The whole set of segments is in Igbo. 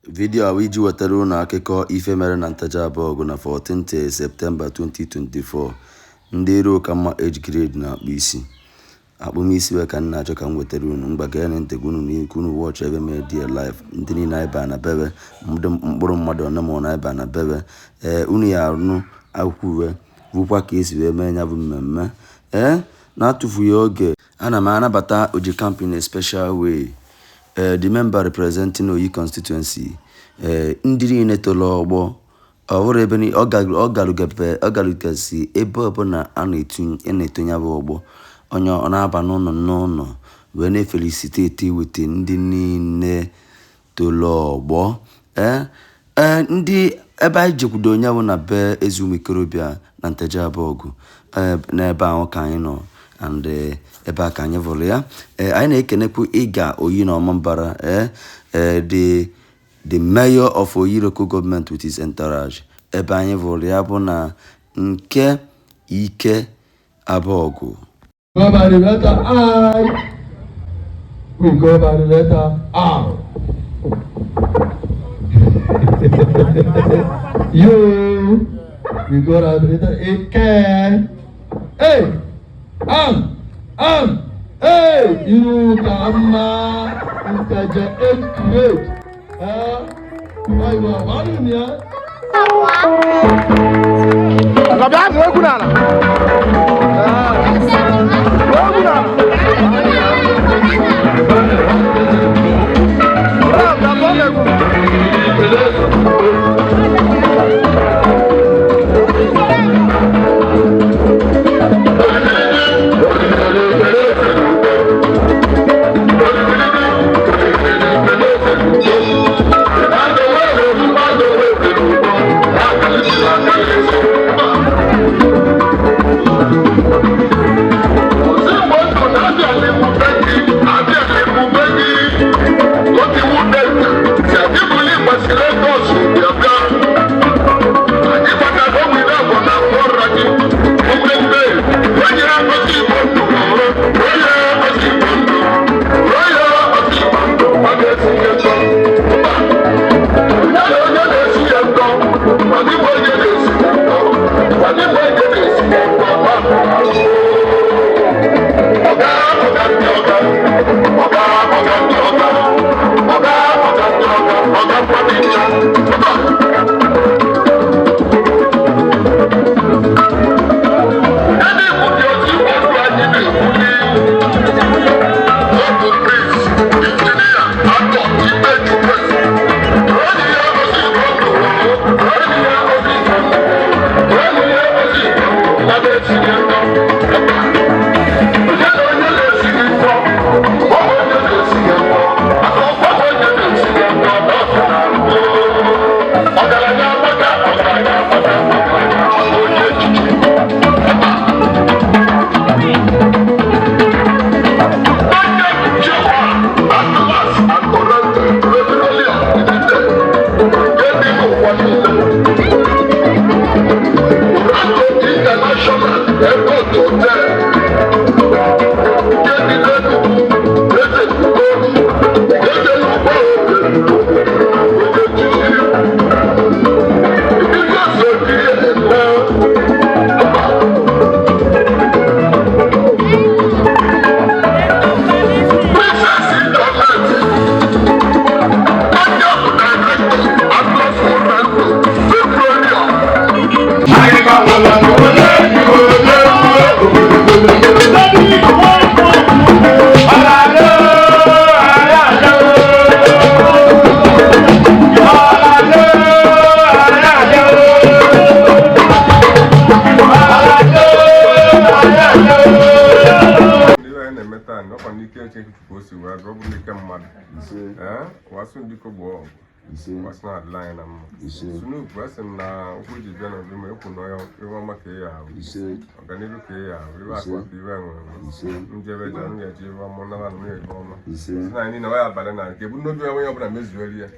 Vidiyo a bụ iji wetara unu akụkọ ife mere na Nteje Abọgụ na 14th Septemba 2024. Ndị iro ka mma age grade na-akpụ isi. Akpụmisi wee ka m na-achọ ka m wetara unu. Mgba geenụ ntị ka unu ka unu watch ebe mere die live. Ndị niile anyị baa na bebe, ndị mkpụrụ mmadụ one ma ọ na anyị baa na bebe. Ee, unu ya anụ akwụkwọ uwe bụkwa ka esi wee mee ya bụ mmemme. Ee, na-atụfughị oge, ana m anabata Oji Camp in a special way. The member representing Oyi constituency, ndị niile toro ọgbọ, ọ bụrụ ebe ọ garugasị ebe ọbụla a na-etu ya bụ ọgbọ, onye ọ na-aba n'ụlọ n'ụlọ wee na-efeliciteti with ndị niile toro ọgbọ. Ee, ndị ebe anyị jekwudo onye bụ na be eze ụmụ ikorobịa na Nteje Abọgụ, ee, n'ebe ahụ ka anyị nọ and ebe a ka anyị vụrụ ya. Ee, anyị na-ekenekwu ịga Oyi na Ọmambara, ee ee the mayor of Oyi local government with his entourage. Ebe anyị vụrụ ya bụ na nke ike Abọgụ. Go by the letter I. We go by the letter R. U. We go by the letter A. K. A. M. M. A. U. Kama. Nteje H. H. Ayiwa, wàá nù ya. Bịa tụọ egwu n'ala. Tụọ egwu n'ala. Bịa tụọ egwu. Ndị anyị na-eme taa na ọkwa n'ike Chukwu o si wee bịa, ọ bụ n'ike mmadụ. Ee, wasụ ndị kogbo ọgụ wasụ na adịla anyị na mma. Sunupu asị m na okwu ji bịa n'obi ma ekwu na ya iwe ọma ka ị ya ahụ, ọganihu ka ị ya ahụ, iwe akwa ka iwe enwe enwe, njebe ja nwunye ji iwe ọma nara na nwunye iwe ọma. Si na anyị niile ọ ya abalị na nke ebumnobi onye ọbụla mezuelu ya.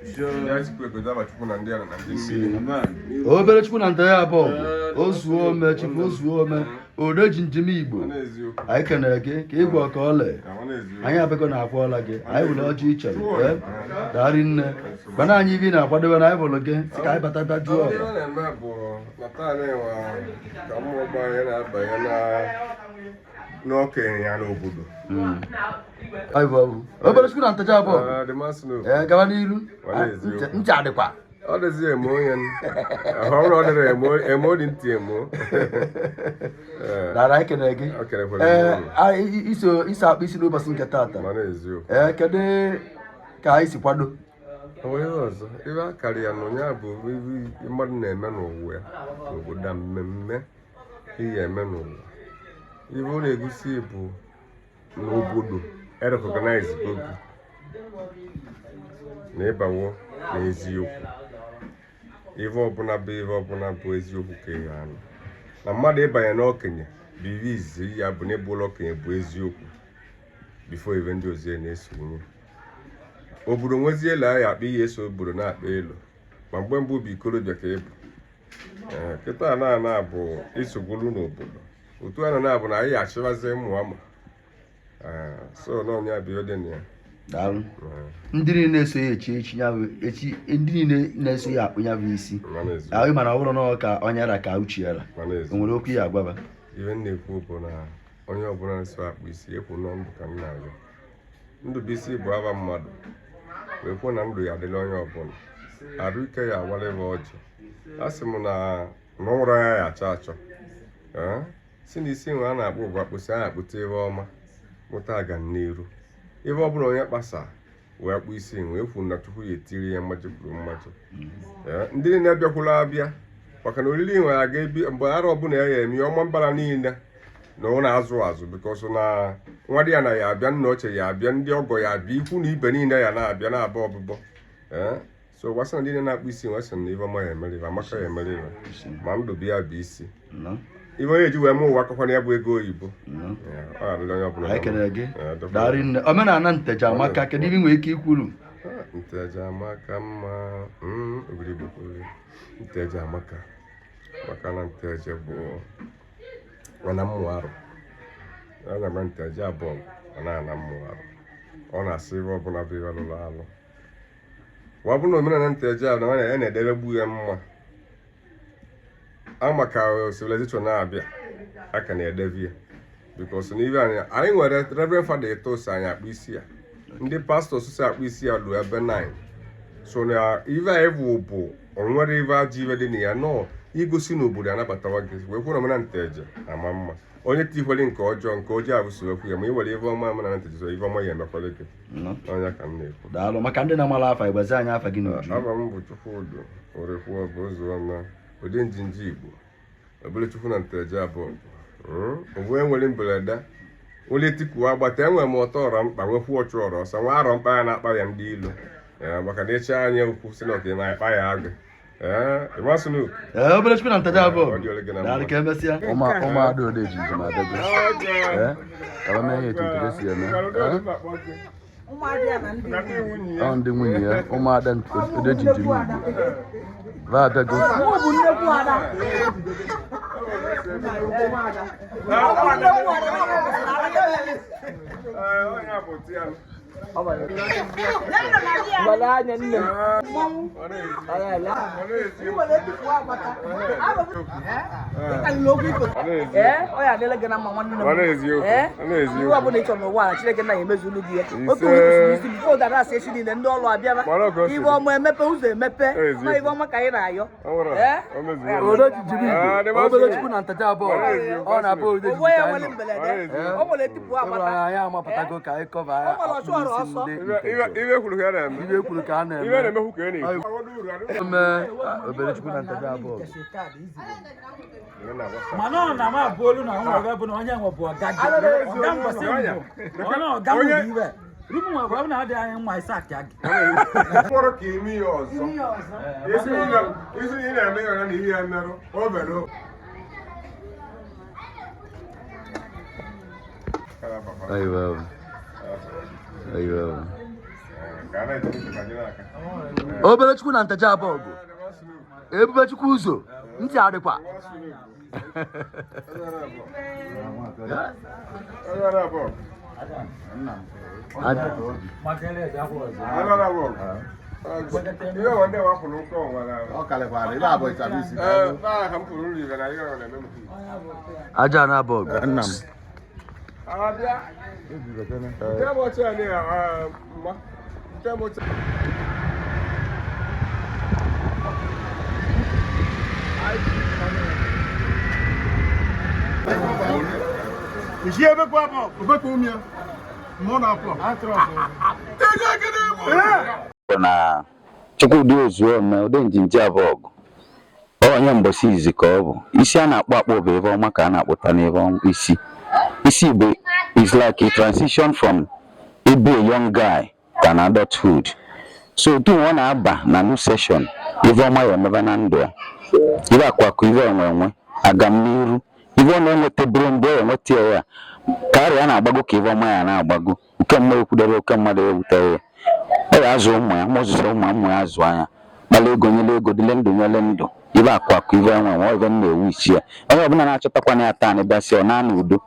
Ya Chukwu ekozi Chukwu na ndị ala na ndị mmiri. Obere Chukwu na Nteje Abọgụ. O zuo ome, Chukwu, o zuo ome. Odo ji njem Igbo. Ọ na-eziokwu. Anyị kenere gị ka ịgwa ọka ọle. Ọ na-eziokwu. Anyị abịago na akwụọla gị. Anyị were ọjị ị chọrọ. Ee, daarị nne. Gwana anyị ibe ị na-akwadobe na anyị bụrụ gị sị ka anyị bata bịa jụọ Ihe ọra. ọ na-eme bụ na taa na-enwe ka mmụọ gba anyị na-abanye n'okenye ya n'obodo. Anyị bụ ọbụ. Obere Chukwu na Nteje abụọ. Ee, the man snow. Ee, gaba n'iru. Ọ na-eziokwu. Ntị adịkwa. Ọ dịzi eme onye ọ bụrụ ọ dịrị emo dị ntị emo. Ee, Dara, anyị kenere gị. Ọ kenekwara Ee, m unu. anyị iso akpa isi n'ụbọchị nke taata. Ma na-eziokwu. Ee, kedu ka anyị si kwado? Onwe ihe ọzọ ibe akara ya na onye bụ ibe mmadụ na-eme n'ụwa ya n'obodo a, mmemme ihe eme n'ụwa, ibe ọ na-egosi bụ n'obodo erecognize gogi na ịbawo na eziokwu, ife ọbụla bụ ife ọbụla bụ eziokwu ka ihe anụ na mmadụ ịbanye n'okenye bụ ife izizi ya bụ na ịbụla okenye bụ eziokwu before ife ndị ọzọ ya na-esonye obodo nwezie elu anyị akpa ihe eso obodo na-akpa elu ma mgbe mbụ bụ ikorobịa ka ịbụ. Ee, kịta na ana bụ isogburu n'obodo otu a na na-abụ na anyị achịbazi ụmụ ama. Ee, so na onye bụ ihe dị na ya. Daalụ. Ee, Ndị niile na-eso ya echi echi ya bụ echi, ndị niile na-eso ya akpụ ya bụ isi. Ma na-eziokwu. Ahụ mana ọ bụrụ na ọ ka onye ra ka uche ya ra. Ma O na-eziokwu. nwere okwu ya agwaba. Ihe m na-ekwu bụ na onye ọbụla na-eso akpụ isi ekwu na ndụ ka m na-arịọ ndụ bụ isi bụ aba mmadụ wee kwuo na ndụ ya adịla onye ọbụla arụ ike ya awara ebe ọjị a sị m na na ọ nwụrụ ya ya achọ achọ. Ee, si na isi nwe a na-akpụ bụ akpụsị a na-akpụta ebe ọma mụta aga n'iru ebe ọbụla onye kpasa wee kpụ isi nwe ekwu na tupu ya etiri ya mmaji kwuru mmaji. Ee, ndị niile bịakwula abịa maka na oriri nwe aga ebi mgbe arọ ọbụla ya eme ọma mbara niile na ọ na-azụ azụ because na nwa di ya na ya abịa, nna ochie ya abịa, ndị ọgọ ya abịa, ikwu na ibe niile ya na-abịa na-aba ọbụbọ. Ee, so gwasị na ndị niile na-akpụ isi nwe sị na ife ọma ya emere ife amaka ya emere ife ma ndụ bụ ya bụ isi Nnọọ, ife onye eji wee mụ ụwa akọkwana ya bụ ego oyibo. nnọọ. Ee, ọ ga-adịrị onye ọbụla Anyị kelere gị. Ee, dọkịta. Daarị nne. Omenala Nteje amaka, kedu ibe ị nwere ike ikwuru? Ah, Nteje amaka mma. Ogiri bụ kwuru. Nteje amaka maka na Nteje bụ ana mmụ arụ a na-agba Nteje abụọ ọ na-ana mmụ arụ ọ na-asị ife ọbụla bụ ihe lụrụ alụ wa bụ na omenala Nteje a na ọ na- na-edebegbu ya mma ama ka civilization na-abịa a ka na-edebe ya because n'ibe anyị anyị nwere Reverend Father eto si anyị akpụ isi ya, ndị pastọ si akpụ isi ya lụọ ebe 9 so na ife anyị bụ onwere ife ajọ ife dị na ya nọọ igosi na obodo anabatawa gị wee kwuo na omenala Nteje ama mma onye tikwere nke ọjọọ nke ọjọọ abụso ekwu ya ma i were ife ọma omenala Nteje so ife ọma ya emekwara gị. Nnọọ. N'ọnya ka m na-ekwu. Daalụ. Maka ndị na-amala afa, ịgbazi anyị afa gị n'uju. Aba m bụ Chukwudụ Orekwu bụ Ụzọma ụdị njinji Igbo obere Chukwu na Nteje abụọ bụ onye nwere mberede onye tikuwa agbata enwere m ọtọ ọrọ mkpa nwekwu ọchụ ọrọ ọsọ nwa arọ mkpa ya na-akpa ya ndị ilo. Ee, maka na ịcha anya okwu si na ọka na-akpa ya agụ. Ee, ịmasịnụ. Ee, obere Chukwu na Nteje abụọ. Ọ dị ole gị na mma. Daalụ, ka emesịa. Ụmụada ole ji njem abịago. Ee, ka ha mee ihe etu Nteje si eme. Ee, ọ ndị nwunye ya, ụmụada ode ji njem Igbo va abịago. Mụ bụ nnekwu ada. Ọ bụ nnekwu ada, ọ bụ Wala anya nne m. Mmọnwụ. Iwere tupu agbata. Ịkalịla okwu iko. Ee, ọ ya adịla gị na mma nwanne m. Ọ na-eziokwu. Ee, Ọ na-eziokwu. iwu ọbụla ị chọrọ n'ụwa a, Chineke nna ya emezulu gị ya. Otu Ise. onye kwụsịrị isi bifo dara asị echi niile ndị ọrụ abịaba. Mara ka o siri. Iwe ọma emepe ụzọ emepe. Eziokwu. Ma iwe ọma ka anyị na-ayọ. Ọ nwere. Ee? O mezuo. Odo ji njem Ah, Igbo. dị masị. Obere Chukwu na Nteje abụọ. Ọ na-abụ ode ji Onwe ya njem nwere anyị nọ. mberede. Ee. O nwere tupu Ịhụrụ agbata. na anyị amapụtago ka anyị kọva O nwere ọchụ ọrụ akpụ ọsọ. isi ndị Ibe Nteje. ibe kwuru ka a na-eme. Ibe kwuru ka a na-eme. Ibe na-emekwu ka a na-ekwu. Ome obere Chukwu na Nteje abụọ. Mana ọ na m abụ olu na nwa ọga bụ na onye nwe bụ ọga gị ọga mbọsị mbụ ọ na ọga m bụ iwe rumu nwe bụ ọ bụ na adịghị anyị mma ịsa aka gị. Mkpọrọ ka ime ya ọzọ. Isi ị na-eme ya na ihe ya merụ, o mere. Ayiwa. Ayiwa. Obere Chukwu na Nteje abụọ bụ Ebube Chukwu ụzọ ntị adịkwa. Aja na abọgụ. Nna m. Na Chukwudi Ozuome ụdị njinji abọgụ onye mgbọsị izi ka ọ bụ isi a na-akpụ akpụ bụ ebe ọma ka a na-akpụta n'ebe isi isi bụ is like a transition from ịbụ a young guy to an adulthood. So otu ọ na-aba na new session, ife ọma ya emebe na ndụ ya, ife akwakọ, ife enwe enwe agam n'iru, ife ọ na-enwetaburu mgbe ọ enweta ya karịa a na-agbago ka ife ọma ya na-agbago oke mmadụ ekwudebe oke mmadụ ewutere ya, ọ ya azụ ụmụ ya ma ọzụzụ ụmụ ụmụ ya azụ anya kpala ego nyele ego dịle ndụ nyele ndụ ibe akụ akụ ibe enwe enwe ibe m na-ewu isi ya. Onye ọbụla na-achọtakwana ya taa na bịa sị ọ na-ana udo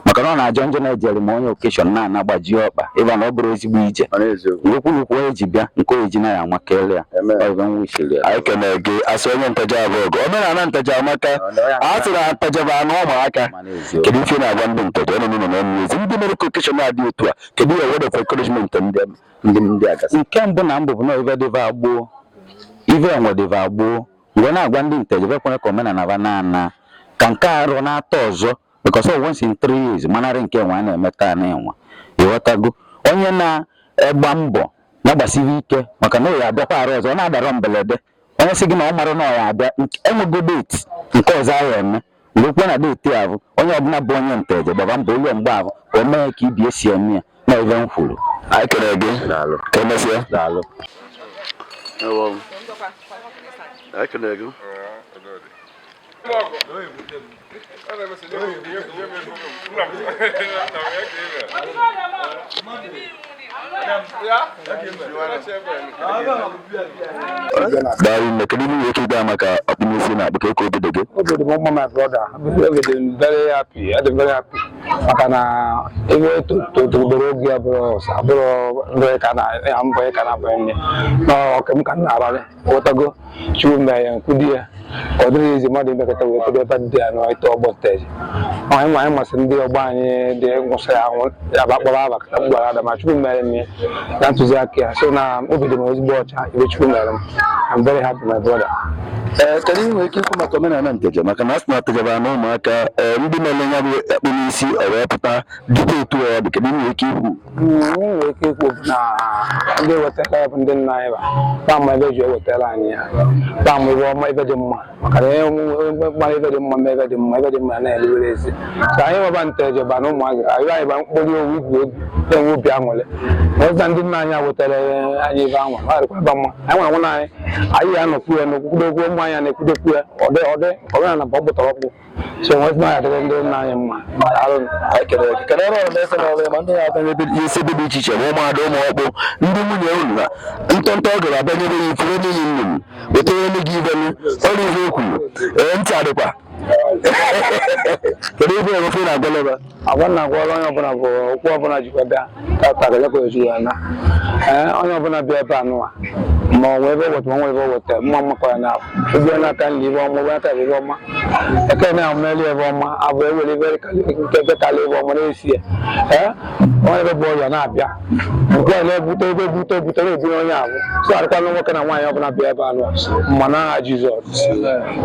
maka na ọ na-ajọ njọ na-ejere ma onye okeshọn na-ana gbajie ọkpa ịba na ọ bụrụ ezigbo ije okwu na okwu onye ji bịa nke onye ji na ya amakele ya ọ ibe nwa isiri ya. Anyị kenere gị asị onye ntaja abọgụ. Omenala ntaja amaka. A sị na ntaja bụ anụ ụmụaka. Kedu ife ị na-agwa ndị ntaja ọ nọ n'ụlọ na ezi ndị mere ka okeshọn a dị otu a? Kedu ihe word of encouragement ndị ndị ndị a gasị? Nke mbụ na mbụ bụ na ife dịva agboo, ife enwe dịva agboo mgbe na-agwa ndị nteje ekwere ka omenala ba na-ana ka nke arụ na-atọ ọzọ because of once in 3 years manarị nke enwe a na-eme taa na enwe ịghọtago onye na-egba mbọ na-agbasighị ike maka na ọ ya abịakwa arụ ọzọ ọ na-adara mberede onye sị gị na ọ mara na ọ ya abịa enwego date nke ọzọ ahụ eme mgbe kwuo na date ahụ onye ọbụla bụ onye nteje gbaba mbọ ụlọ mgbe ahụ ka o mee ka ibi esi eme ya na ife m kwuru. Anyị kenere gị. Ka emesịa. Daalụ. Anyị kenere gị. Daalụ nne, kedu ihe ị nwere ike ịgwa maka ọkpụmisi na akpụ ka eke obodo gị? Obi dị m mma, my brother. Obi dị m very happy. Adị m very happy. Maka na ebe totobere oge abụrụ ọsọ abụrụ ndụ ka na ya mbọ ka na abụghị nne. Na ọka m ka m na-ararị. Ghọtago Chukwu mee ya nkwudi ya. Ka ọ dịrị izi mmadụ imekọta wee kedu ebe dị ya n'ịtọ ọgbọ steji. Anyị ma anyị masị ndị ọgbọ anyị dị nwụsịrị anwụ ya bụ akpọrọ aba ka m gwara ada ma Chukwu mere m ya na ntụziaka ya. So na obi dị m ezigbo ọcha ebe Chukwu mere m. I'm very happy, my brother. Ee, kedu ihe nwere ike ikwu maka omenala nteje maka na a sị na nteje bụ anụ ụmụaka? Ee, ndị na-ele ya bụ akpụ n'isi ọ wee pụta dịka otu ọ dị, kedu ihe nwere ike ikwu? Ihe nwere ike ikwu bụ na ndị ewetara ya bụ ndị nna anyị ba ma ebe eji ewetara anyị ya ba ma ebe ọma ebe dị mma maka na onye mara ebe dị mma ma ebe dị mma ebe dị mma na-elubere ezi ka anyị nweba nteje ba na ụmụazị anyị anyị ba mkpụrụ owu igwu egwu na-enwe obi aṅụrị na ọzọ ndị nna anyị wetara anyị ebe anwa ọ dịkwa ebe mma anyị nwere nwụna anyị anyị ya anọkwu ya n'okwukwu ụmụ anyị na-ekwudokwu ya ọ dị ọ dị omenala bụ ọkpụtọrọkpụ so nwezi na ya dịrị ndị nna anyị mma. Daalụ. Anyị kelere gị. Kedu ọrụ ọrụ na-ese n'ọrụ ya ma ndị na-abịa ebe isi ebe dị iche iche ma ụmụada ụmụ ọkpụ ndị nwunye unu na ntọntọ ọ gara abịanyere ya ifuru n'ihi nnụnụ wetara elu gị ibelu ọrụ ihe o kwuru ee ntị adịkwa kedu ife enwefe na-agwaleba? Agwa na agwa onye ọbụla bụ okwu ọbụla jikwa bịa tata ka jakwa eju ya na ee onye ọbụla bịa ebe a nụwa ma ọ nwee ebe o weta ma ọ nwee ebe o weta mma mmakọ ya na ebe n'aka nri ibe ọma ebe n'aka ebe ọma eke na ameli ebe ọma abụ ewere ebe nke ebe kala ebe ọma na-esi ya ee onye ebe bụ ọrịa na-abịa nke a na-ebute ebe ebute ebute na-ebunye onye ahụ so arịkwana nwoke na nwaanyị ọbụla bịa ebe a nụwa mma n'aha Jizọs.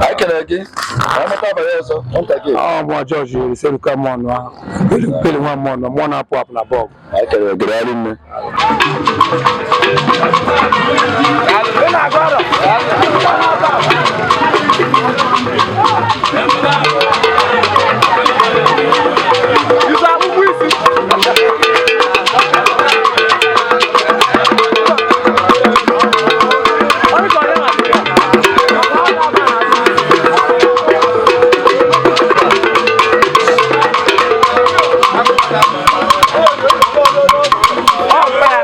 Anyị kelere gị. Ka amata abalị ọzọ nta gị. Ọ bụ Jọọjị Eriseruka mọnụ ahụ peli nwa mọnụ mmụọ na-apụ apụ na bọọlụ. Anyị kelere gị. Daalụ nne. Oh, man.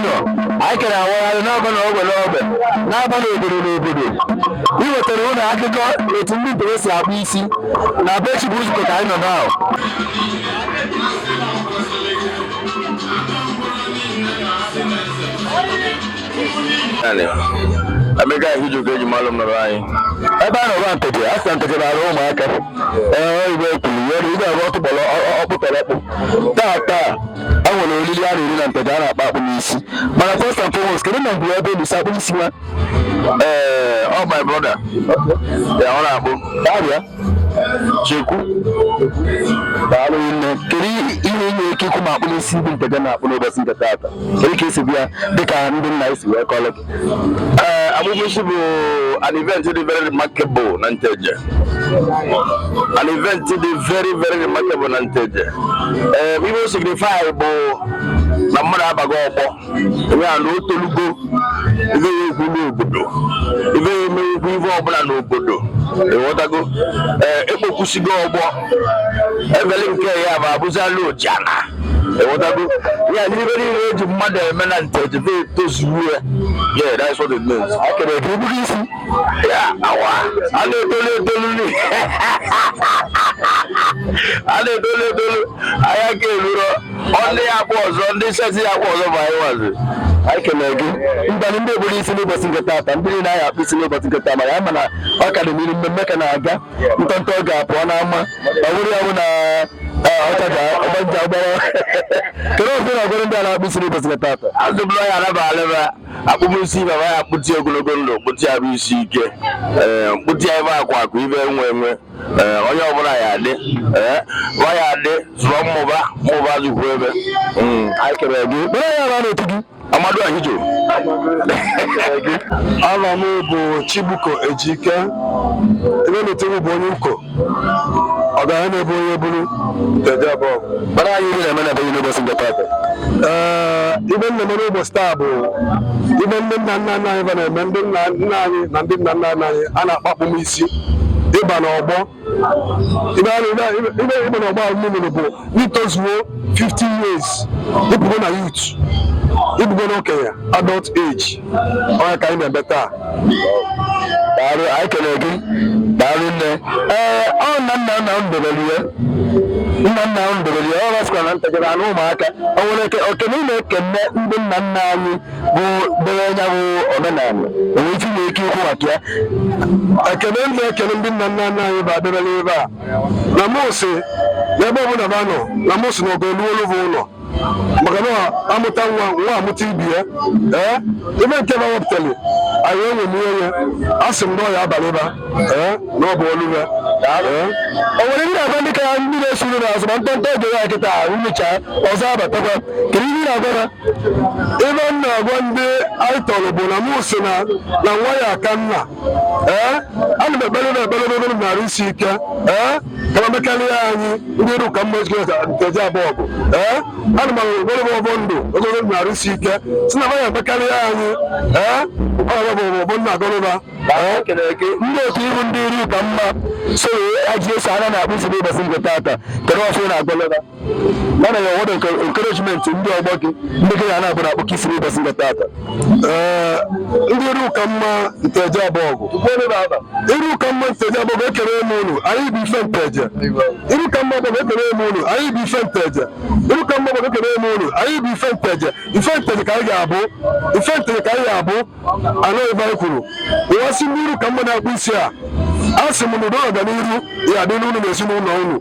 Junior. Anyị kere awagharị n'ọba na ogbe n'ogbe, n'aba n'obodo n'obodo. Iwetara ụlọ akụkọ etu ndị Nteje si akpụ isi na be Chibuzo ka anyị nọ now. Emeka Ehijoke eji malụ m nọrọ anyị. Ebe a nọrọ Nteje, a sị na Nteje na-arụ ụmụaka. Ee, oyibo ekwuru ya na ibe abụọ tụkpọrọ ọkpụtọrọkpụ. Taa taa, e nwere oriri a na-eri na Nteje a na-akpa akpụ n'isi. Mana first and foremost, kedu na mgbe ebe elisi akpụ n'isi nwa? Ee, ọ my brother. Ya ọ na-akpụ. Abịa. Chekwu. Daalụ nne. Kedu ihe ị nwere ike ikwu ma akpụ n'isi ndị Nteje na-akpụ n'ụbọchị nke taata? Kedu ka esi bịa dịka ndị nna esi wee kọlụ gị? Ee, akpụkpọ bụ an event dị very remarkable na Nteje. An event dị very very remarkable na Nteje. Ee, ihe o signify bụ na mmadụ abago ọgbọ. Ya na o tolugo ife ya ekwu n'obodo. Ife ya emeghekwu ife ọbụla n'obodo. Ịghọtago? Ee, ekpokwusigo ọgbọ. Ebele nke ya bụ abụzala ojana. Ịghọtago? Ya na ife niile eji mmadụ eme na Nteje fe etozuo ya. Yeah, that's what it means. Akere gị ebughị isi? Ya, awa, a na-etolu etolu ni. A na-etolu etolu, anyị aka eruro. Ọ ndị ya akpụ ọzọ, ndị seti ya akpụ ọzọ bụ anyị nwazi. Anyị kelere gị. Mbanụ ndị obodo isi n'ụbọchị nke taata, ndị niile anyị akpụ isi n'ụbọchị nke taa, mana ya mana ọ ka dị n'iru mmemme ka na-aga, ntọntọ ọ ga-apụọ n'ama, ọ bụrụ ya bụ na ọcha ga ọgbanja gbara. Kedu ofe na-agwara ndị a na-akpụ isi n'ụbọchị nke taata? Azụbụla ya anaba aleba, akpụmisi baba ya akpụti ogologo ndụ, kpụti arụ isi ike. Ee, mkpụti ya ebe akwa akụ ibe enwe enwe. Ee, onye ọbụla ya adị. Ee, nwa ya adị, zụọ mmụba, mmụba zụkwu ebe. Anyị kelere gị. Kpere ya ara n'otu gị. Amadu Ahijo. Aha m bụ Chibuko Ejike. Ebe na-etewu bụ onye uko. Ọgaranya na-ebu onye buru Nteje abụọ. Gbara anyị ihe na-eme na be gị n'ụbọchị nke taata. Ee, ibe nna m n'ụbọchị taa bụ ibe ndị nna nna nna anyị ba na-eme ndị nna nna anyị na ndị nna nna nna anyị a na-akpọ akpụmisi ịba n'ọgbọ. Ibe a na- ibe ịba n'ọgbọ ahụ mmiri bụ n'itozuo 50 years ịpụgo na youth, ịbụgo n'okenye adult age. Ọ ya ka anyị na-eme taa. Daalụ, anyị kelere gị. Daalụ nne. Ee, ọ nna nna nna m debere ya. Nna nna m debere ya. Ọ sịkwa na Nteje na ụmụaka. O nwere eke okene ị na-ekene ndị nna nna anyị bụ debe anya bụ omenala. O nwere ike inwe ike ikwu maka ya. Ekele m na-ekele ndị nna nna nna anyị bụ adịbela ebe a na mụ si n'ebe ọbụla ba nọ na mụ si na ọgụ elu bụ ụlọ maka na amụta nwa nwa amụta ibi ya. Ee, ebe nke ba wepụtara anyị enwemie ya, a sị m na ọ ya abalị ba, ee, na ọ bụ olu ya. Ee. O nwere ndị na-agwa ndị ka ndị na-eso uru n'azụ ma ntọntọ oge ya kịta nwụcha ọzọ abatakwa. Kedu ihe ị na-agwa ha? Ebe m na-agwa ndị anyị tọrọ bụ na mụ si na na nwa ya aka nna. Ee, ana m ekpere na ekpere ekpere m narị isi ike, ee, ka m mekarịa anyị ndị ru ka mma ejikọ Nteje abụọ bụ. Ee, ana m ekpere m ọbọ ndụ ogologo ndụ narị isi ike si na ya emekarịa anyị. Ee, ọ bụ ọbọ nna agọrọba. Ee. Ndị otu ibu ndị iri ka mma so aji eso anya na-akpụ isi n'ụbọchị nke taata. Kedu ọfụ ị na-agwa ha? Mana ya word encouragement ndị ọgbọ gị ndị gị na na-abụ na-akpụ isi n'ụbọchị nke taata. Ee, ndị iru ka mma Nteje abụọ bụ iru ka mma Nteje abụọ bụ ekele m unu. Anyị bụ ife Nteje. Iru ka mma bụ ekele m unu. Anyị bụ ife Nteje. Iru ka mma bụ ekele m unu. Anyị bụ ife Nteje. Ife Nteje ka anyị ga-abụ. Ife Nteje ka anyị ga-abụ. Anọ ebe anyị kwuru ụwa si ndị iru ka mma na-akpụ isi a, a sị m na udo na ọganihu ya adị n'unu na ezinụlọ unu.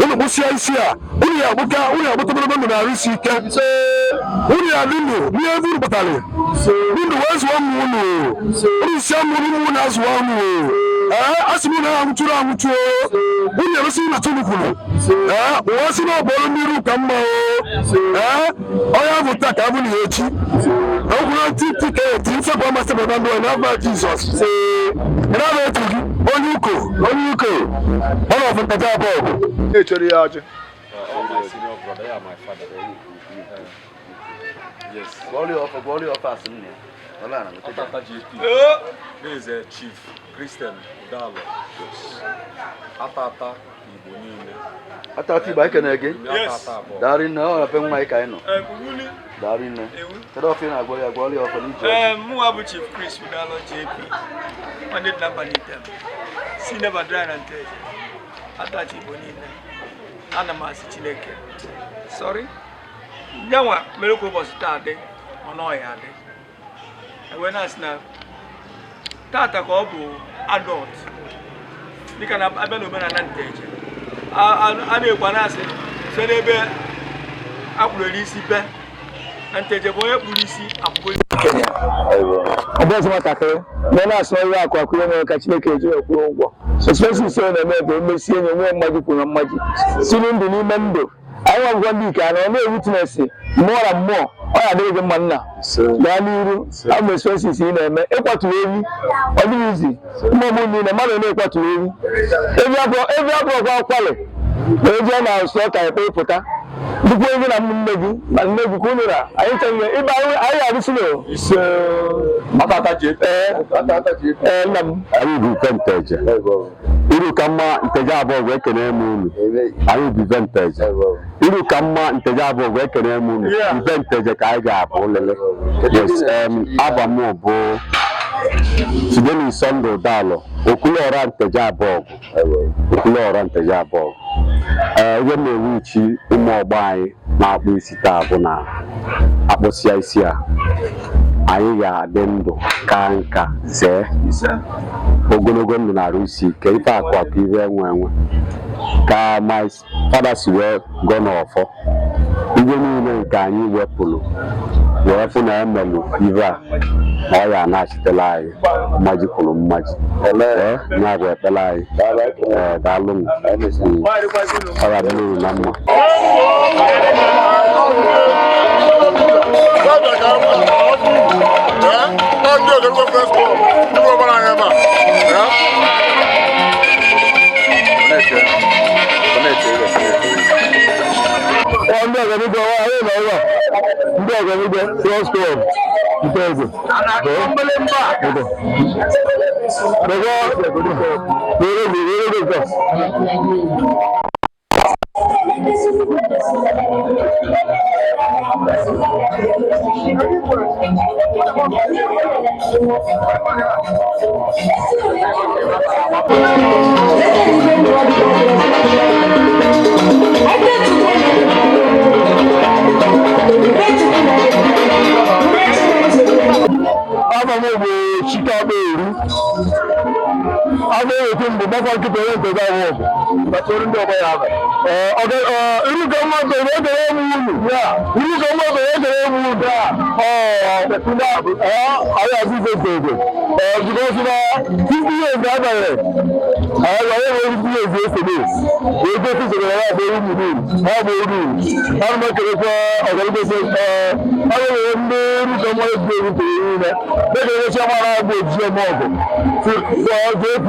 Unu kpụsịa isi a, unu ya agbụka, unu ya agbụta ogologo ndụ na-arụ isi ike. Unu ya adị ndụ n'ihe ebe unu kpatara ndụ wee zụọ ụmụ unu. Unu si amụ unu, ụmụ unu azụọ unu. Ee, a sị m unu anwụchuru anwụchuo unu erosi na tunu kwuru. Ee, ụwa si na ọ bụ ọrụ ndị iru ka mma o. Ee, onye ahụ taa ka abụ na ya echi okwuru ntị ntị ka eti nsepụ amasị bụ ndụ anyị n'afọ Jizọs. Kedu aha otu gị? Onye uko. Onye uko. Ọ na Nteje abụọ bụ. Na-echere ya ọjị. This is Chief Christian Udalo. Atata Igbo niile. Atata Igbo, anyị kene gị. Daalụ nne, ọ na be nwa anyị ka anyị nọ. Daalụ nne. Kedu ọfọ ị na-agwọrọ ya? Gwọrọ ya ọfọ n'ije ọjị. Mụnwa bụ Chief Chris Udalo JP, nwanne dị na mba n'item, si Nebadra na Nteje, Atata Igbo niile. Ana m asị Chineke, sorry, nyanwa mere ka ụbọchị taa dị, mana ọ ya adị. Ewee na-asị na tata ka ọ bụ adult, dịka na abịa n'omenala Nteje, a na-ekwu na-asị site n'ebe a kpụrụ isi be na Nteje bụ onye kpụrụ isi akwụkwọ. Ọ bụ ọzọ nwatakịrị na ọ na-asụ ọrụ akụ akụ ihe nwere ka Chineke eji wee kwụọ ụgwọ. Expenses ọ na-eme bụ emesi enyi nwee mmaji kwuru mmaji siri ndụ n'ime ndụ anyị nwagwụgwọ ndị ike ana ọ na-ewitness mmụọ na mmụọ ọ ya-adịrị gị mma nna gaa n'iru. Abụ expenses ị na-eme ịkwaturu ewi ọ dịghị izi mmụọ niile mmadụ na-ekwaturu ewi evi abụọkwa akwalị na eji na asụ ọka ekpe pụta dịkwa evi na nne gị na nne gị ka unu ra anyị chenye ịba anyị arụsị na ee nna m. Anyị bụ ife Nteje. Iru ka mma Nteje abụọ wee kene m unu. Anyị bụ ife Nteje. Iru ka mma Nteje abụọ wee kene m unu. Ife Nteje ka anyị ga-abụ lele. Yes, aba m bụ Fidelis Sunday Udalo, Okwuluọra Nteje abụọ. Okwuluọra Nteje abụọ. Ee, ihe m na-ewu ichi ụmụ ọgbọ anyị na-akpụ isi taa bụ na akpụsịa isi a anyị ga-adị ndụ ka nka zee ogologo ndụ na-arụ isi ike ife akụ akụ ife enwe enwe ka my father si wee gọọ n'ọfọ ihe niile nke anyị wepụrụ wee fụ na emelụ ife a na ọ ya anachitela anyị mmaji kwuru mmaji. Ee, ya bụ ekpere anyị. Ee, daalụ m. Ọ ya dịrị unu na mma. Ndị ọganihu anyị nọ ụlọ ndị ọganihu Cross Club Nteje. Afọ m bụ Chike Akpaeru. Afọ eweta mbụ gbakọ nkịta onye Nteje abụọ gbasoro ndị ọgbọ ya aba. Iru ka mma Nteje ekele m unu. Iru ka mma Nteje ekele m unu. Anyị azụ ife Nteje. Because na 50 years na abanyere. Anyị gwara enwe 50 years yesterday. Ego kwụsịrị ya bụ eru uru. Ha bụ eru. Ana m ekelekwa ọganihu ọ ga-enwe ndị iru ka mma egwu egwu toro niile. Dịka chiamara bụ oji eme ọgụ JP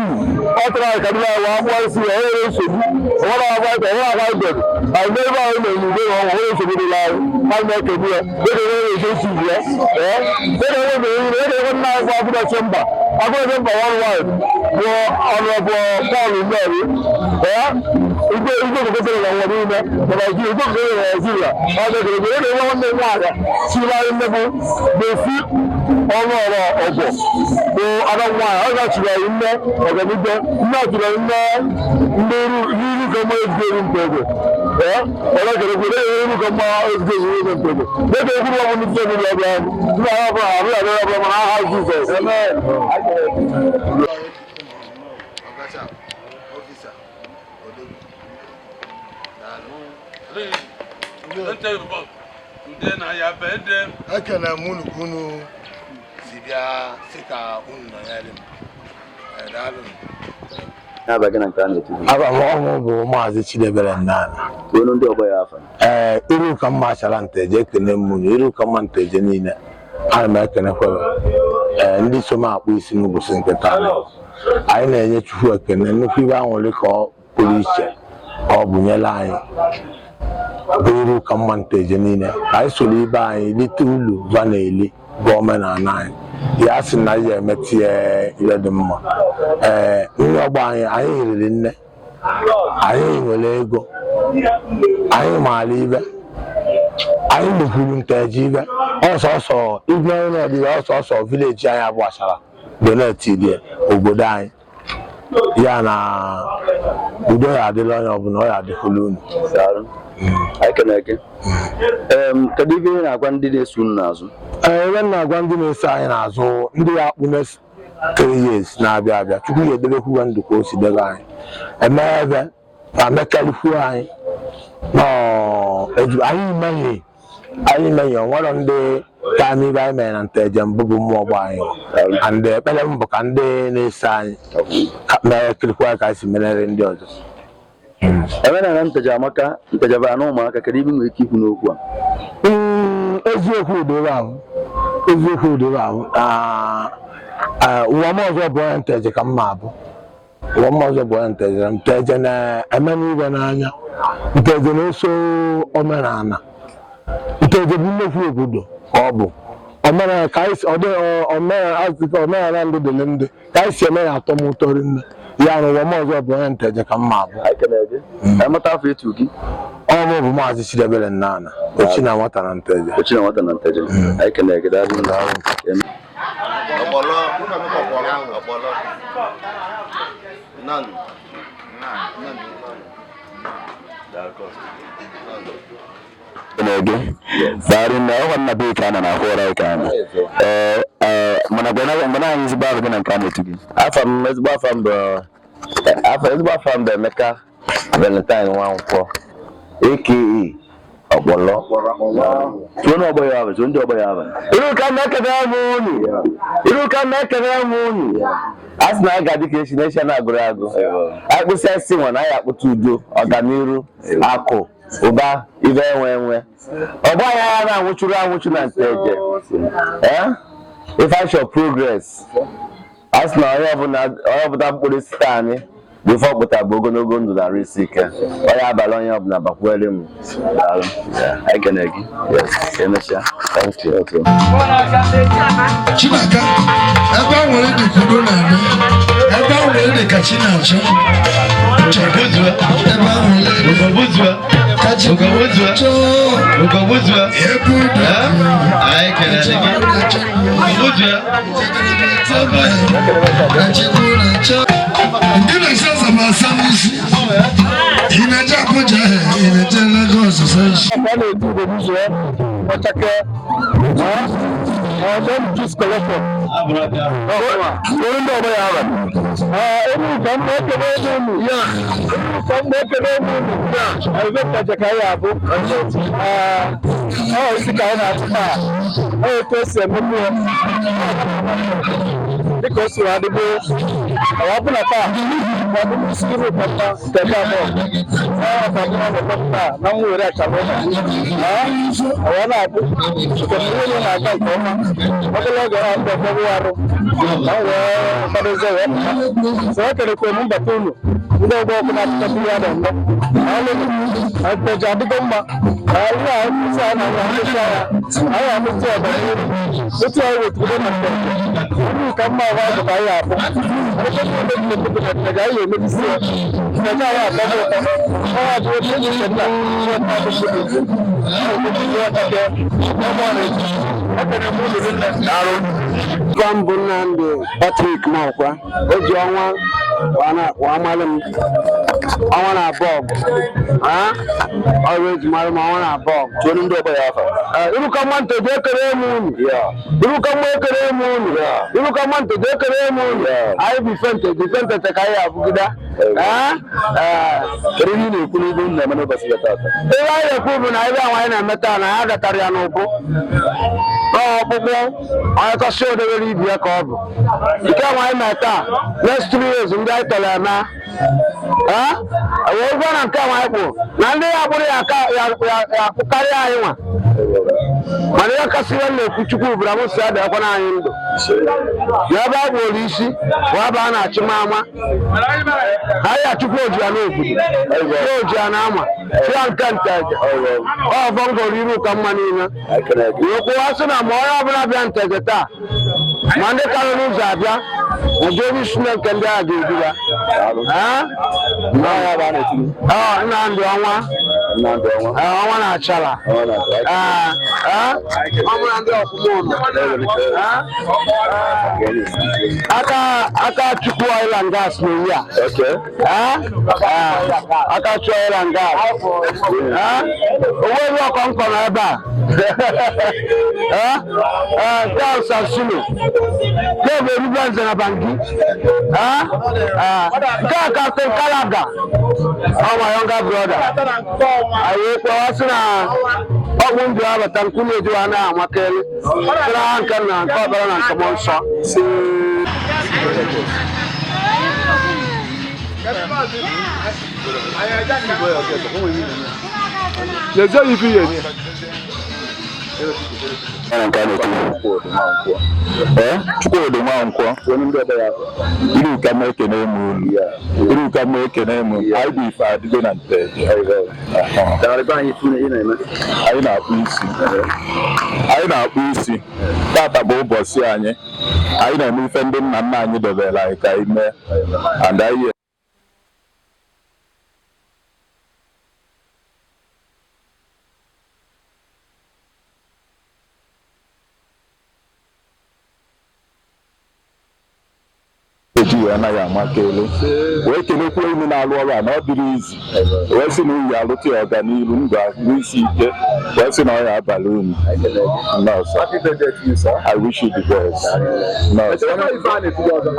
ọ tara anyị ka ndị ahụ akpụọ isi ya nwere nsogbu ọnwere agba ịta nwere agba ịdọdụ anyị n'ebe ahụ na-enye ugbe na ọnwa nwere nsogbu dịla anyị anyị na-ekegbu ya dịka nwere eze esi ya ee dịka enwe mere ihe dịka enwe nna anyị bụ Agụdachi mba Agụdachi mba worldwide bụ ọnụọbụ Paul Mmeri ee igwe igwe kokosere na ụwa niile na Naijiria igwe kokosere na Naijiria ọ dịka igwe enwe nwanne m nwaanyị chiri anyị nne bụ na-esi ọnụ ọrụ ọgwụ bụ ada nwaanyị ọ gachiri anyị nne ọganibe nne achiri anyị nne ndị iru ka mma ezigbo eru nke ego ee ọlọgere kwere eru ka mma ezigbo eru nke ego dịka ekwuru ọbụ ndị ndị ọbụla ọbịa ndị ahụ ọbụla arụ arụ ọbụla mana aha Jizọs. Ekele m unu ka unu si bịa sị ka unu nọnyere m. Daalụ. Aba m ọhụụ bụ Maazị Chidebere Nnana. Olu ndị ọgbọ ya afa. Ee, iru ka mma achara Nteje ekene m unu. Iru ka mma Nteje niile ana m ekenekwebe ee ndị so m akpụ isi n'ụbọchị nke taa. Anyị na-enye Chukwu ekene nnukwu ibe aṅụrị ka ọ pụrụ iche ọ bụnyela anyị bụ iru ka mma Nteje niile ka anyị soro ibe anyị lite ulu va na-eli bụ omenala anyị ya sị na anyị ga-emetụ ya ihe dị mma. Ee, ndị ọgbọ anyị anyị hiriri nne anyị nwere ego Anyị maara ibe anyị mekwuru Nteje ibe ọsọsọ ibe anyị na-adịghị ọsọsọ village anyị abụ Achara donate dị obodo anyị ya na udo ya adịla onye ọbụla ọ ya adịkwula unu. Daalụ. Anyị kene gị. Kedu ife ị na-agwa ndị na-eso unu n'azụ? Ee, ebe m na-agwa ndị na-eso anyị n'azụ, ndị ya akpụ next 3 years na-abịa abịa, Chukwu ya edebekwu ha ndụ ka o si debe anyị eme ebe ma mekarịkwuo anyị nọọ anyị menye onwere ndị ka anyị ibe anyị mere na Nteje mbụ bụ mmụọ ọgbọ anyị, and ekpere m bụ ka ndị na-eso anyị ka mere kirikwa ka anyị si merere ndị ọzọ. Omenala Nteje amaka, Nteje bụ anụ ụmụaka. Kedu ibe ị nwere ike ikwu n'okwu a? Eziokwu doro ahụ, eziokwu doro ahụ. Ụwa m ọzọ bụ onye Nteje ka m ma abụ. Ụwa m ọzọ bụ onye Nteje. Nteje na-eme n'ibe n'anya, Nteje na-eso omenala. Nteje bụ nnukwu obodo ka ọ bụ omenala ka anyị si ọ dị omenala ndị dị ndị ka anyị si eme ya atọ m ụtọ rinne ya na ụwa m ọzọ bụ onye Nteje ka m ma abụ. Anyị kene gị. Anyị mata afọ etu gị. Ọ mụ bụ Maazị Chidebere Nnana, Ochi na Nwata na Nteje. Ochi na Nwata na Nteje. Anyị kene gị, daalụ. Ọpọlọ, ọpọlọ. None. None. Kene gị. Daalụ nne, ọkwa nna be ka a na na-akwụ ụra ka ana. Ee, ee, mana gwana gwana anyị ezigbo afọ gị na nke a na-etu gị. Afa m, ezigbo afa m bụ ezigbo afa m bụ Emeka Valentine Nwankwọ, aka Ọkpọlọ. Tụọ n'ọgbọ ya ahụ, tụọ ndị ọgbọ ya ahụ. Iru ka m ekene m unu, iru ka m ekene m unu. A sị na anyị ga-adị ka echi na echi a na-agụrụ agụ. Anyị kpụsịa isi nwa na anyị akpụta udo, ọganiru, akụ ụba, ibe enwe enwe. Ọgbọ anyị agha na-anwụchuru anwụchu na Nteje. Eh? Ife anyị progress. A sị na onye ọbụla mkpụrụ osisi anyị bụ ife ọkpụta bụ ogologo ndụ na arụ isi ike. Onye abalị onye ọbụla bakwuere m. Daalụ. Anyị kene gị. Yes. Ka emesịa. Thank you. Okay. Chinaka, ebe a nwere dị ka udo na-eme, ebe a nwere dị ka chi na-achọ. Ebe a nwere dị ka chi na-achọ. Ebe udo Anyị kelere gị. ka Chukwu na-achọ. Ndị na-asa asaba asa n'isi. Ị na-eje Abuja, ị na-eje Lagos asa isi. A na-eji Ugobuzue ọchake ọzọ juice collection. Onye ndị ọgbọ ya aba. Enu ka m na-ekele ebe unu. Enu ka m na-ekele ebe unu. Ebe Nteje ka anyị abụ. Ọ isi ka anyị na-atụ taa. Ọ etu esi emepe ya. Dịka o si wee adịgo. Ọ bụ na taa, ọ bụ isi iru papa Nteje abụọ. Ọ ka bụ na taa na m were achara ụlọ. Ọ na-abụ nke ihe na-aga nke ọma. Obere oge na ndị ọgbọgbọ arụ ka m wee kwadozie wee pụta. So ekelekwe m mbata unu ndị ọgbọ ọkụ na-apụta ihe a na-eme. Na Nteje adịgo mma. Na ihe a nkwụsị a na-anya nkwụsị ya anyị amụta ọganihu otu anyị wetugodo na Nteje uru ka mma ahụ azụ ka anyị abụ ebe niile dị n'obodo na Nteje anyị emebisi ya. Nteje anyị atọghị ụtọ. Ọ ya bụ otu enyi nke nna Afọ m bụ Nnamdi Patrick Mokwa. O ji ọnwa wa amalị m ọnwa na abụọ ọrụ eji mara m ọnwa na abụọ. Tụọ ndị ọgbọ ya afa. Iruka mma Nteje, ekele m unu. Iruka mma, ekele m unu. Iruka mma Nteje, ekele m unu. Anyị bụ ife Nteje, ife Nteje ka anyị abụgide. Kedu ihe ị na-ekwu n'ibe unu na-eme n'ụbọchị ya taata? Ihe anyị na-ekwu bụ na ebe ahụ anyị na-eme taa na ya gatara ya n'ụbụ ọkpụkpụ onye kọsị odebere ibi ya ka ọ bụ nke ahụ anyị mee taa. Next 3 years ndị anyị tọrọ eme wee gwa na nke ahụ anyị kpụ na ndị ya kpụrụ ya aka ya akpụkarịa anyị nwa. Mana ihe kasị ihe m na-ekwu, Chukwu bụra m si adịakwana anyị ndụ na ebe a kpụrụ isi bụ ebe a na-achị ma ama anyị achụkwu oji ya n'obodo oji ya na ama ya nke Nteje ọfọ ngọrọ iru ka mma niile wee kwụwa sị na ma onye ọbụla bịa Nteje taa, ma ndị karịrị ụzọ abịa. Nke onye isi na nke ndị a ga-eduga. Nnamdị Ọnwa. Ọnwa na-achala. Ọ bụrụ ndị ọkwụmụnụ. Aka aka Chukwu oil and gas na-eyi a. Aka Chukwu oil and gas. Onwe ebe ọkọ nkọ nọ ebe a. Charles Sassulo. Nke bụ Erube Nze na Bangi. Nke a Captain Kalaga. Ọ my younger brother. Anyị kpọọ sị na ọgwụ ndụ abata nkwunye eju a na-amakeli. Sịra ha nke nna nke ọbara na nke mmụọ nsọ. Chukwudi Nwankwọ, Iruka m ekene m unu, Iruka m ekene m, anyị bụ ife adịgo na Nteje. Anyị na-akpụ isi, anyị na-akpụ isi, tata bụ ụbọchị anyị, anyị na-eme ife ndị nna nna anyị dobere anyị ka anyị mee, and anyị eji wee anaghị amaka elu wee kelekwa unu na-alụ ọrụ a na ọ dịrị izu wee sị na unu alụta ya ọganihu ndụ ahụ isi ike wee sị na ọ ya abalị unu. Nọọsụ, I wish you the best. Nọọsụ,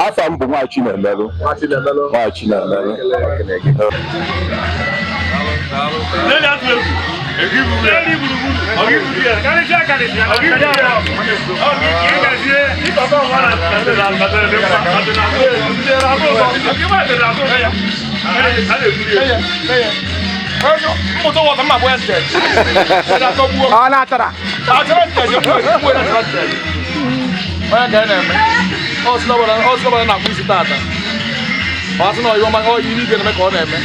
afa m bụ Nwachinemelụ. Nwachinemelụ. Ọ na-atara. Onye ka na-eme ọ sị na na-akpụ isi tata, ọ sị na ọyị igwe na-eme ka ọ na-eme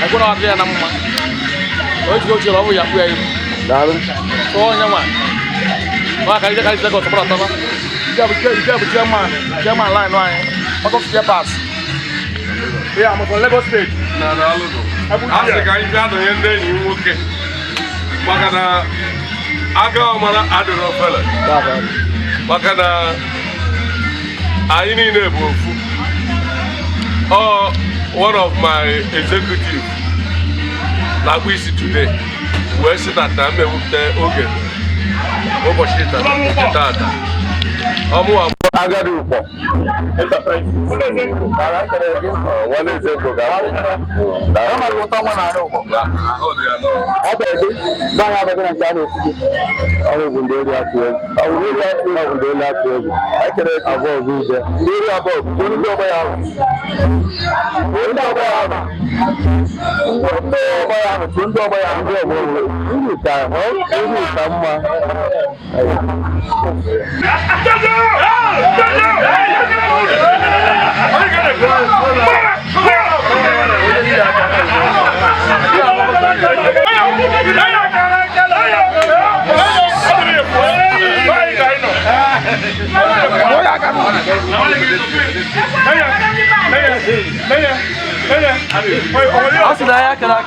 ekwe na ọ adịrị ya na mma. O jiri ochere ọ bụ ya kpụ ya ihu onye nwa ọ ka ije ka ije Lagos gbara ataba. Nke bụ chairman chairman line anyị ọtọ spare parts ya amụrụ Lagos State. A sị ka anyị bịa dọnye ndị enyi m nwoke maka na aka ọmara adịrọ ofele, maka na anyị niile bụ ofu. Ọ one of my executive na-akpụ isi today wee sị na na m ewepụta oge ụbọchị tata ọmụwa. Agadi ụkpọ.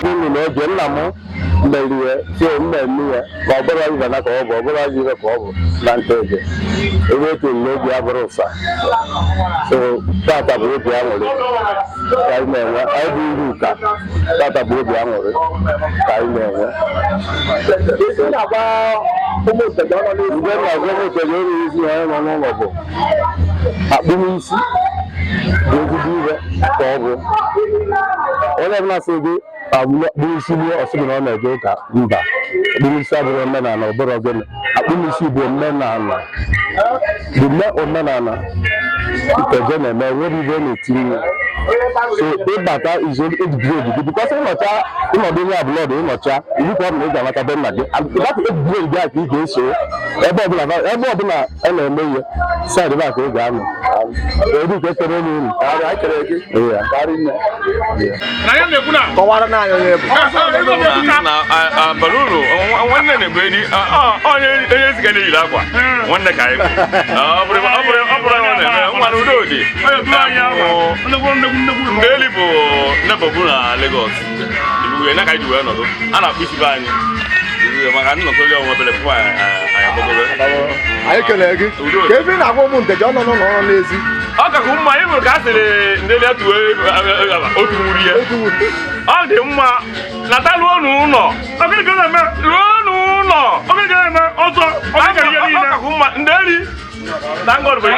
Unu na-eji nna m mmerie tie mmemme ya ka ọ bụrụ ibe na ka ọ bụ ọ bụrụ ibe ka ọ bụ na Nteje ebe etu n'obi abụrụ ụsa. So tata bụ obi aṅụrị ka anyị na-enwe. Anyị bụ uru ụka, tata bụ obi aṅụrị ka anyị na-enwe. Mgbe na-agwa ụmụ Nteje onye isi onye nọ n'ụlọ bụ akpụmisi bụ ezigbo ihe ka ọ bụ onye ọbụla sị gị akpụmisi gbuo ọsị gị na ọ na-eje ụka mba. Akpụmisi abụrụ omenala, ọ bụrụ gịnị akpụmisi bụ omenala bụ mme omenala Nteje na-eme nwere ibe na-etinye. So ịbata izo ejibiri ejiji bikọs ịnọcha ịnọdụ onye abụlọdụ ịnọcha iwu ka ọ bụ na ị ga-anata be nna gị that ejibiri ejiji a ka ị ga-eso ebe ọbụla ebe ọbụla a na-eme ihe saịdị ebe a ka ị ga-anọ. Edu ka ekere onye unu. Kọwara na anyị onye bụ. Bara uru nwanne na-egbu eri onye onye ziga na-eyiri akwa nwanne ka anyị bụ. Ọ bụrụ ọ bụrụ ọ na-eme nwanne Udo dị. Ndeli bụ nnebọbụ na Lagos. Ibuwe na ka anyị ji wee nọdụ. A na-akpụ isi be anyị. Ibuwe maka nnọkọ ndị ọnwa obere pụọ anyị agbagobe. Anyị kelee gị. Ka ebe ị na-agwa ụmụ Nteje ọ nọ n'ụlọ ọrụ n'ezi. Ọ kakụ mma ị hụrụ ka a sịrị Ndeli atụwe otu wuri ya. Ọ dị mma nata ruo n'ụlọ. Ruo n'ụlọ. Ọ kakụ mma Ndeli. Thank God for you.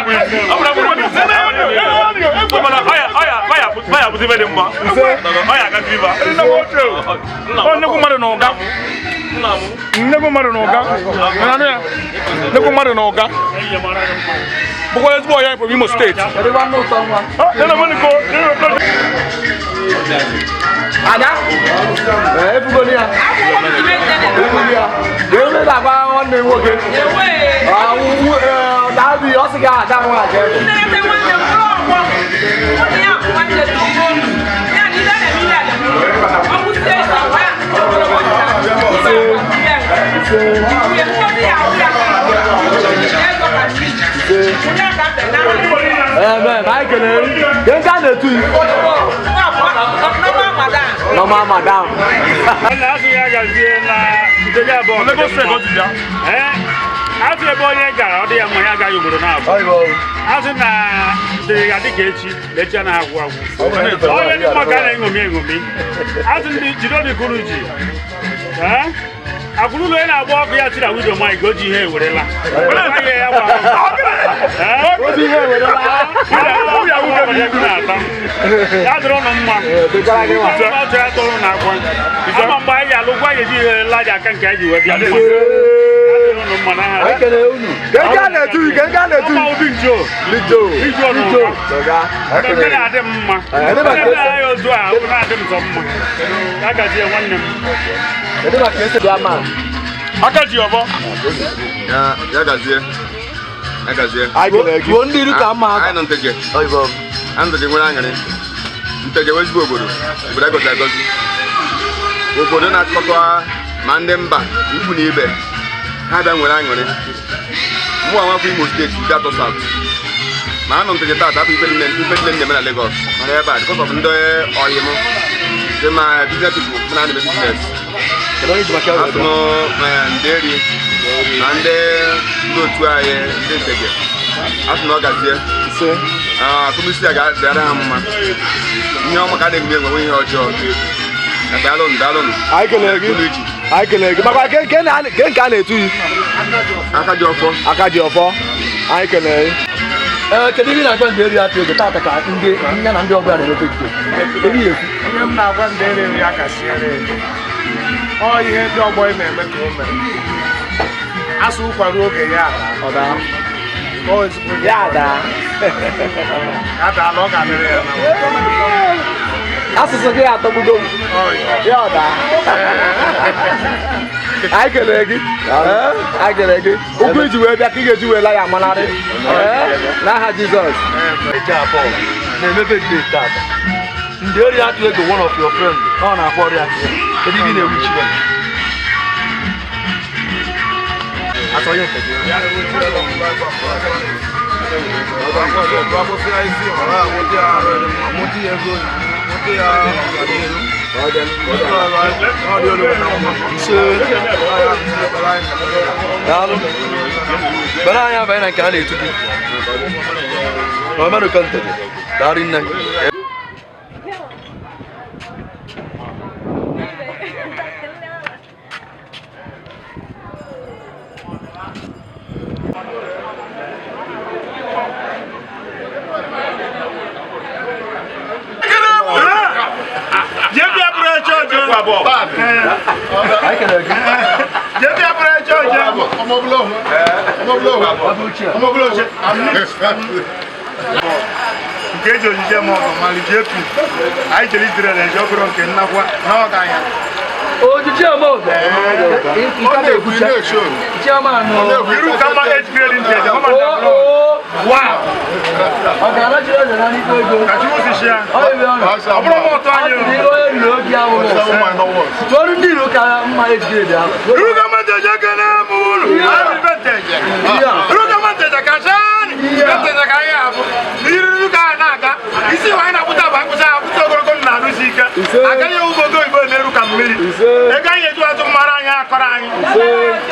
Ọya bụzi ibe dị mma. Ọya agazi ibe. Nnekwu mmadụ na ụga. Nnekwu mmadụ na ụga. Nnekwu mmadụ na ụga. Bụkwa ezigbo ọya from Imo Steeti. Ada, ebugoli ya. Ebugoli ya. Ga-eme na-agba nwanne m nwoke. Dabi, ọ sị gị ada nwa aja ebe. Amen. Anyị kelere. Ke nke a na-etu yi? Normal madam. Lagos State ọ dị ya. Azụ ebe onye gara ọ dị ya mma ya agaghị obodo na-abụ. Azụ na dịrị ya dịka echi na echi anaghị agwụ agwụ. Onye dị mma ka a na-eṅomi eṅomi. Azụ ndị jide obi kuru ji. Akwụrụ ụlọ onye na-agba ọkụ ya tiri wido maịk o ji ihe ewerela. Ya dịrị ụnụ mma. Ọchọ ya tọrọ na akwa. Ama mgbe anyị alụ gwa anyị eji ihe laja aka nke anyị ji wee bịa. Ke nke a na-etu yi? Ke nke a na-etu yi? Lijo. Lijo. Nke na-adị m mma. Ndị na-ahịa ozu a ọ na-adị m sọ mma. Ya gazie nwanne m. Aka ji ọbọ. Ya gazie. Ya gazie. Tuo ndị iru ka mma aka. Anyị nọ Nteje. Anyị Nteje nwere aṅụrị. Nteje wee ezigbo obodo. Obodo agọzi agọzi. Obodo na-achịkọta ma ndị mba ikwu na ibe. Ha bịa nwere aṅụrị. Mụ nwa afọ Imo Steeti dị atọ South. Ma anọ Nteje taata afọ ife nne na-eme na Lagos. Mana ebe a because of ndị ọyị m. Dị ma business people mụ na na-eme business. Asụ m Nderi na ndị otu anyị ndị Nteje. Asụ na ọ gazie. Akụmisi a ga-adịara ha mma. Ihe ọma ka a na-egbu enwe ihe ọjọọ. Daalụnụ daalụnụ. Anyị kelere gị. Anyị kelere gị. Makwa ke nke a na-etu yi? Aka ji ọfọ. Aka ji ọfọ. Anyị kelere gị. Ee, kedu ihe ị na-agwa ndị eri atụ ego taata ka ndị ya na ndị ọbụla na-emepe ikpe? Kedu ihe ekwu? Ihe m na-agwa ndị eri ya ka siere ọ ihe ndị ọgbọ ị na-eme ka o mere. Asụ ụkwara oge ya Ọ daa. Ya daa. Ya daa na ọ ga-adịrị ya na Asụsụ gị atọgbugo m. Ya ọ daa. Anyị kelere gị. Anyị kelere gị. Ụkwụ iji wee bịa ka ị ga-eji wee la ya amanarị. N'aha Jizọs. Na-emepe date taata. Ndị ori atụ ego one of your friend ọ na-akpọ ọrịa kedu ibe ị na-ewuchi ya? Atọ onye nke gị. Daalụ. Bere anyị abanye na nke a na-etu gị. Omeruka Nteje. Daalụ nne. Nke eji ojije m ọgụ mali JP anyị jere Israel eje ọbụrụ nke nnakwa na ọ ga anya Ojiji eme ọgụ. Iru ka mma age grade Nteje ọ ma Wow. Ọ ga-anachiri eze na n'ikpe ego. Ka Chukwu si shia. Ọ bụ ọnụ. Ọ bụrụ m ụtọ anyị. Ọ sị na onye riri oge ahụ. Tụọrọ ndị iro ka mma ejide dị ahụ. Iru ka mma Nteje ekele m unu. Anyị bụ Nteje. Iru ka mma Nteje kacha anyị. Nteje ka anyị abụ. N'iru Isi anyị na-akpụta bụ akpụcha akpụta ogologo na arụsi ike. Agaghị ewu ogo oyibo na-eru ka mmiri. Ego anyị eju atụ mara anyị akọrọ anyị.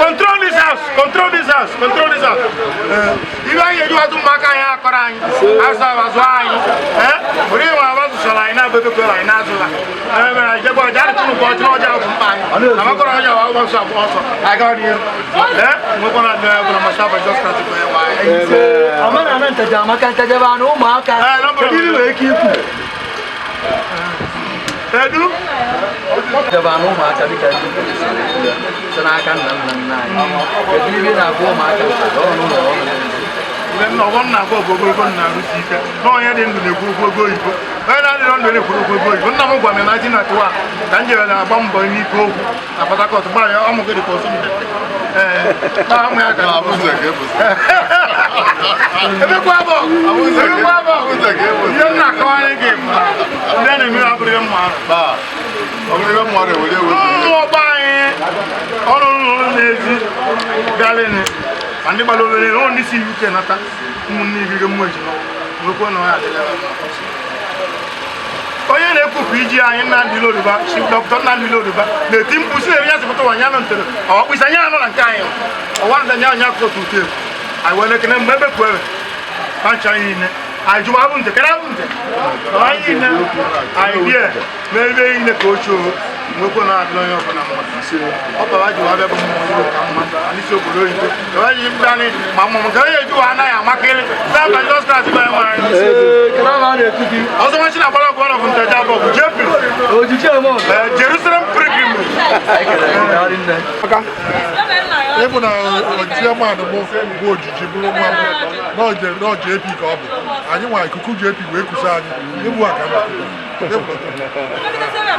Control this house, control this house, control this house. Ibe anyị eju atụ mma aka anyị akọrọ anyị. Azụ azụ anyị. Were nwe azụchara anyị na-abụ ebe anyị na-azụla. Mere anyị jekwa ọja arịtụ n'ụkọ ọjọọ ọjọọ bụ mkpa anyị. Amakọrọ ọjọọ bụ ọsọ abụ ọsọ. Anyị gawa n'ihu. Nwekwana ndị ọbụla ma shabụ Jizọs Kraịst bụ onye nwe anyị. Omenala Nteje amaka, Nteje bụ anụ ụmụaka. Kedu ihe nwere ike ikwu? Edu? Nteje bụ anụ ụmụaka dịka ndị Igbo si ekwu ya, site n'aka nna nna nna anyị. Kedu ihe na-agwa ụmụaka Nteje ọrụ n'ụlọ ọrụ? Ọgbọ nna agwa bụ ogologo nna arụsi ike na onye dị ndụ na-ekwu okwu ego oyibo, onye na-adịrọ ndụ na-ekwuru okwu ego oyibo. Nna m gwa m na 1991 ka m jere na-agba mbọ n'ike okwu na Port Harcourt gbara ya ọmụ gị dị ka ọsọ mbe. Ee, ya ka ebekwa abọ ebekwa abọ ihe m na-akọwanye gị bụ ndị a na-emere abụrụ ihe mma mmụọ ọgbọ anyị ọrụ ụlọ n'ezi bịalịnị ma ndị gbara obere na ndị si UK nata ụmụnne igige mmụọ ejima nwekwa na ọ ya adịla mma. Onye na-ekwupụ iji anyị Nnamdi Loduba, Chief Dr. Nnamdi Loduba na-eti mkpu si na-eri ya sịpụta ụwa anya nọ ntere ọkpụisi anya anọ na nke anyị ọwa nta anya anya kụtụ ụtụ egwu anyị wee lekene mgbe ebe kwere pancha anyị niile anyị jụwa abụ nte kere abụ nte anyị niile anyị bie mee ebe niile ka ochie nwekwe na adịla onye ọbụla mma. Ọ bara ji wabịa bụ mmụọ iwe ka mma anyị si obodo oyibo ebe anyị ndị anyị ma mmụọ nke onye ejuwa anaghị amakịrị n'aba Jizọs Kraịst bụ onye nwe anyị. Ọzọ nwachi na-agbara ọgụ ọnọbụ Nteje abụọ bụ JP Jerusalem Pilgrim. Ịbụ na chairman m bụ ojiji bụrụ nwa m na JP ka ọ bụ anyị nwa ikuku JP wee kusa anyị ịbụ aka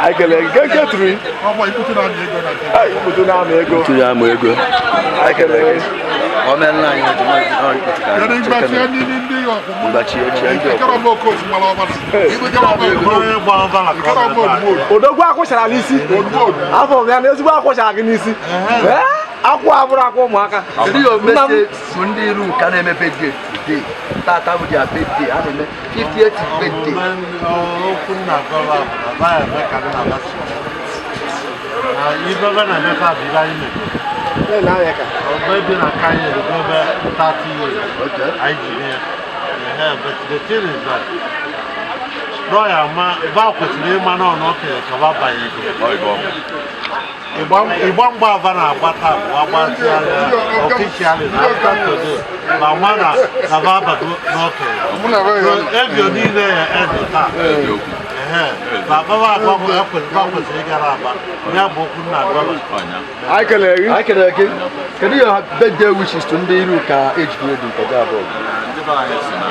Anyị kelere gị. Nke tụrụ ọgba ikputu na-amị ego na ikputu na-amị ego. Ikputu na-amị ego. Anyị kelere gị. Omenala anyị ji Kedu mgbachie ndị ọkwụmụ? Mgbachie ochie ndị Ikere ọma okofu gbara ọbara. Ikere ọma Ikere ọma odumodu. Odogwu akwụchara n'isi. Afọ m ya na ezigbo akwụchara gị n'isi. Akwụ abụrụ akwụ ụmụaka. Kedu your message to ndị iru ka na-eme birthday today? Tata bụ their birthday, a na-eme 50th birthday. Okwu nna gọva bụ na ba eme ka nna ba si. Na ibe ba na-emefe bụ ibe anyị mepere. Maybe na Kanye will go back 30 years. Okay. I engineer. Yeah, but the thing is that lawyer ma ba kwesịrị ịma na ọnụ okenye ka ba banye ego. Ịgba mgba ava na-agba taa bụ agbatịala officially na after today ma ma na na ba abago n'okenye. So ebio niile ya eze taa. Ma baba agba kwesịrị ịgara aba ya bụ okwu nna agwaba. Anyị kelere gị. Anyị kelere gị. Kedu your birthday wishes to ndị iru ka age grade Nteje abụọ? Ndị be anyị si na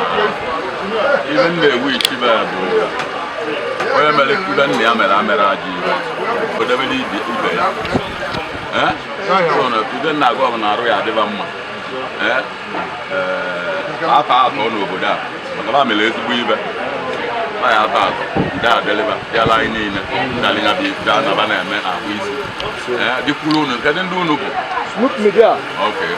ihe m na-ewu ichibe bụ onye mere ibe nna ya mere amere ajọ ibe o debere ibe ya. Ibe nna agwa bụ na arụ ya adịba mma. Atọ atọ n'obodo a maka na mere ezigbo ibe na ya atọ atọ ndị adịlịba dịala anyị niile ndị alịnya bụ ibe anaba na-eme ahụ isi dịkwuru unu kedụ ndị unu bụ. Smooth Media. Okay.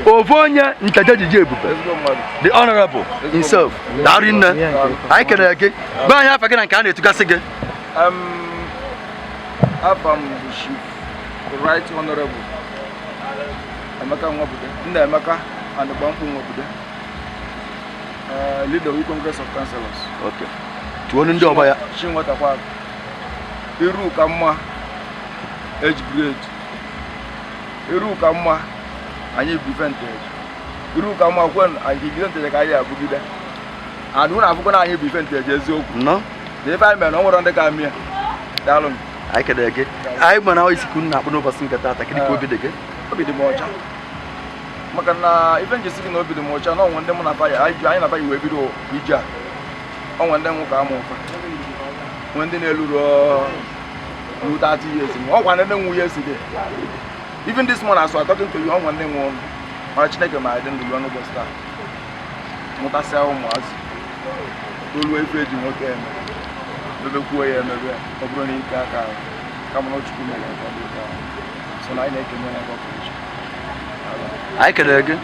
Ofu onye Nteje jiji ebube, the honorable himself, daarụ nne, anyị kelere gị. Gwa anyị afa gị na nke a na-etugasị gị. Afa m bụ Chief Right Honorable Emeka Nwabude, Nna Emeka and Gbamkpu Nwabude, leader of Congress of Councillors. Okay. Tụọ ndị ọba ya. Chinwetakwa iru ka mma age grade, iru ka mma anyị bụ ife Nteje, iru ka mma kwen anyị ife Nteje ka anyị abụgide and unu afụkwa na anyị bụ ife Nteje eziokwu. No. Na ife anyị mere na ọ nwere ndị ka mie. Daalụ. Anyị kelere gị. Anyị gbara isi ka unu na-akpụ n'ụbọchị nke taata, kedu ka obi dị gị? Obi dị m ọcha maka na ife njesi gị na obi dị m ọcha na onwe ndị mụ na fa anyị na fa wee bido ije a, onwe ndị nwụ ka ama ụfa, nwee ndị na-eluru Ruo 30 years ọ gwa nne nwu yesterday. Even this morning as we are talking to you, ọ nwa nne nwe ọnụ. Mana Chineke ma adị ndụ ruo n'ụbọchị taa. Mụtasịa ụmụazị. Toluo ife eji nwoke eme. Mebekwuo ya emebe ọ bụrụ na ike aka ahụ. Kama na Chukwu mere ka ọ dị otu ahụ. So na anyị na-ekene ya ebe ọ pụrụ iche. Anyị kelere gị.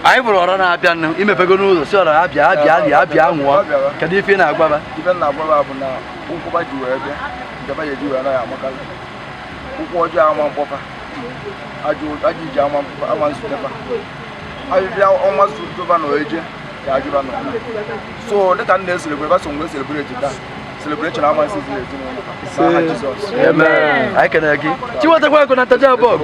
Anyị bụrụ ọra na-abịa nụ imepego n'ụzọ si ọra abịa abịa abịa abịa nwụọ. Kedu ife ị na-agwaba? Ife m na-agwaba bụ na ụkwụ ba ji wee bịa nke ba ji eji wee anaghị amakarị. Ụkwụ ọjọọ ama mkpọfa, ajọ ije ama mkpọfa, ama nzutefa. Abịbịa ọnwa zuteba na eje ka ajụba nọ. So dịka m na-eselebrate, ba so mgbe celebrate taa. Celebration ama nsi ziri ezinụlọ. N'aha Jizọs. Amen. Anyị kelere gị. Chiwetakwa ego na ntaja abụọ.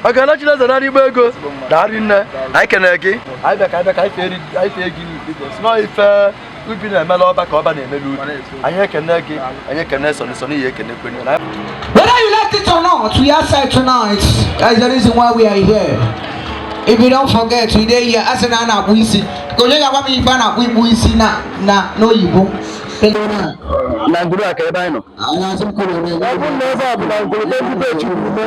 Ọ ga-ala Chineze narị igbe ego. Darị nne. Anyị kelere gị. Anyị bịa ka anyị bịa ka anyị fee gị n'ubi. Sị ife ubi na-emela ọba ka ọba na-emela ubi. Anyị ekene gị. Anyị ekene Sọnị Sọnị ya ekene kwenye. Whether you like it or not, we are outside tonight. That's the reason why we are here. If you don't forget, today here, asị na a na-akpụ isi. Ka onye ga-agwa m ife a na-akpụ ikpu isi na na n'oyibo. Na ngwuru a ka ebe anyị nọ. Ọ bụrụ na ebe a bụ na ngwuru be ndị be Chukwume,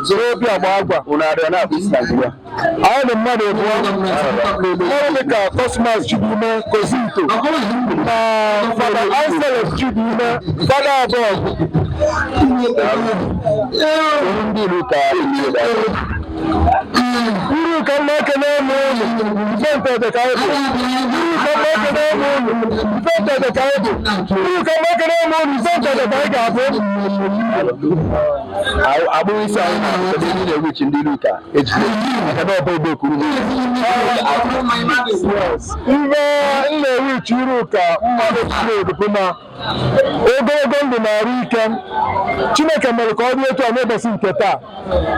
zoro obi agba agwa. Unu arịọ na-akpụ isi na ngwuru a. Anyị dị mmadụ abụọ. Ọrụ dị ka Cosmas Chukwume Kozito na Fada Anselm Chukwume, Fada abụọ. Ndị ilu ka Iru ka mma ekene m unu, ife ntete ka anyị bụ. Iru ka mma ekene m unu, ife ntete ka anyị bụ. Iru ka mma ekene m unu, ife ntete ka anyị ga-abụ. Agbụrụ isi anyị na-abụ ndị na-ewuchi ndị ilu ka ejide maka na ọbụ ogbe kwuru. Ife m na-ewuchi iru ka mmadụ bụ na ogologo ndụ na-arụ ike. Chineke mere ka ọ dị otu a n'ụbọchị nke taa,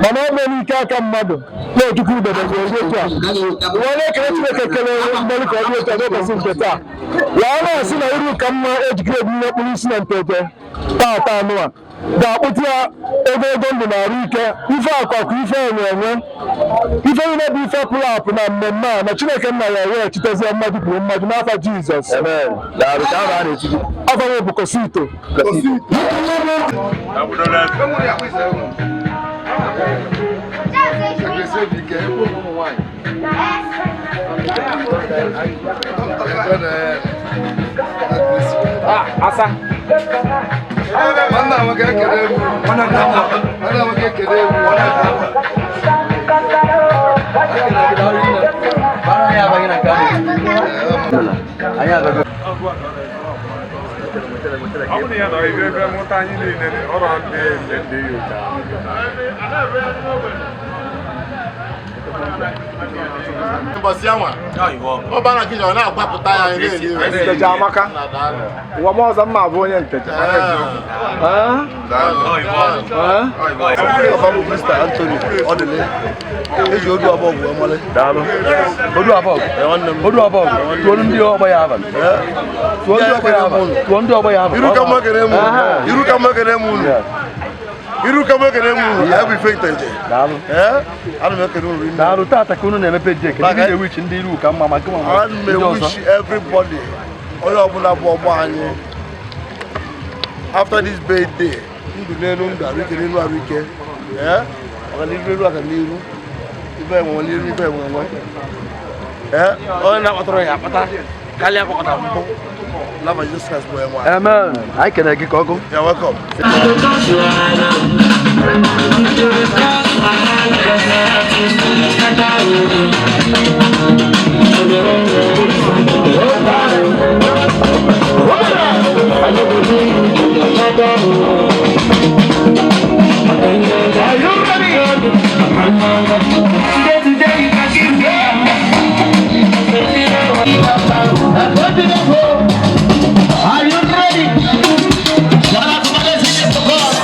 mana ọ mere ike aka mmadụ na-ejikwa udebe ka ọ dị otu a. Wee na-ekele Chineke kelere mmeri ka ọ dị otu a n'ụbọchị nke taa. Wee na-asị na iru ka mma ejikere ebu ihe mkpụrụ isi na ntete taata anụwa ga-akpụta ya ogologo ndụ na arụ ike, ife akụ akụ, ife enwe enwe, ife niile bụ ife pụrụ apụ na mmemme a na Chineke nna ya wee chitezie mmadụ kwuru mmadụ n'afa Jizọs. Afa m bụ Kosito. Asa. Nwanne nwoke ekele m. Nwanne nwoke ekele m. Ọ bụrụ ya na ibe ebe mụta anyị niile ọrụ ndị ndị ya ụka. Mbọsị anwa, ọba na kichin ọ na-agbapụta ya anyị na-eli ire. Nteje amaka. Ụwa m ọzọ mma abụ onye nteje. Ọba bụ Mr. Anthony Odile. Eji odu abụọ gwuo mmalị. Daalụ. Odu abụọ. Odu abụọ. Tụọ ndị ọgbọ ya abalị. Tụọ ndị ọgbọ ya abalị. Tụọ ndị ọgbọ ya abalị. Iru ka mma kene m unu. Iru ka mma kene m unu. Iru ka mma kene m unu. Ya bụ ife nteje. Daalụ. Ana m ekene unu rinne. Daalụ taata ka unu na-emepe ji ekele. Ndị na-ewichi ndị iru ka mma ma nke ma Ana m ndị ọzọ. ewish everybody onye ọbụla bụ ọgbọ anyị after this birthday ndụ n'elu ndụ arụike n'elu arụike ọganiru n'elu ọganiru ife enwenwe n'iru ife enwenwe onye na-akpatara ya akpata karịa akpakọta mbụ lava Jesus Christ bụ enwe. Amen. Anyị kene gị ka ọgụ. You're welcome. Are you ready? Shout out to my ladies for God.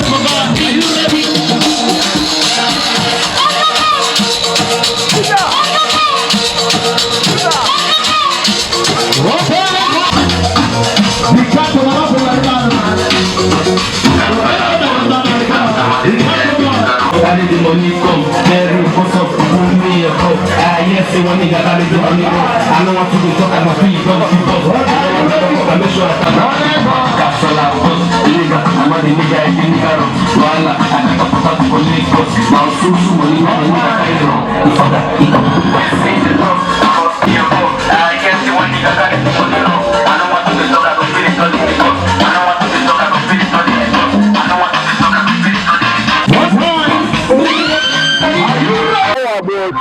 For God. Are you ready? Carry the money come, very what's up, put me a cup. Ah yes, say one nigga carry the money come. I don't want to go talk, I'm a free gun, keep up. I make sure I can. That's all I want. Nigga, For Lagos, now so so money, money,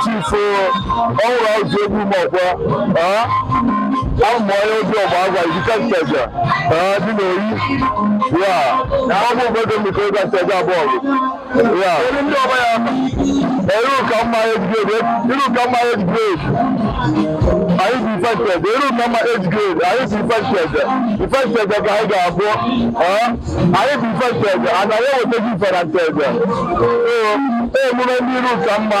Chief ọhụrụ ọjọ egwu mọkwa amụ onye obi ọgba agwa ijike nteje dị n'oyi ya na ọ bụ obodo mmekọ ịga nteje abụọ ya ndị ọba ya eru ka mma age grade, eru ka mma age grade, anyị bụ ife nteje, eru ka mma age grade, anyị bụ ife nteje, ife nteje ka anyị ga-abụ, anyị bụ ife nteje, anaghị ewetaghị ife na nteje. Emume ndị iru ka mma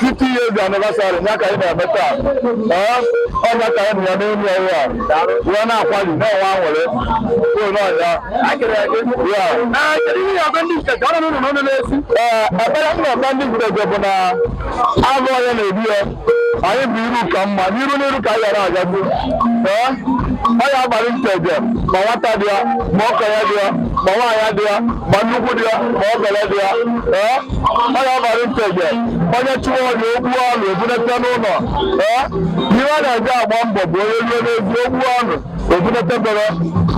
50 years anniversary ya ka anyị na-eme taa, ọnya ka anyị nọ ya n'elu ọrụ a wee na-akwali na-enwe aṅụrị ụlọ ya. Ee, ekpere m na-ekpe ndị nteje bụ na agụ onye na-ebi ya, anyị bụ iru ka mma n'iru n'iru ka anyị ghara agazi. Ee, ọ ya abalị nteje ma nwata dị ya, ma okenye dị ya, ma nwaanyị dị ya, ma nnukwu dị ya, ma obere dị ya. Ee, ọ ya abalị nteje onye chụwa ọnya okwu ọnụ ebunete n'ụlọ. Ee, ihe a na-eji agba mbọ bụ onye ruo n'ezi okwu ọnụ ebunete bere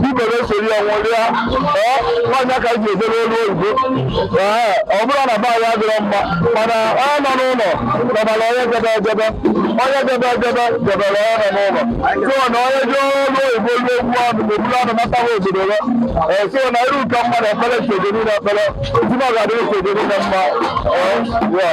ibere soro ya nwụrịa. Ee, nwaanyị ka anyị ji edebe olu oyibo. Ee, ọ bụrụ na be anyị adịrọ mma, mana onye nọ n'ụlọ nọbara onye jebe ejebe, onye jebe ejebe jebere onye nọ n'ụlọ. So na onye ji olu oyibo ruo okwu ọnụ eburu ọnụ natawa obodo ya. Ee, so na iru ka mma na ekpere nteje niile, ekpere ezinụlọ ga-adịrị nteje niile mma. Ee, ya.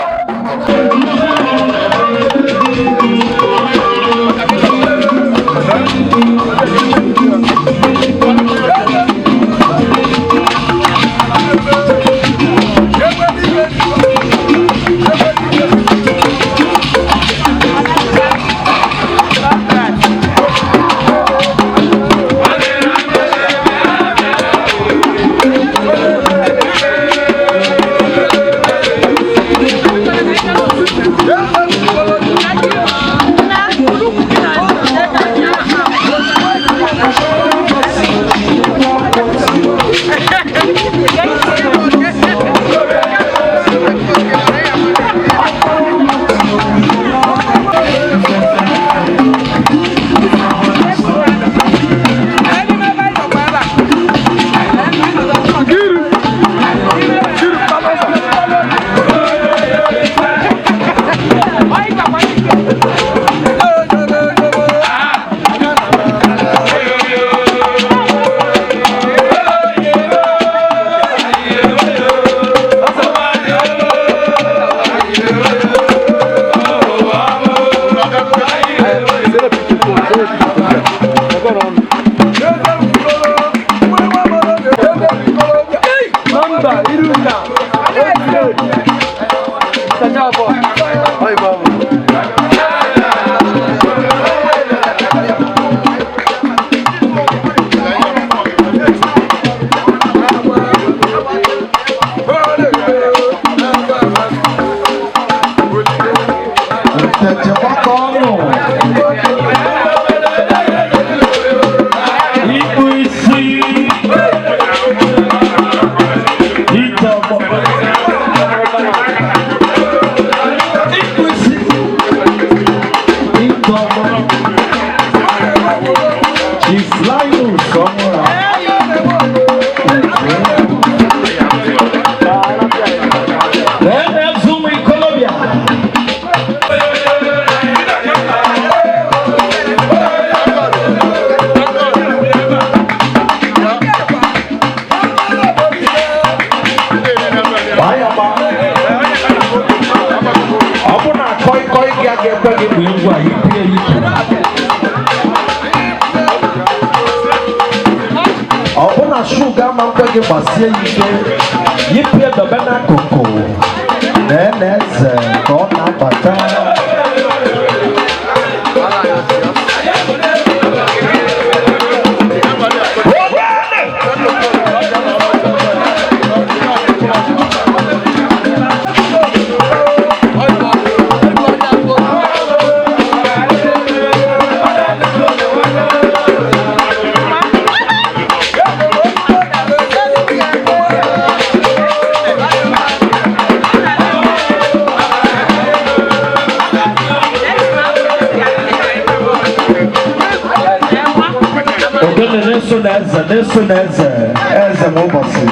Ọbụna shuga ma nkwe gị gbasie ya ike, yipụ ya dobe n'akụkụ na eze ka ọ na-abata. Ogene na-eso na eze na-eso na eze eze ma ụbọchị.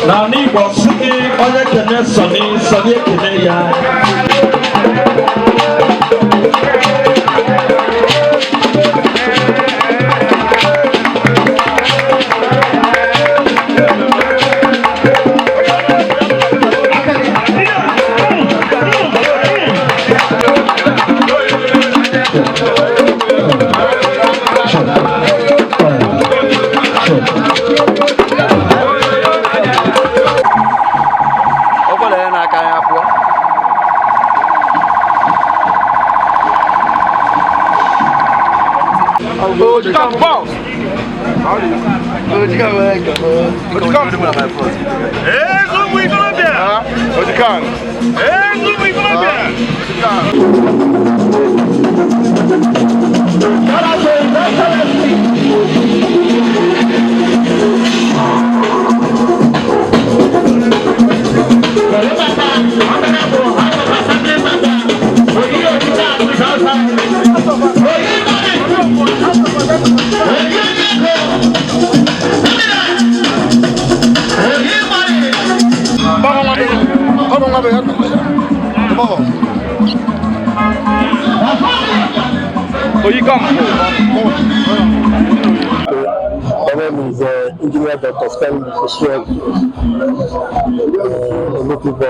N'ala Igbo sị gị onye kene Sọnị, Sọnị ekene ya. Ọbụla ya n'aka ya pụọ. Ezugbo ikorobịa! Ezugbo ikorobịa! My name is Engineer Dr. Stanley Osuag, a native of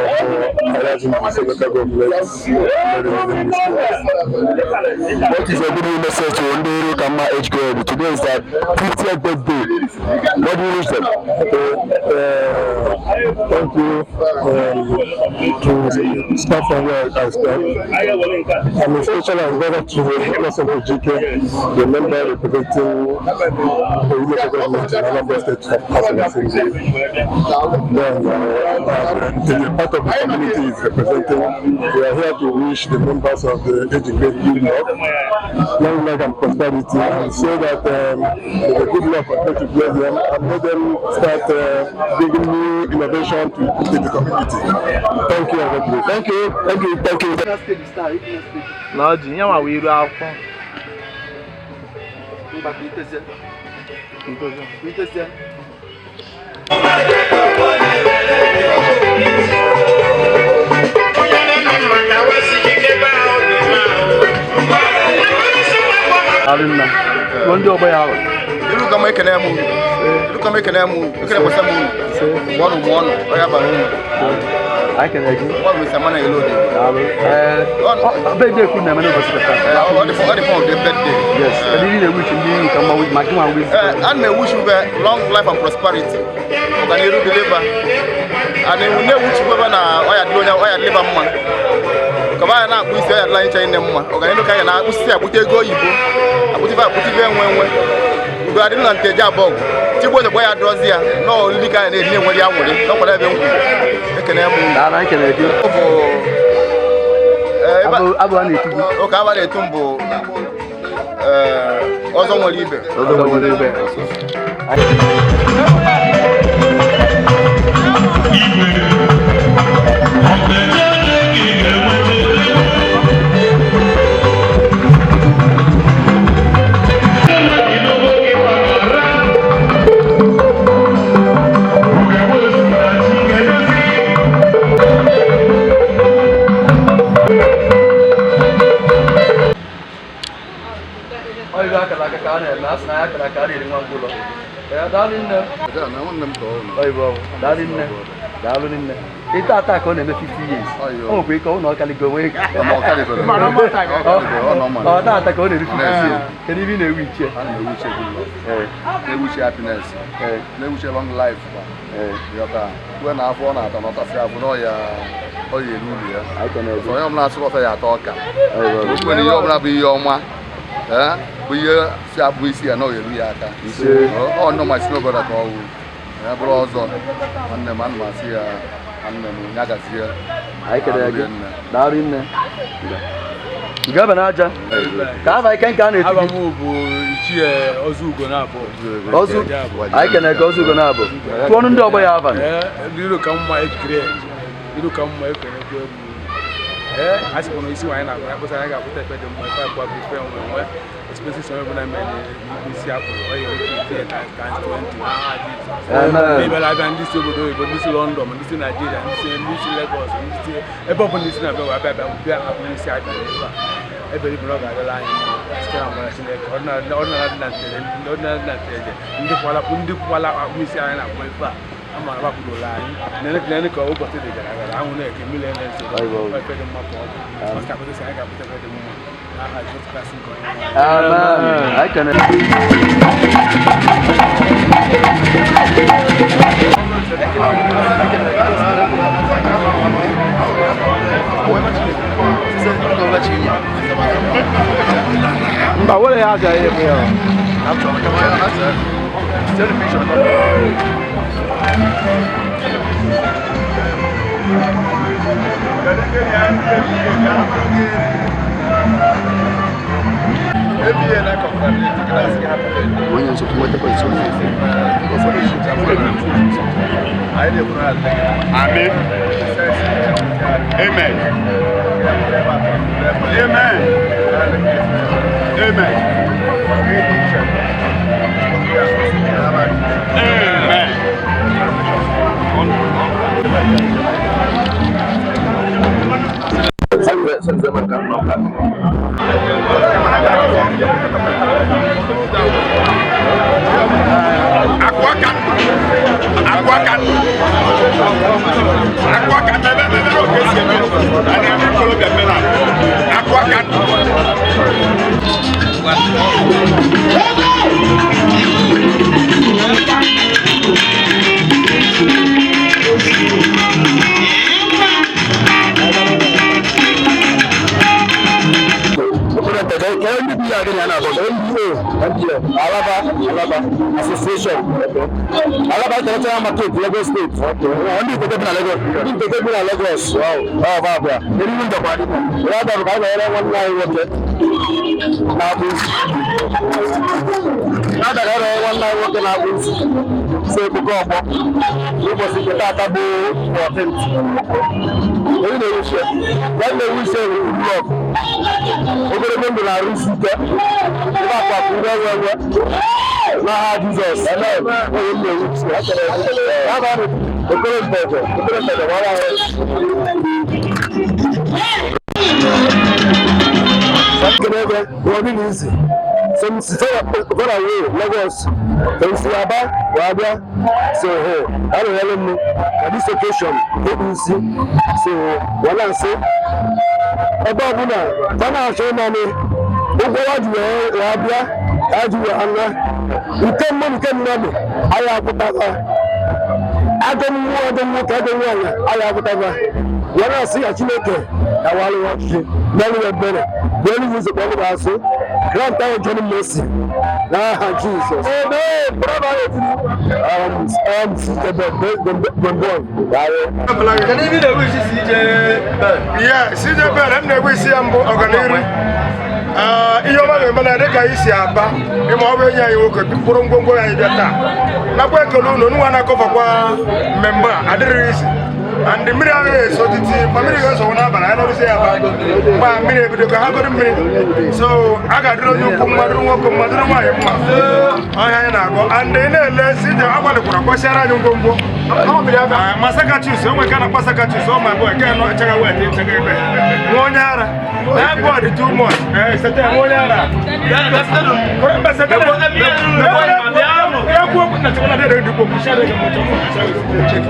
Alhaji Local Government. What is your good message to ndị Iru Ka Mma Age Grade? Today is their 50th birthday. What do you wish them? Thank you to start from where I start. I'm a special advisor to Nelson Ojike, the member representing the local government in Anambra State House of Assembly. Then, the part of the community is representing. We are here to wish the members of the age grade good luck, long life and prosperity, and so that the good luck continue to bless them and let them start bringing new innovation to the community. Thank you, everybody. Thank you, thank you, thank you. Lọji, nye nwa wee iru akwụkwọ. Arụnna, tụọ ndị ọgbọ ya ahụ. Iru ka mma ekene m unu. Iru ka mma ekene m unu. Ekene kwesa m unu. Mụọnụ mụọnụ, ọ ya bara unu. Anyị kene gị. Nwa bụ Samana Elode. Daalụ. Ee, birthday kwuru na-eme n'ụbọchị taa. Ọ dị for the birthday. Yes, kedu ihe ị na-ewish ndị Iru Ka Mma ma gị nwa wish? Ana m ewish ube long life and prosperity. Ọganiru deliver. And na-ewuchi ebe na ọ ya dịrị onye ọ ya dịrị mma. Ka ba ya na-akpụ isi ọ ya dịrị anyị ncha nne mma. Ọganiru ka ya na-akpụ isi akpụta ego oyibo. Akpụta ife enwe enwe. Udo adịrị na Nteje Abọgụ. Tigbo ozugbo ya dọzi ya nọọ ndị ka ya na-eri na-enwere ya nwere n'ọkwara ebe nkwụ. Ekene m unu. Daalụ, anyị kene gị. Ọ bụ Abụ a na-etu gị. Oke abụ a na-etu m bụ ọzọ nwere ibe. Ọzọ nwere ibe. ka a na-eri nwa ngwụlọ. Ee, daalụ nne. Daalụ nne. Daalụ nne. Ịta ata ka ọ na-eme 50 years. O nwekwa ike ọ na ọkaligo onwe ọ taata ka ọ na-eri 50 years. Kedu ibe ị na-ewu ichie? Na-ewuchi happiness, na-ewuchi long life kwa yọta uwe na afọ ọ na-ata na ọtasị afọ na ọya ọya eru uru ya. So onye ọbụla asịrị ọta ya ata ọka okwe na ihe ọbụla bụ ihe ọma bụ ihe si abụ isi ya na ọya eru ya aka. Ọ nọ ma si n'obodo ka ọ wụ ya bụrụ ọzọ nwanne m, ana m asị ya nwanne m ya gazie. Daalụ nne. Ugebe n'aja ka aba ike nke a na-eti gị. Ichie Ọzọ Ugo na-abụ. Ọzọ anyị kene ka Ọzọ Ugo na-abụ. Tụọnụ ndị ọgbọ ya abalị. Iru ka mma ejikere, iru ka mma ekenekwa egwu. A sịkwa na isi nwaanyị na-agba ya kpụsa anyị ga-akwụta efe dị mma ife akwa bụ ife nwe nwe expenses onye ọbụla mere n'ikpu isi akpụrụ ọ ya ete times 20 n'aha Jizọs. Ndị bịara abịa, ndị si obodo oyibo, ndị si London, ndị si Naijiria, ndị si Lagos, ndị si ebe ọbụla isi na-abịa wee abịa bịa akpụ isi abịa n'ebe a. Ebe ibu na ọ ga-adịla anyị mma site na amara Chineke. Ọdịnala dị na ọdịnala dị na Nteje, ndị kwala akpụ isi anyị na-akpọ ife a ama na gbapụdola anyị nene ka ụbọchị dị gara gara anwụ na-eke mmiri na-ezo efe dị mma ka ọ bụ ọ ka akpụta anyị ga-akpụta efe dị mma n'aha Jizọs Kraịst nke onye nwe anyị. Amen. Anyị kene. Mba, were ya aja ihe bụ ya. Amen. Amen. Amen. Amen. Amen. Alaba, Alaba Association, Alaba International Market, Lagos State. Ndị Iteje bi na Lagos. Ndị Iteje bi na Lagos. Ọ bụ abịa. Eriri ndọkwa. Ya bụ ka anyị na-ere nwanne anyị nwoke na-akpụ isi. Ya bịara ere nwanne anyị nwoke na-akpụ isi. Si Ebuka Ọgbọ. N'ụbọchị nke taata bụ 14th. Onye na-ewuche. Ya na-ewuche blọk. Ogologo ndụ na-arụ isi ike. Ebe akwa bụ ndị enwe enwe. N'aha Jizọs. Onye m na-ewuche. Ya bụ Okoro Nteje. Okoro Nteje gbara ahụ. Lagos, from Aba, Wabia, so I don't know na this occasion, APC, so wala nso ebe ọbụla ka na-achọ ịnanị ụgwọ ya ji wee bịa ya ji wee anya nke mmadụ nke mmadụ anyị akwụtaba ajọ mmụọ ajọ nwoke ajọ nwaanyị anyị akwụtaba ya na-asị ya Chineke ya walụ ya ọchịchị n'elu ya ebere n'elu ya ụzọ kpọrọ asụ grant anyị John Mercy n'aha Jizọs. Yeah, CJ Bell, m na-egbu isi ya mbụ ọganiru. Ihe ọma ga-eme na dịka anyị si aba ịma ọ bụ enyi anyị nwoke mkpụrụ ngwongwo anyị bịa taa nakwa ekele unu nwa na-akọfakwa mmemme a adịrịghị isi and mmiri agaghị eso titi ma mmiri ga-esonwu n'abalị anyị nọrụzi ya aba mgbe mmiri ebido ka ha goro mmiri so a ga-adịrị onye ukwu mma dịrị nwoke mma dịrị nwaanyị mma ọhịa anyị na-agụ na-agọ and ị na-ele si je agbalịkwara kwasịara anyị ngwongwo. Massachusetts, o nwere ka na-akpọ Massachusetts, ọ ma bụ eke nọ echaga wet echaga ebe nwa onye ara na bọọdụ too much. Sete nwa onye ara. Mba, sete ya kwuo okwu na chekwa na dede ndị kwokwu.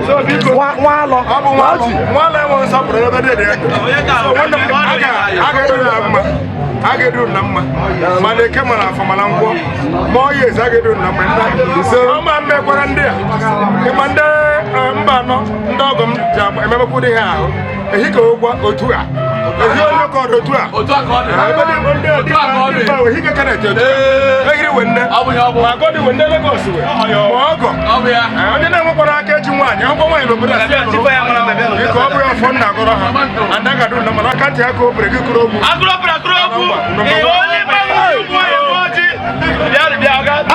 So biko, nwa alọ ọ bụ nwa alọ, nwa alọ enweghị nsọpụrụ ebe dede ya. So nwanne m, a ga-edu na mma, a ga-edu na mma, mana eke mana afọ mana ngwọ ma ọ ya ezi a ga-edu na mma ndị ọma mmekwara ndị a ịma ndị mba anọ ndị ọgọ m ji ememekwu dị ha ahụ ehi ka ụgwọ otu a ehi onye ka ọdụ otu a ebe dị ndị dị mba ehi ka kanet otu a ehiri we nne ma agọdị we nne Lagos we ma ọgọ onye na-enwekwara aka eji nwaanyị akwụkwọ nwaanyị n'obodo a si ya nụrụ ka ọ bụrụ ọfọ nna agọrọ ha and agadu na mana aka ntị aka obere gị kụrụ ogwu.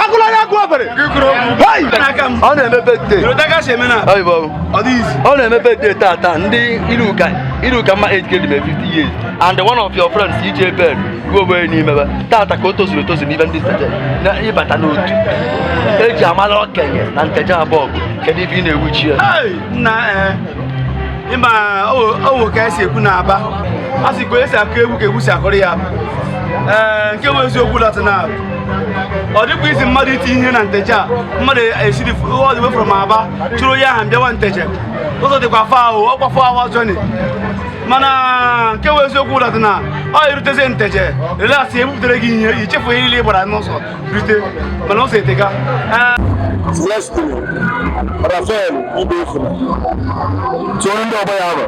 Agụla ya agụ obere. Ọ na-eme birthday. Ọ na-eme birthday tata ndị Iruka mma age grade 50 years and one of your friends EJ Ben gụọ onwe n'ime ebe tata ka o tozuru etozu n'ibe ndị nteje na ịbata n'otu eji amala okenye na nteje abụọ. Kedu ife ị na-ewuchi ya? Nna, ịma owo ka esi ekwu na Aba a sị ka esi akụ egwu ka egwu si akụrụ ya. Ee, nke bụ eziokwu dat na ọ dịkwa izi mmadụ iti ihe na nteje a mmadụ esiri all the way from Aba chụrụ ya aha bịawa nteje ụzọ dịkwa fa ahụ ọkwa 4 hours journey, mana nke bụ eziokwu dat na ọ erutezi nteje relax ebupụtere gị ihe ichefu ihe niile ị gbara n'ụzọ rute, mana ụzọ eteka. Celestine Rafael Ibefuna tụọrọ ndị ọgbọ ya bụ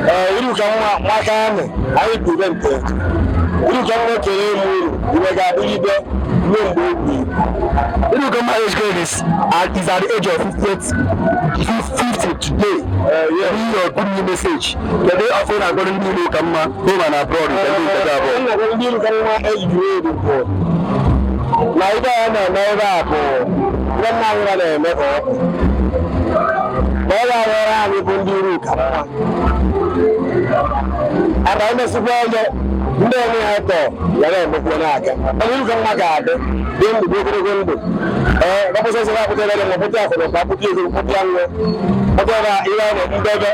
ee Iruka nwa nwaka amị anyị bụ ibe nke Iruka nwa kere emu uru iwe ga-adịgide ruo mgbe ebighị ebi. Iruka mma age grade is at the age of 58, 50 today. Be your good new message. Kedu afọ na-agọrọ ndị Iruka mma home and abroad nke ndị nteje abụọ? Nna gị ndị Iruka nwa age grade bụ na ibe a na-eme ebe a bụ ihe nna anyị ha na-eme ka ọ bụ na ọ ga-awere anyị bụ ndị Iruka mma ana emesịkwa onye ndị onwe ha tọ ya na-emekwa na-aga, mana Iruka mma ga-adị dị ndụ dị ogologo ndụ. Ee, ọkpụsịsị na-apụta ebe dị mma, pụta akụ na ụba, pụta ego, pụta nwe, pụta ebe ihe a na-ndebe.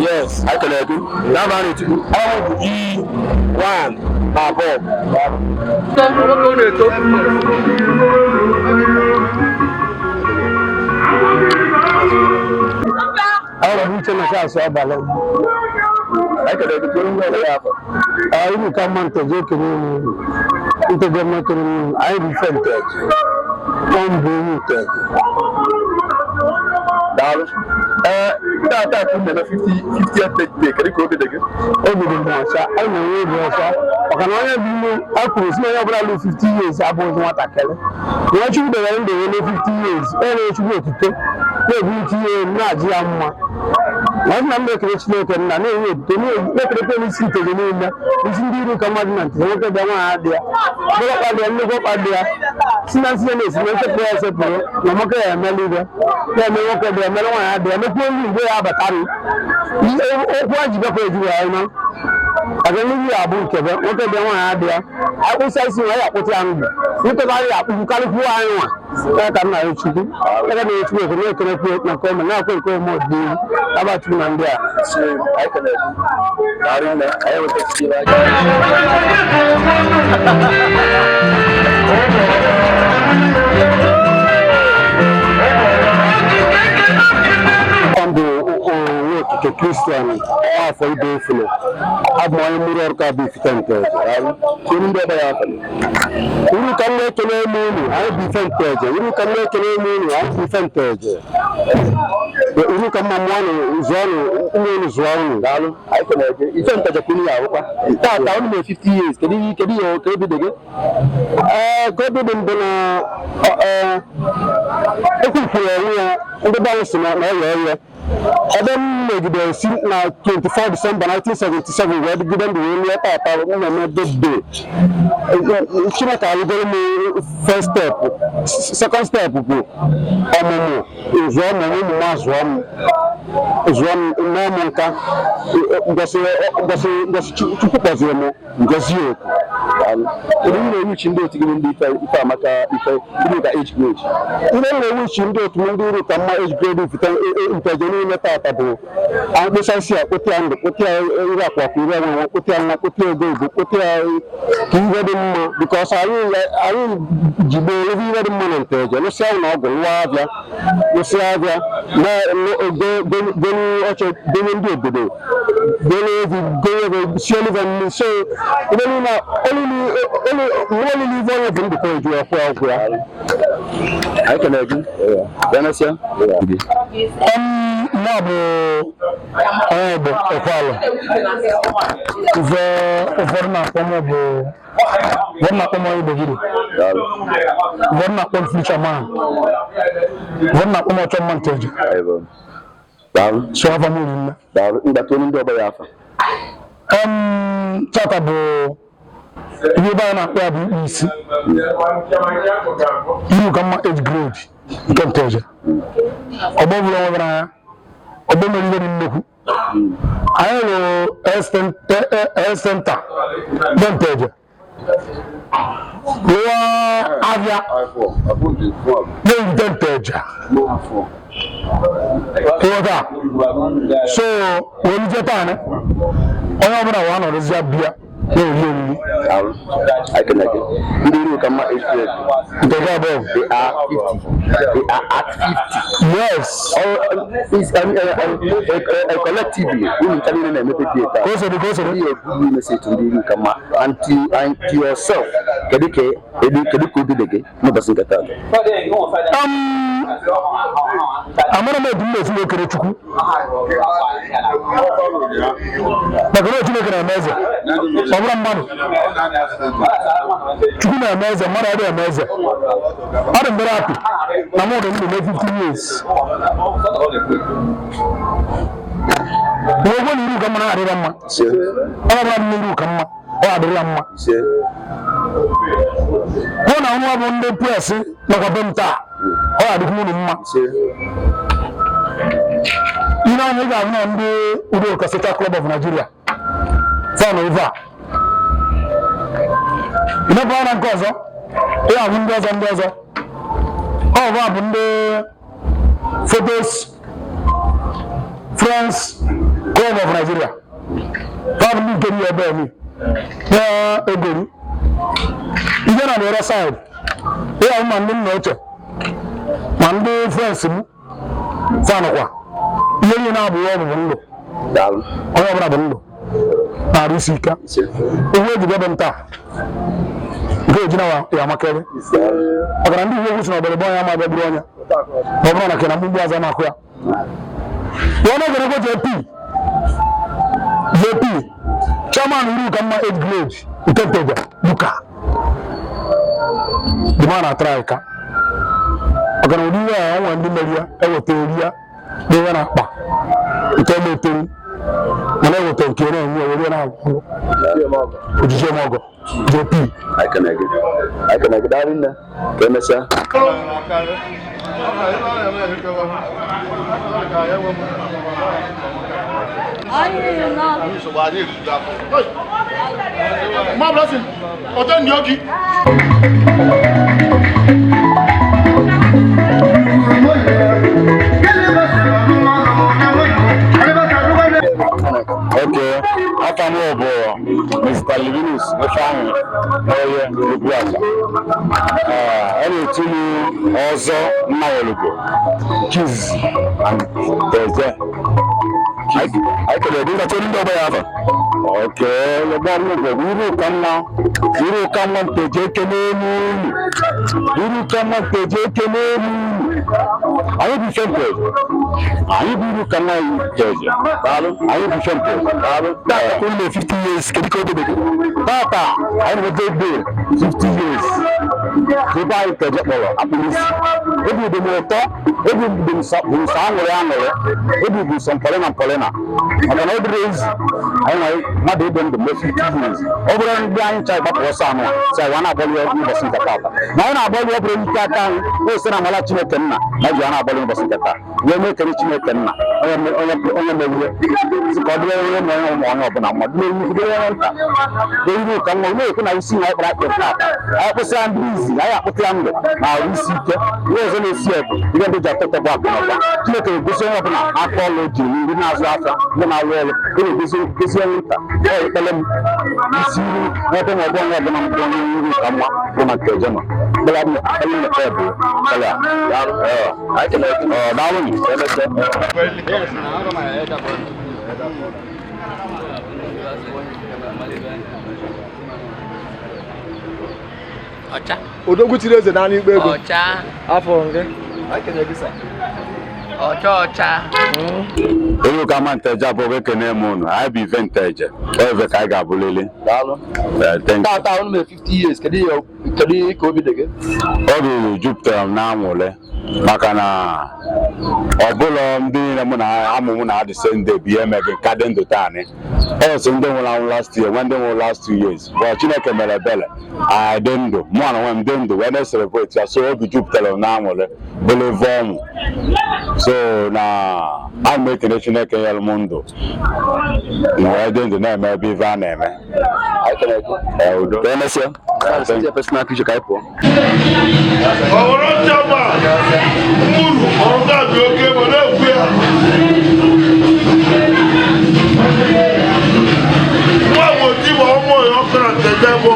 Yes. Anyị kelere gị. N'aba n'Chukwu. Ọ bụ iyi 1 abụọ. Nwoke ọ na-eto. Ọ bụ uche na asụ abalị. Anyị kelere gị tụọrọ ndị ọgbọ ya afọ. Iruka mma nteje ekene unu, nteje mma ekene unu, anyị bụ ife nteje. Ọ mbụ onye nteje. Daalụ. Ee, tata ka unu na-eme 50th birthday, kedu ka obi dị gị? Obi dị m ọcha, anyị na-enwe obi ọcha maka na onye bụ ime a kwuru si na onye ọbụla lụ 50 years abụghịzi nwatakịrị. Na Chukwu debere ndụ wee 50 years, onye na-echukwu otuto na-ebulite ihe elu na-ajụ ya mma. Na ọ bụ na m na-ekele Chineke nna na-enwe otuto na-ekelekwe n'isi nteje niile, isi ndị Iruka mmadụ na nteje nwoke bịa nwaanyị adị ya obere ọkpa dị ya nnukwu ọkpa dị ya si na nsị ya na-esi na nsepụrụ ya esepụrụ na nwoke ya emela ibe ya eme nwoke dị ya emere nwaanyị adị ya mekwa olu mgbe ya abatanụ okwu a ji bịakwa ejiri anyị nọ aga n'ihu ya abụ nke be nwoke bịa nwaanyị adị ya akpụsa isi nwa ya akpụta ya ndụ nkịta anyị akpụkwu karịkwuo anyị nwa ya ka m na-arịọ Chukwu ya ka na-eche Chukwu ekele na-ekelekwu na nke ọma na-akwe nke ọma ọdịnihu nabachukwu na ndị a. Anyị kelere gị. Daalụ nne, anyị enwetaghị ihe anyị. Ọ bụ onwe okike Kristian afọ ibe efule abụ m onye mmiri ọrụ ka bụ ifite nteje. Tụọrọ ndị ọgbọ ya afọ. Iruka mma ekele emu unu, anyị bụ ife nteje. Iruka mma ekele emu unu, anyị bụ ife nteje. Iruka mma mụọnụ zụọnụ ụmụ unu zụọ unu. Daalụ, anyị kelere gị. Ife nteje ka unu ya ahụkwa. Tata unu mere 50 years, kedu ihe kedu ihe ka obi dị gị? Ee, ka obi dị m bụ na ekwupụrụ onwe ya ndị be anyị si na ọya ọya ebe m megidere si na 24 December 1977 wee dịgide ndụ wee lụọ tata m na-eme birthday. Chineke alụgoro m first step, second step bụ ọmụmụ zụọ m ụmụ m azụọ m zụọ m mee m nka ngosi ngosi ngosi Chukwu kpọziri m ngozi oku. Kedu ihe na-ewuchi ndị otu gị bụ ndị ife amaka ife Iruka age grade? Ihe na-ewuchi ndị otu m ndị Iruka mma age grade Nteje niile tata bụ akpụsasị ya, kpụta ya ndụ, kpụta ya iri akwa akwa, iri enwe, kpụta ya nwa, kpụta ya ego ego, kpụta ya ka ihe dị mma, because anyị jigbo ebe ihe dị mma na Nteje, lụsịa ụlọ ọgwụ, lụọ abịa, lụsịa abịa, golu oche, gonye ndị obodo, golu evi, gonye ebe sie olive nri. So ebe niile olili ive onye bụ ndụkọ eju ọkwụ ọgwụ ya. Anyị kelere gị. Ya mesịa. Mụ bụ onye bụ Ekwalụ. Ife ụfọdụ na-akpọ m bụ, ụfọdụ na-akpọ m onye Igbogidi, ụfọdụ na-akpọ m Future Man, ụfọdụ na-akpọ m Ọchọ Mma Nteje. So afa m riri nne. Daalụ. Mgbata olu ndị ọgbọ ya afa. Tata bụ ihe ebe a na-akpọ ya bụ ikpu isi Iruka mma age grade nke Nteje. Ọgbọ bụla nwebara anya, ọgbọ mere ihe dị nnukwu. Anyị rụrụ health center dị Nteje, rụọ abịa na-ewute Nteje, ịghọta? So wee rute taa, onye ọbụla wa anọrọzi ya bịa na-eri oriri. Anyị kelere gị. Ndị Iruka mma age grade. Nteje abụọ. They are 50. They are at 50. Yes. Collectively, unu ncha niile na-emepe day taa. Ka o siri, ka o siri. Ihe good message to ndị Iruka mma and to yourself. Kedu ka obi dị gị n'ụbọchị nke taa? Amara m etu m na-esi ekele Chukwu, maka na Chineke na-eme eze, ọ bụrụ mmadụ. Chukwu na-eme eze, mmadụ adịghị eme eze. Ọ dị mbere happy na mụ dị ndụ mee 50 years. Ogwo na Iruka mma na-adịrị mma. Ọ bụla dị n'Iruka mma, ọ adịrịla mma. Hụ na nwa bụ ndị press nọkwa be m taa, ọ ga-adịkwa unu mma. Ihe anyị ga-ahụ na ndị Udoka Social Club of Nigeria fanụ ife a imepe na nke ọzọ, ị ga-ahụ ndị ọzọ, ndị ọzọ ọ bụ bụ ndị Photos Friends Club of Nigeria, fa bụ ndị nke dị ebe emi na egoru ihe na the other side. Ị ga-ahụ ma ndị nna ochie ma ndị friends m fanụkwa ihe niile na-abụghị ọbụbụ ndụ. Onye ọbụla bụ ndụ na-arụ isi ike. Uwe eji bịa be m taa nke eji na ya amakere, maka na ndị uwe ogwu si na ọbịrịba onye ama abịa buru onye ma ọ bụrụ na kena mgbugbu azụ na-akụ ya ya. Ọ na-egerekwa JP chairman Iruka mma age grade nke Nteje Buka. The man na-atara ka maka na ụdị ihe a onwe ndị mere ya eweta eri ya na ihe na-akpa nke na-etoru, mana eweta nke na-enwe were na-agwụ ọrụ ojiji ọmọgọ JP. Anyị kelere gị. Anyị kelere gị. Daalụ nne. Ka emesịa. Ma blessing, ọjọ́ ní ọgí. Okay, afa m bụ Mr. Livinus Ifeanyi Oye Ogbuaja. A na-etu m ọzọ Nnawelugo Kiz and Teje. Anyị kelere gị. Mgbata olu ndị ọgbọ ya afa. Okay, ọgbọ m bụ Iruka mma, Iruka mma Nteje ekele m unu. Iruka mma Nteje ekele m unu. Anyị bụ ife Nteje. Anyị bụ Iruka mma Nteje. Daalụ. Anyị bụ ife Nteje. Daalụ. Tata ka unu mee 50 years, kedu ka obi dị gị? Tata, anyị na birthday 50 years. Ebe anyị Nteje kpọrọ akpụrụ isi. Obi dị m ụtọ, obi dị m sọ bụ nsọ aṅụrị aṅụrị, obi bụ sọ mpọlịna mpọlịna. Maka na ọ dịrị ezi, anyị nwere mmadụ ịdị ndụ mee 50 years. Ọ bụrụ ndị anyị ncha gbapụ ọsọ anụ a, sị anyị na-agbalị ụbọchị nke tata. Na anyị na-agbalị ọ bụrụ ike aka anyị, o site na amala Chineke nna, na ji a na-agbalị ụbọchị nke taa. Wee na-ekele Chineke nna. Onye merie sị ka ọ dịrị onye na onye ụmụ onye ọbụla mma, dịrị onye ukwu, dịrị onye nta, dịrị iru ka nwa na-ekwu na isi na anyị kpara akpị taa, anyị kpụsịa ndị izi, anyị akpụta ya ndụ na arụ isi ike. Ihe ọzọ na-esi ebu ihe ndị ji atọtọ bụ akụ na ụba. Chineke egosi onye ọbụla aka ọlụ o jiri ndị na-azụ afịa, ndị na-arụ ọrụ, ọ na-egosi gosi onye nta. Ọ ekpere m isi iru n'ebe ma ọ bụ onye ọbụla mbụ onye iru ka mma bụ na nke eje nọ. Ekpere m ekpere bụ ekpere a. Ee, daalụ nụ. Emesịa. Ọcha. Odogwu chiri eze naanị ikpe ego. Ọcha. Afọ gị. Ọcha ọcha. Onye ụka ma Nteje abụọ ekene m ụnụ, anyị bụ ife Nteje, eve ka anyị ga-abụlili. Eh, thank you. Tata unu mere 50 years, kedu ihe kedu ihe ka obi dị gị? Obi jupụtara m n'anwụlị maka na ọbụla ndị niile mụ na amụ mụ na adị same day bụ ihe mere ka dị ndụ taa nị. Ọ sị ndị nwụrụ anwụ last year, nwe ndị nwụrụ last 2 years, but Chineke mere ebere, anyị dị ndụ, mụ na onwe m dị ndụ wee na-celebrate ya. So obi jupụtara m n'anwụlị bụrụ ebe ọnwụ. So na ana m ekele Chineke nyere m ndụ m wee dị ndụ na-eme ebe ife a na-eme. Eh, udo. Ka emesịa. Personal picture ka anyị pụọ. Ọ̀rọ̀ jọba múlù ọ̀rọ̀ dàbí oge wọlé òkú ya. Wọ́n wò tí wọ́n mú ọ̀yọ́ fẹ́ràn tẹ̀jẹ́ bọ̀.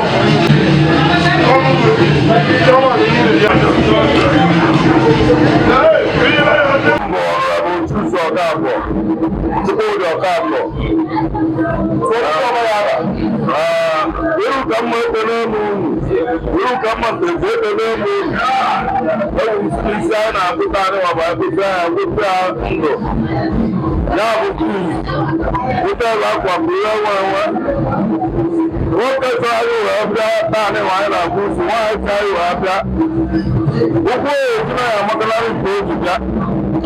Ọmọ mi nínú ìyá Chukwudi Okafor. Iru ka mma ekele m unu. Iru ka mma Nteje ekele m unu. Ewu isi anyị na-akpụta anyị ma bụ akpụta ya akpụta ya ndụ. Ya bụ kii. Kpụta ebe akwa bụ ihe nwe nwe. Nwoke chọrọ anyị wee bịa naanị ma anyị na-akwụ isi, nwaanyị chọrọ anyị wee bịa. Ụkwụ eju na ya amakalari nke o ji bịa.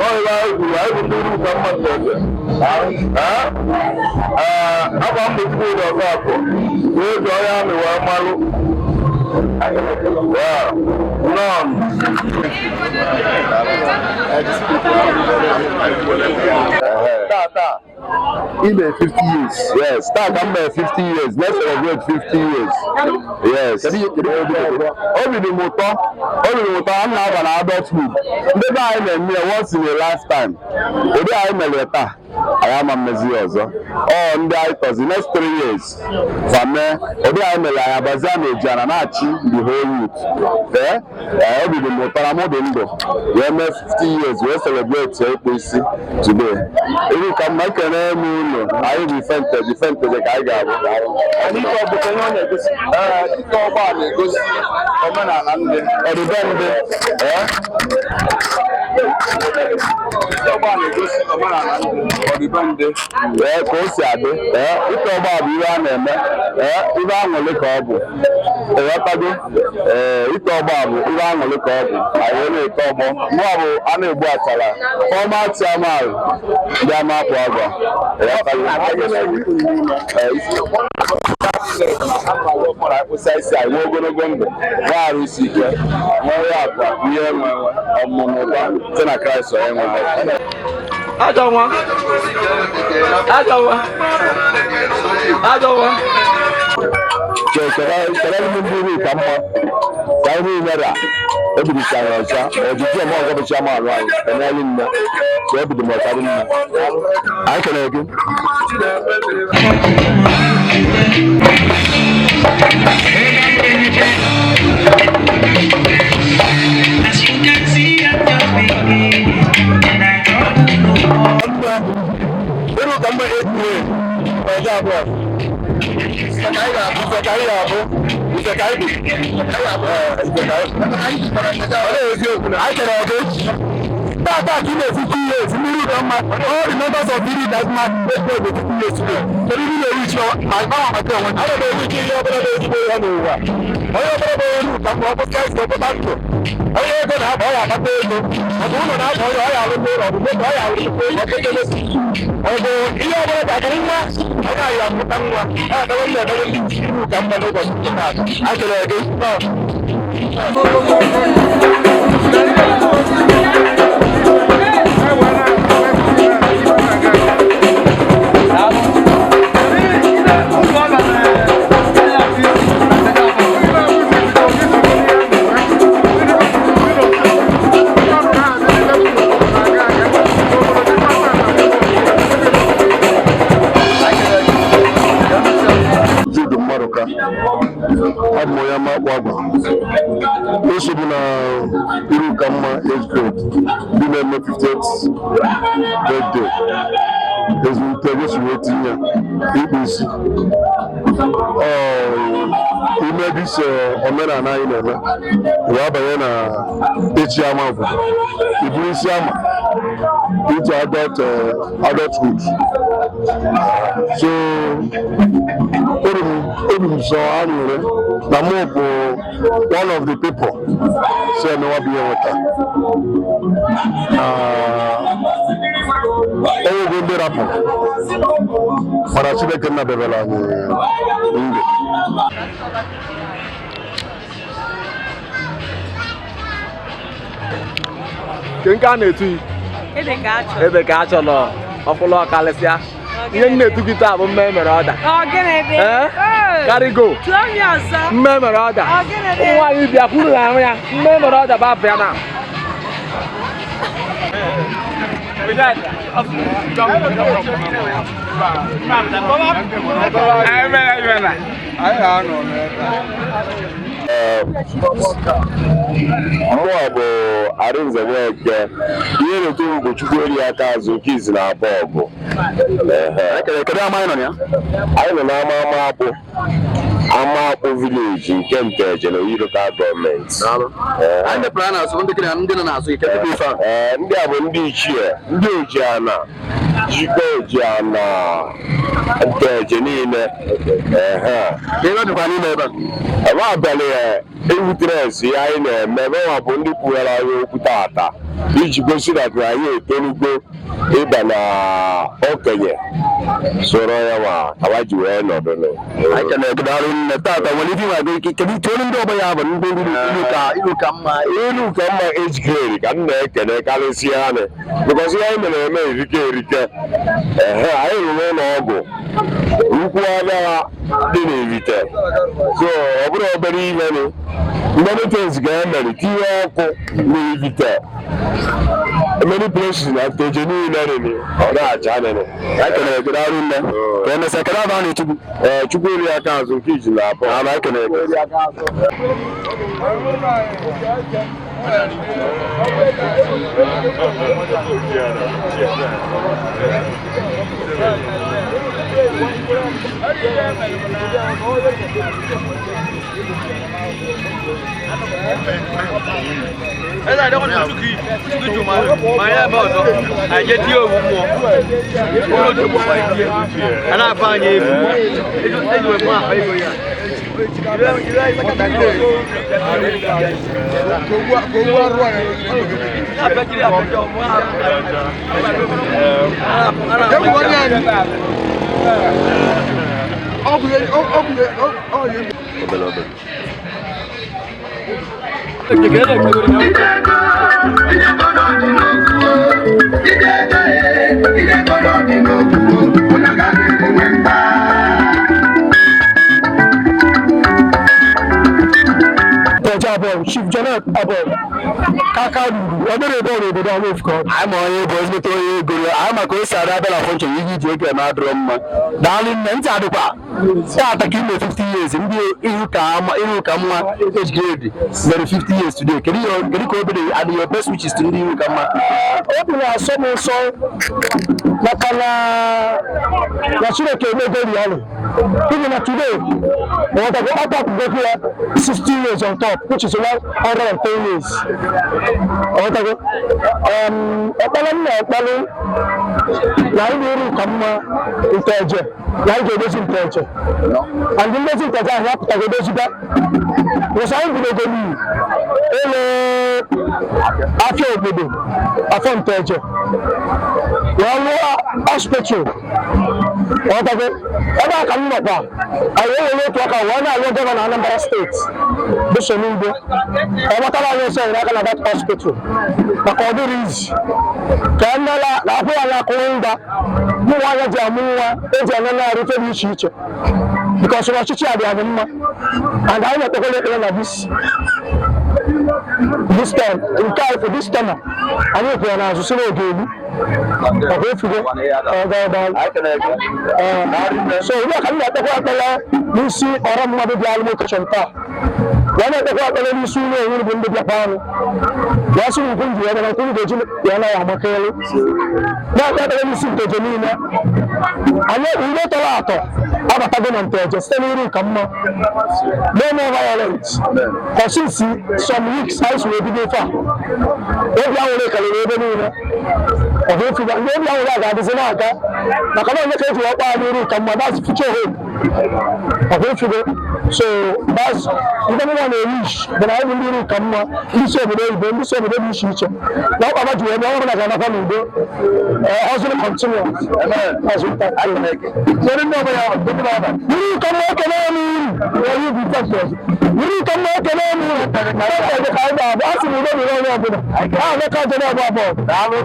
Ọ ihe anyị kwuru, anyị bụ ndị iru ka mma Nteje. Ee, agba m bụ Chukwudi Okafor, wee ji onye amị wee malụ. Yeah. Nọn. Tata ime 50 years. Yes, taa ka m mere 50 years. Let's celebrate 50 years. Yes. Obi dị m ụtọ. Obi dị m ụtọ. M na-aba na adulthood. Ndị be anyị na-eme ya once in a lifetime. Ụdị anyị mere ya taa, anyị ama mmezi ya ọzọ. Ọ ndị anyị tọzi next 3 years. Fa mee ụdị anyị mere, anyị abazia na Ojiana na-achị the whole youth. Ee, ee, obi dị m ụtọ na mụ dị ndụ wee mee 50 years wee celebrate ya ịkpụ isi today. Iru ka mma, ekene m unu. Anyị bụ ife Nteje, ife Nteje ka anyị ga-abụ. Ee, ike ọgba a na-egosi omenala ndị ọdịbendị. Ee, ike ọgba a na-egosi omenala ndị ọdịbendị. Ee, ka o si adị. Ee, ike ọgba bụ ihe a na-eme. Ee, ihe aṅụrị ka ọ bụ. Ịghọtago? Ee, ike ọgba bụ ihe aṅụrị ka ọ bụ. Anyị wee na-ete ọgbọ mụọ bụ a na-egbu achara former chairman ndị ama akpụ agwa. Ịghọtago? Ee, isi akwụsị isi anyị nwee ogologo ndụ, nwee arụ isi ike, nwee ya akwa ihe nwe nwe ọmụmụ na ụba site na Kraịst onye nwe anyị. Ajọ nwa. Ajọ nwa. Ajọ nwa. Chere ndị iru ka mma ka anyị niile ra ebidichara ọcha ojiji eme ọzọ bụ chairman anyị enyela nne ka ebido m ọcha dị nne. Anyị kelere gị. As you can see, I'm just beginning, and I don't know more. Iru ka mma etinye ọjọ abụọ. Ife ka anyị ga-abụ, ife ka anyị ga-abụ, ife ka anyị bụ. Ee, ife ka anyị bụ. Ọ na-eziokwu na anyị kelere gị. Tata ka ị na-esi 2 years mmiri ka mma, all the members of mmiri ka mma ekpe ego 2 years ago. Kedu ihe na-ewichi ma gbanwe maka onwe? Ana m ewichi ihe ọbụla bụ ezigbo ihe n'ụwa. Onye ọbụla bụ elu ka mgbe ọ pụta isi ọpụta ndụ. Onye ego na-aba, ọ ya akpata ego. Ọ bụ ụlọ na-aba onye, ọ ya alụta ụlọ. Ọ bụ moto, ọ ya alụta ụlọ. Ọ bụ ihe ọbụla ga-akụrụ nwa, ọ gaghị amụta nwa. A agawa ndị agawa ndị iru ka mma n'ụbọchị nke taa. A kelere gị. Thank you. ka mma age grade ndị na-eme 58th birthday ezumike gosi wee tinye ikpu isi. Ọ ime dis omenala anyị na-eme wee abanye na echi ama obodo iburu isi ama into adulthood. So obi m sọ aṅụrị na mụ bụ one of the people si emewa bụ ihe nweta. Enwego ndị rapụrụ, mana Chineke nna debere anyị ndụ. Nke nke a na-etu yi Ebe ka a chọrọ. Ebe ka a chọrọ ọkwụlụ ọkalịsịa. Ihe m na-etu gị taa bụ mme mere ọda. Ọ gịnị dị? Eh? Ee. Carry go. Tụọ m ya ọzọ. Mme mere ọda. Ọ gịnị dị? Ụmụ nwaanyị bịa kwuru na ahụ ya mme mere ọda bụ abịa na. Mụa bụ Arinze Nweke. Ihe na-eto m bụ Chukwu eri aka azụ nke izi na abụọ ọgụ. Anyị nọ n'ama ama akpụ, ama akpụ vileji nke Nteje na Oyi Local Government. Ee, ndị a bụ ndị ichie, ndị ojiana jikọ ojiana Nteje niile. Ehe. Ebe abalị ewutres ya anyị na-eme ebe nwa bụ ndị kwughere anyị okwu tata iji gosi na anyị etolugo ịba na okenye soro ya ma awa ji wee nọdụ. Tata nwere ife nwa gị, kedu tụọrọ ndị ọgbọ ya bụ ndị ilu ka mma? Ilu ka mma age grade ka m na-ekene karịsịa anyị, because ihe anyị mere eme erike erike. Ehe, anyị rụrụ ụlọ ọgwụ ukwu anya dị n'Erite, so ọ bụrụ obere ihe ni many things ga emere tinye ọkụ n'Erite, many places na Nteje niile nịnị ọ na-acha nịnị. Ekele gị, daalụ nne. Ka emesịa. Kedu aba a na-etubu? Ee, Chukwu eri aka azụ nke iji na abụọ. Ama ekele gị. Nteje abụọ, Chief Janet abụọ, kaka ruru obere bọọlụ obodo ahụ efu ka ọ dị. Anyị ma onye bụ ezigbote onye ego anyị maka o si ada abịa na fọnchọn ihe iji ego eme adịrọ mma. Daalụ nne, ntị adịkwa tata ka ime 50 years ndị ihu ka ama ihu ka mma age grade mere 50 years today. Kedu ihe, kedu ka obi dị and your best wishes to ndị ihu ka mma? Obi na-asọ m ụsọ maka na Chineke emego realụ even na today nghọtago ọtọpụgokwu ya 60 years on top, which is 110 years. Nghọtago ekpere m na-ekpere na anyị na-eru ka mma Nteje na anyị ga-edozi Nteje, and ndozi Nteje ahụ apụtago edoziba because anyị bidogoro ịlụ afịa obodo afọ Nteje wee lụọ hospital. Ghọtago ebe a ka m nọkwa anyị ewere otu aka wee na-alụ gọvanọ Anambra Steeti bụ Soludo ọ gbatara anyị ọsọ enyere aka na that hospital, maka ọ dịrị izi ka emela na akwụ ya na akụrụ ngwa mụ nwaanyị ji amụ nwa eji eme na-arụ ife dị iche iche, because na ọchịchị a dị anyị mma and anyị na-ekpekwara ekpere na this time nke a for this term anyị kwere n'azụ si n'oge egbu ọkwa efugo so ugbu a ka m na-ekpekwa ekpere n'isi ọra mmadụ dị alụm okechọn taa, wee na-ekpekwa ekpere n'isi ụlọ onwere bụ ndị bịakwa anụ Wee sị nkwụ nji ebe na nkwụ ga-eji ya na ya amaka elu. Na-ekpe ekpere n'isi Nteje niile. Anyị udo tọrọ atọ abatago na Nteje site n'iru ka mma. No more violence. For since some weeks anyị si wee bido ife a. Obi aṅụrị karịrị ebe niile. Ọ bụ efu ndị obi aṅụrị a ga-adịzi na-aga maka na onye ka eji ọkpa anyị iru ka mma, that's future hope. Ọ bụ efugo. So that's ndị mụnwa na-ewish bụ na anyị bụ ndị iru ka mma, ndị si obodo oyibo, ndị si obodo dị iche iche na ọkpa ji wee bịa ọhụrụ na ga-anakwa n'udo. Hustle continue. That's what I like. Iru ka mma ekele m uru onye bụ ife nke ọzọ. Iru ka mma ekele m uru ebe ka anyị ga-abụ a sị na udo dịrị onye ọbụla. A emeka jere ọbụ abụọ. Daalụ.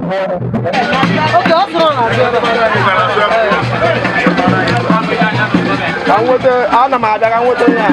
Ka m nweta, ana m abịa ka m nweta ya.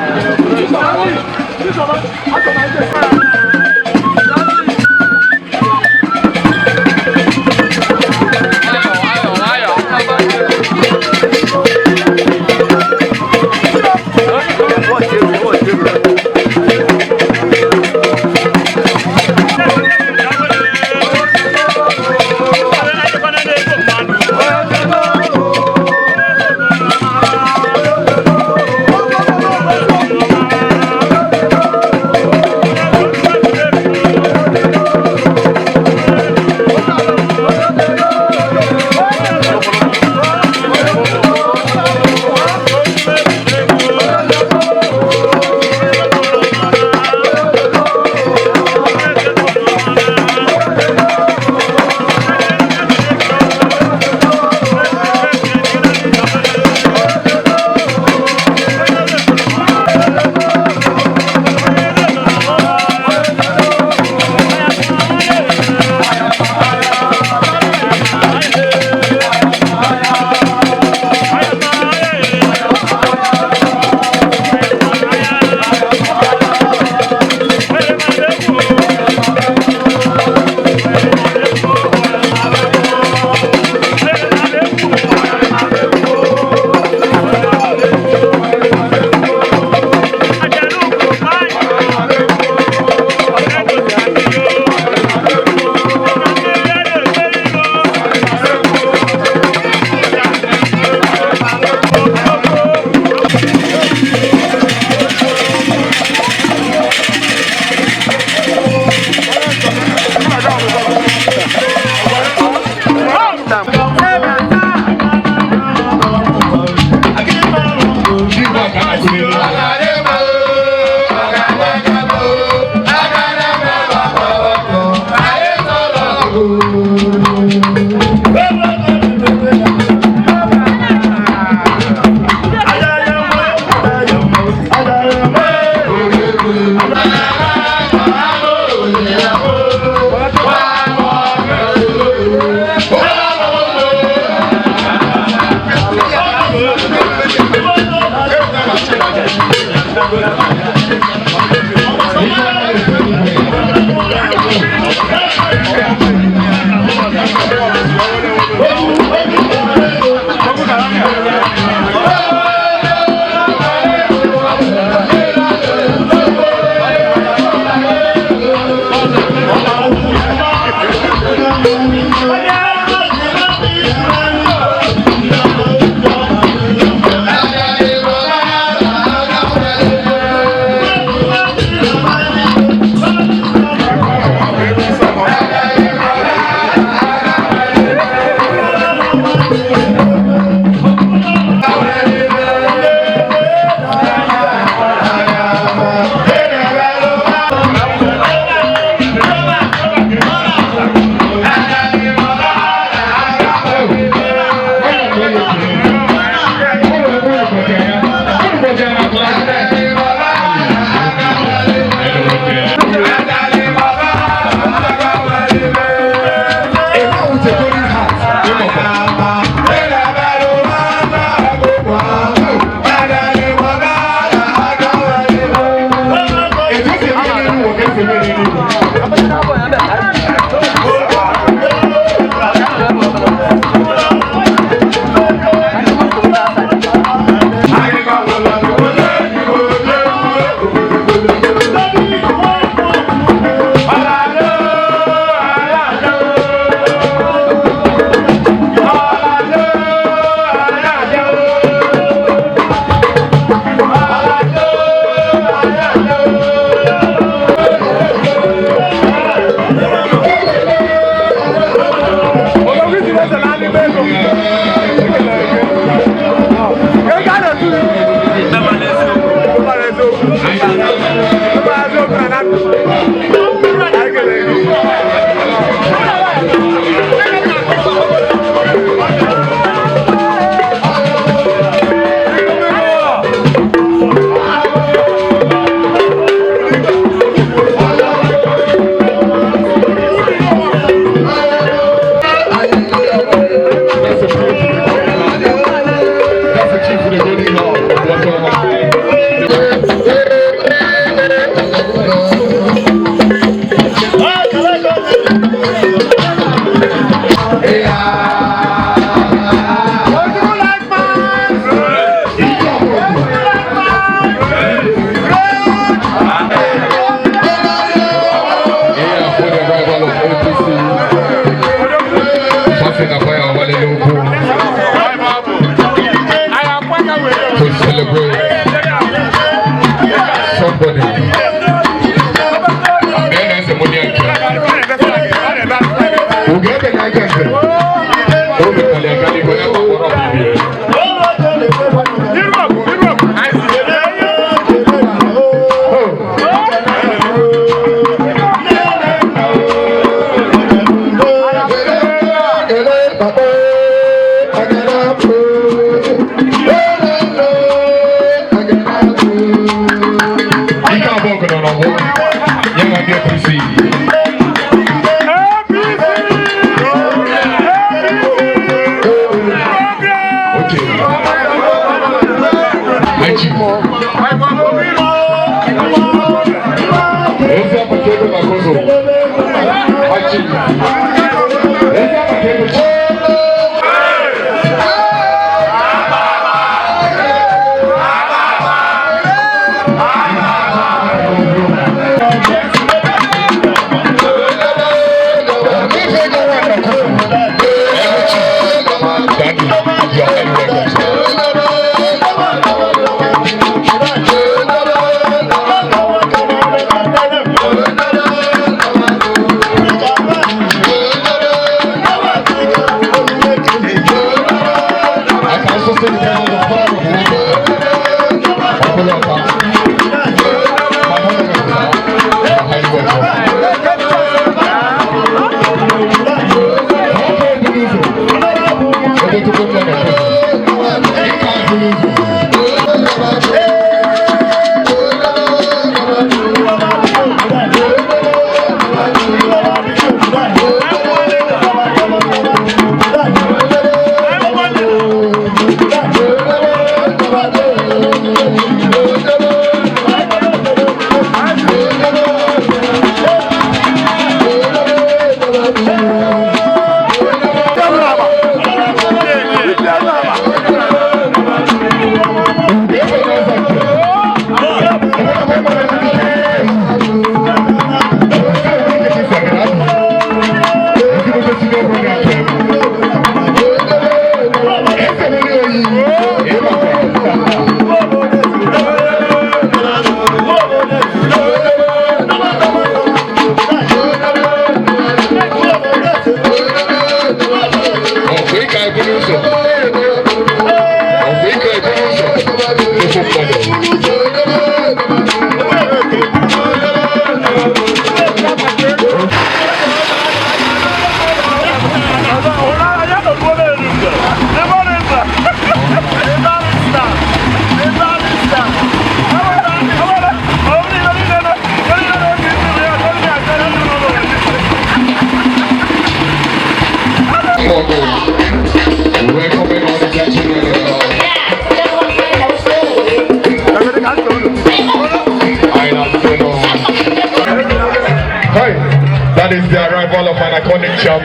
That is the arrival of an iconic chairman.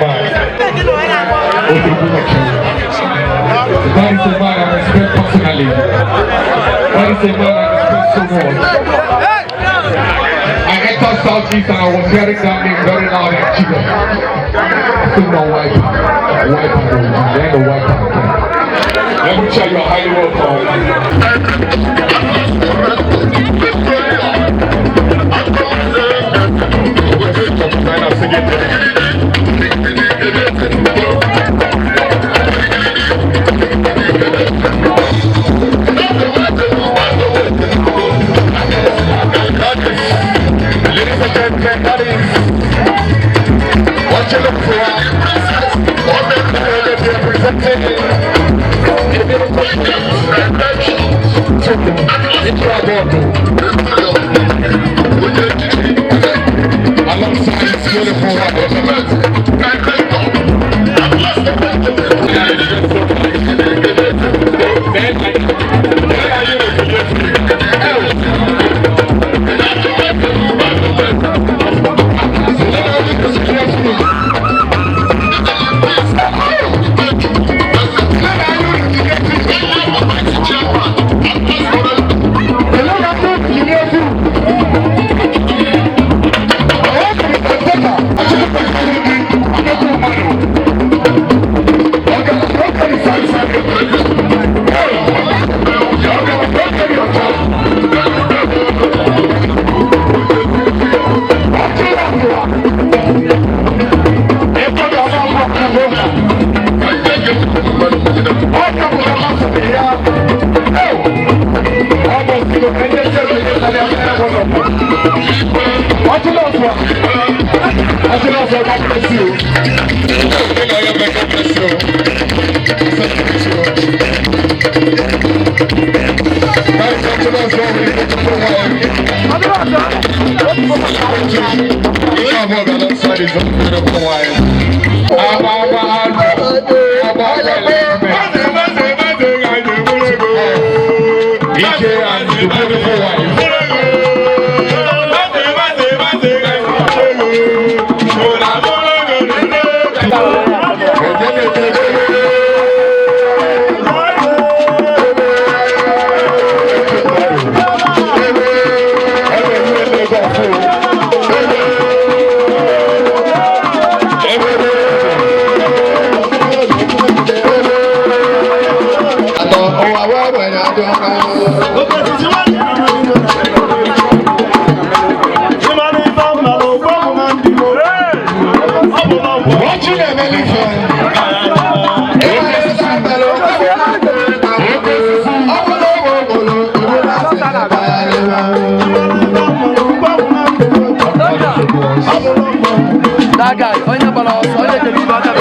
That is a man I respect personally. That is a man I respect so much. I entered Southeast and I was hearing that name very loud and clear. I said, no, wipe, wipe, then the wipe. Let me tell you, you're highly welcome. Ladies and gentlemen, that is what you look for. They are presenting a beautiful to alongside his beautiful God bless you. God bless you. That guy, onye gbara ọsọ, onye jere ibe aka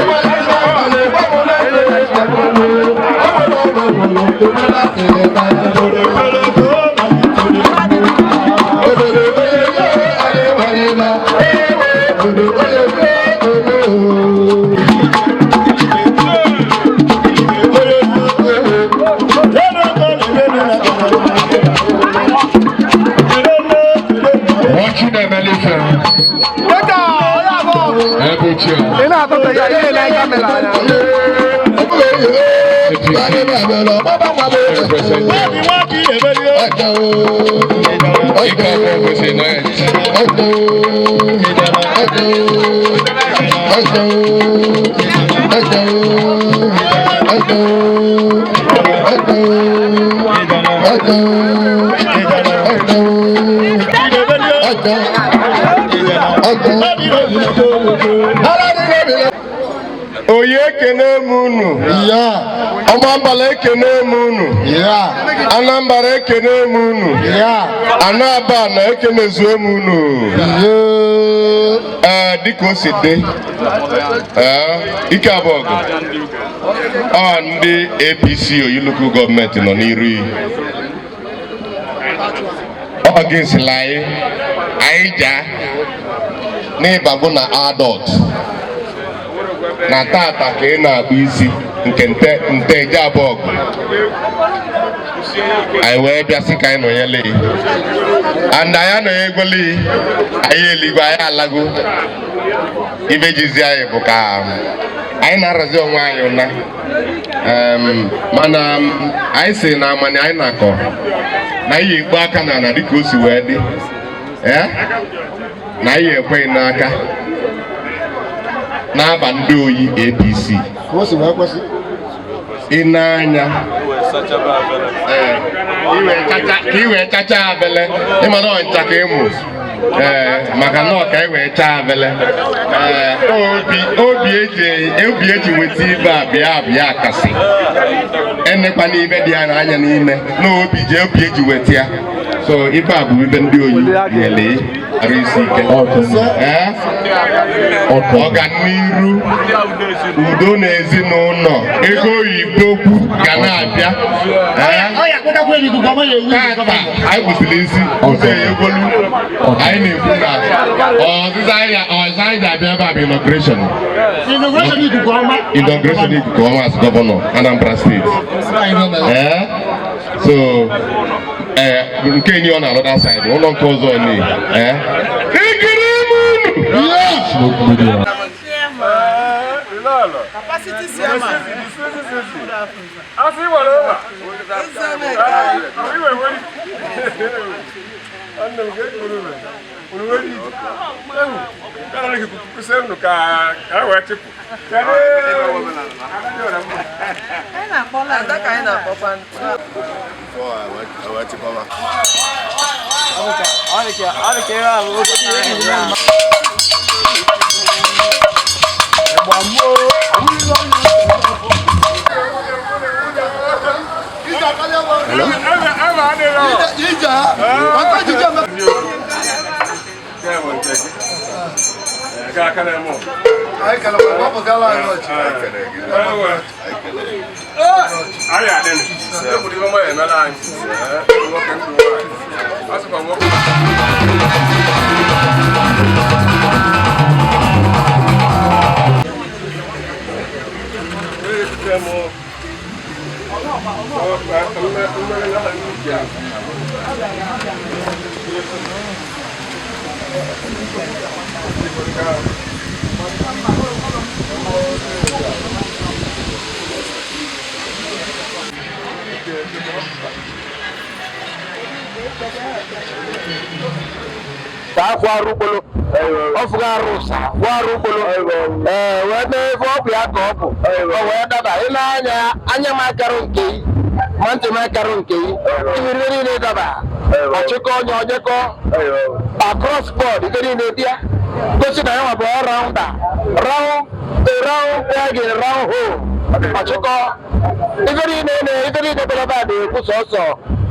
Oyi ekene m unu. Ọmambala ekene m unu. Anambra ekene m unu. Anaba na ekenezuo m unu. Ee, dịka o si dị, ee, ike abụọ ọ ndị APC Oyi Local Gọọmenti nọ n'iru iyi. Ọ gịnsịla anyị, anyị jaa n'ịbagbo na adult. Na tata ka ị na-akpụ isi nke nteje abụọ anyị wee bịa sị ka anyị nọnyele and anyị anọghị egoli anyị eligwe anyị alago ibe jizi anyị bụ ka anyị na-arazi onwe anyị ụna mana anyị si na amani anyị na-akọ na anyị ekpu aka na ala dịka o si wee dị na anyị ekweghị n'aka n'aba ndị oyi APC ị na-anya ka i wee chacha abele ịma na ọncha ka ịmụ ee maka na ọ ka i wee chaa abele ee obi eji nweta ibe a bịa bịa kasị enekwa n'ibe dị ya n'anya n'ime na obi ji obi eji nweta ya so ibe a bụ ibe ndị oyi nyere arụ isi ike ọganiru udo na ezinụlọ ego oyibo kwu ga na-abịa tata anyị kwụsịrị isi ụzọ egolu anyị na-ekwu na ọzịza anyị ga-abịa ebe a bụ inauguration inauguration ikuku ọma as gọvanọ Anambra steeti so nke enyi ọ na another side ụlọ nke ọzọ ni ekiri m unu. Wee mee ebe ọ bụ ya ka ọ bụ o wee daba ile anya anya m akarụ nke yi ma ntị m akarụ nke yi ibiri niile daba ọchịkọ onye ojekọ across board ife niile dị ya gosi na ya nwa bụ all rounder round a round peg in round hole ọchịkọ ife niile na ife niile bịara ebe a na-ekwu sọsọ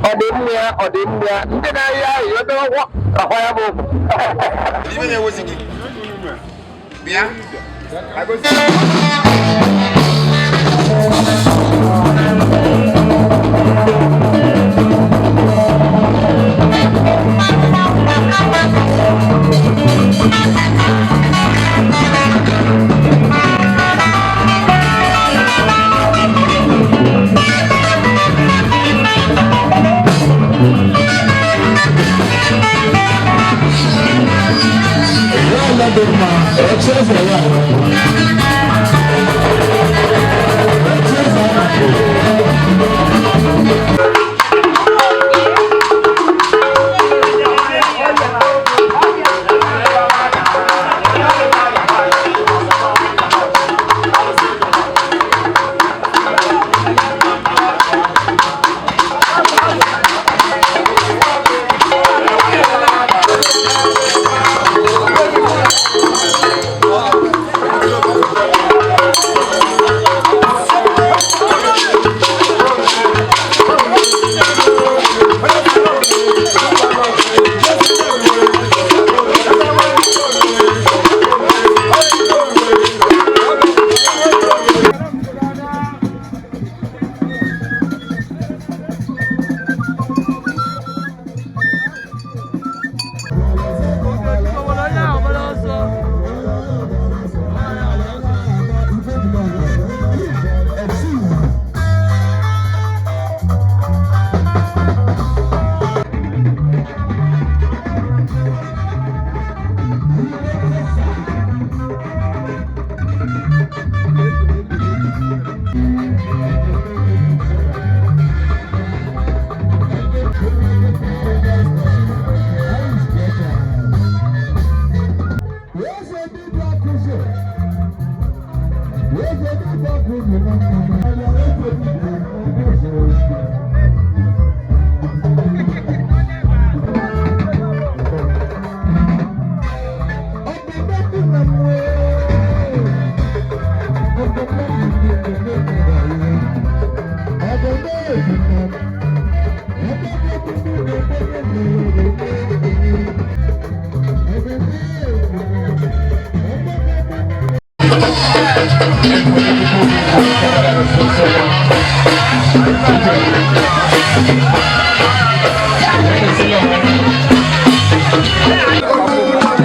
ọdịmma ya ọdịmma ya ndị na-ahịa ahịa ebe ọgwọ kakwa ya bụ Bịa.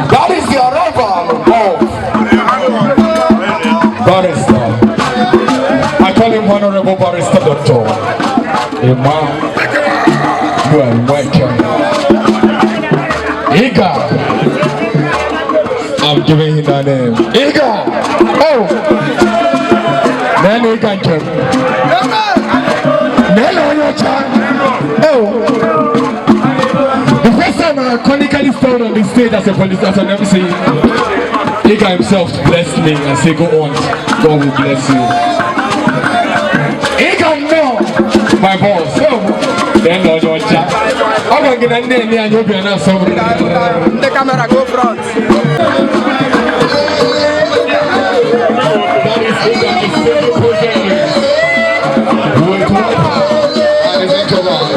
That is the arrival of Barrister. I call him Honorable Barrister Doctor Emmanuel Nweke. Iga. I'm giving him that name. Iga. Oh. Nene Iga Nkem. Nene Onyecha. Oh. The first time I iconically stood on the stage as a police, as an MC, Iga himself blessed me and said, "Go on, God will bless you." Iga no, my boss. Oh, then Lord Ocha. I'm gonna get a name and you'll be an answer. The camera go front. That is Iga the and his entourage.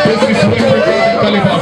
This is where we go to Caliber.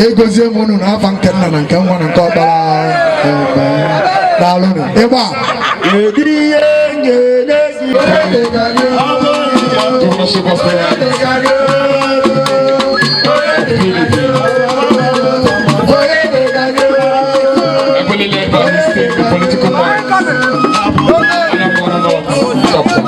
Egozie m unu n'afa nke nna na nke nwa na nke ọkpara. Amen. Daalụnụ. Ịgba ebiri ihe nye n'ezi. Heavily led by his state, the political mind. Anambra North chapter.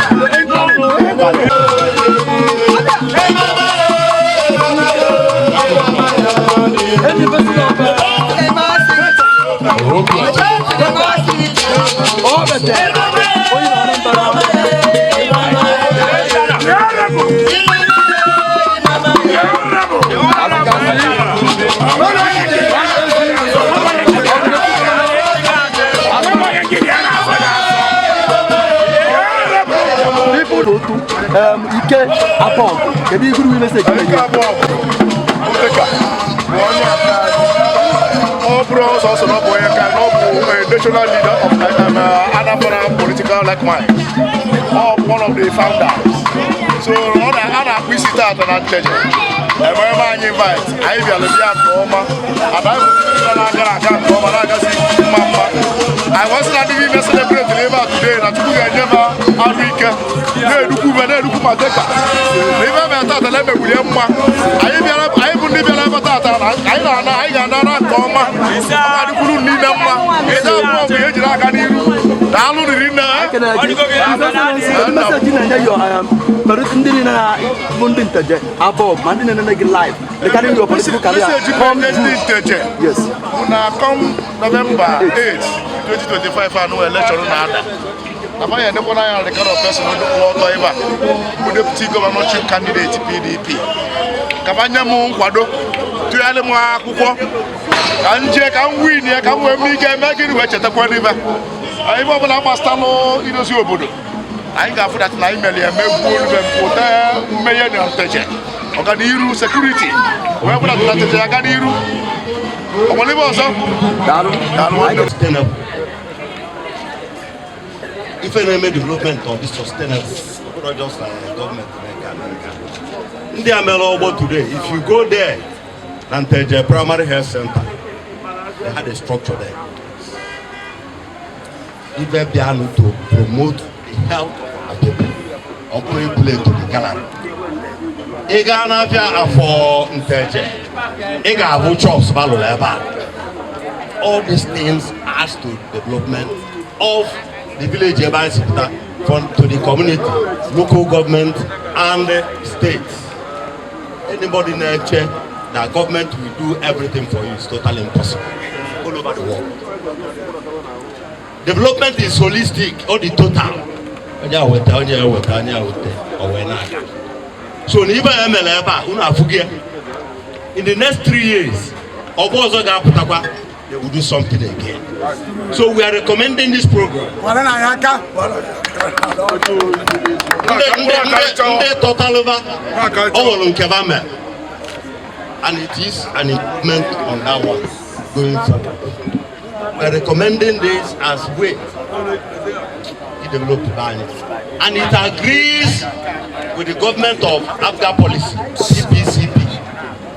Ike Abọgụ, kedu iguru message na-enye? Ọ bụrụ ọsọ na ọ bụ onye ka na ọ bụ national leader of Anambra political like mind, ọ bụ one of the founders. So ọ na a na-akpụ isi tata na Nteje eme ebe anyị invite anyị bịara bịa nke ọma, ada anyị bụ ndị na-aga aga nke ọma, na-agazi mma mma. Anyị wasị na ndị niile celebrate ebe a today na Chukwu ga-enye m arụ ike na-erukwu ube na-erukwu ma dịka na ife eme tata na emegburie mma. Anyị bịara, anyị bụ ndị bịara ebe tata na anyị na-ana, anyị ga-anara nke ọma. Ọ ga-adịkwuru niile mma. Eze abụọ bụ ihe ejiri aka n'iru. Daalụ riri nne. Kedu message na-enye your ndị niile bụ ndị Nteje Abọgụ ma ndị na-enene gị live regarding your political career? Message come ndị June? Nteje Yes. na come November 8, 2025, anụ election na-ada afaghị enekwana anya the kind of person kwụ ọtọ ebe a bụ deputy governorship candidate PDP, ka fa nye m nkwado, tụgharị m akwụkwọ ka m jee ka m win ya, ka m wee mee ike mee gịnị wee chetakwa n'ibe ibe ọbụla gbasatalụ idozi obodo. Anyị ga-afụ that na anyị mere ya megbuo olube mpụta mmeghe na Nteje ọganiru security wee bụ na Nteje aga n'iru. Ọ nwere ibe ọzọ? Daalụ. Daalụ nwanne m. Sustainable. Ife na-eme development ọ dị sustainable, ọ bụrụ just na gọọmenti na-eke Amerịka ndị a mere ọgbọ today. If you go there na Nteje Primary Health Center, they had a structure there. Ife bịanụ to promote the health of our people, ọ bụrụ ibule to the gallery. Ị gaa n'afịa Afọ Nteje, ị ga-ahụ shops balụrụ ebe a. All these things adds to development of the village ebe anyị si pụta, from to the community, local government and state. Anybody na-eche that government will do everything for you is totally impossible. All over the world, development is holistic. Ọ dị total. Onye a weta, onye a weta, onye a weta, ọ wee na-aga. So na ibe a emere ebe a, unu afụghị ya. In the next 3 years, ọgbọ ọzọ ga-apụtakwa, they will do something again. So we are recommending this program. Ndị tọtalụba ọ nwere nke ba mere, and it is an improvement on that one going forward. We are recommending this as way to develop the anyị, and it agrees with the government of APGA policy, PPCP,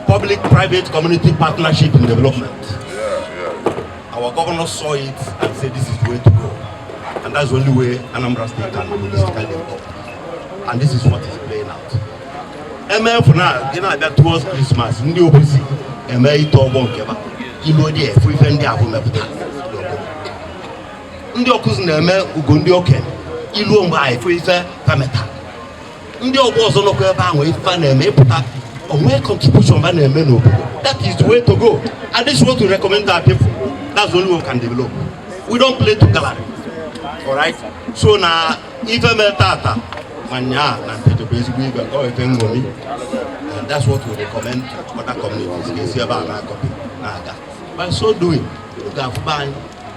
public private community partnership in development. Our governor saw it and said this is the way to go, and that's the only way Anambra State can holistically develop, and this is what is playing out. Emefu na gị na-abịa towards Christmas, ndị obosi eme ite ọgbọ nke ba ilu dị efu ife ndị ahụ mepụta n'obodo. Ndị ọkụzi na-eme ugo ndị okenye iluo mgbe a efu ife fameta. Ndị ọgbọ ọzọ nọkwa ebe ahụ, ife a na-eme ịpụta onwe contribution ba na-eme n'obodo. That is the way to go, and this is what we recommend to our people. That's the only way we can develop. We don't play to gallery. Alright, so na ife mee tata ma nyaa na Nteje bụ ezigbo ife, ọ ife nṅomi, and that's what we recommend to other communities ga-esi ebe a na-akọpi na-aga. By so doing, ị ga-afụba anyị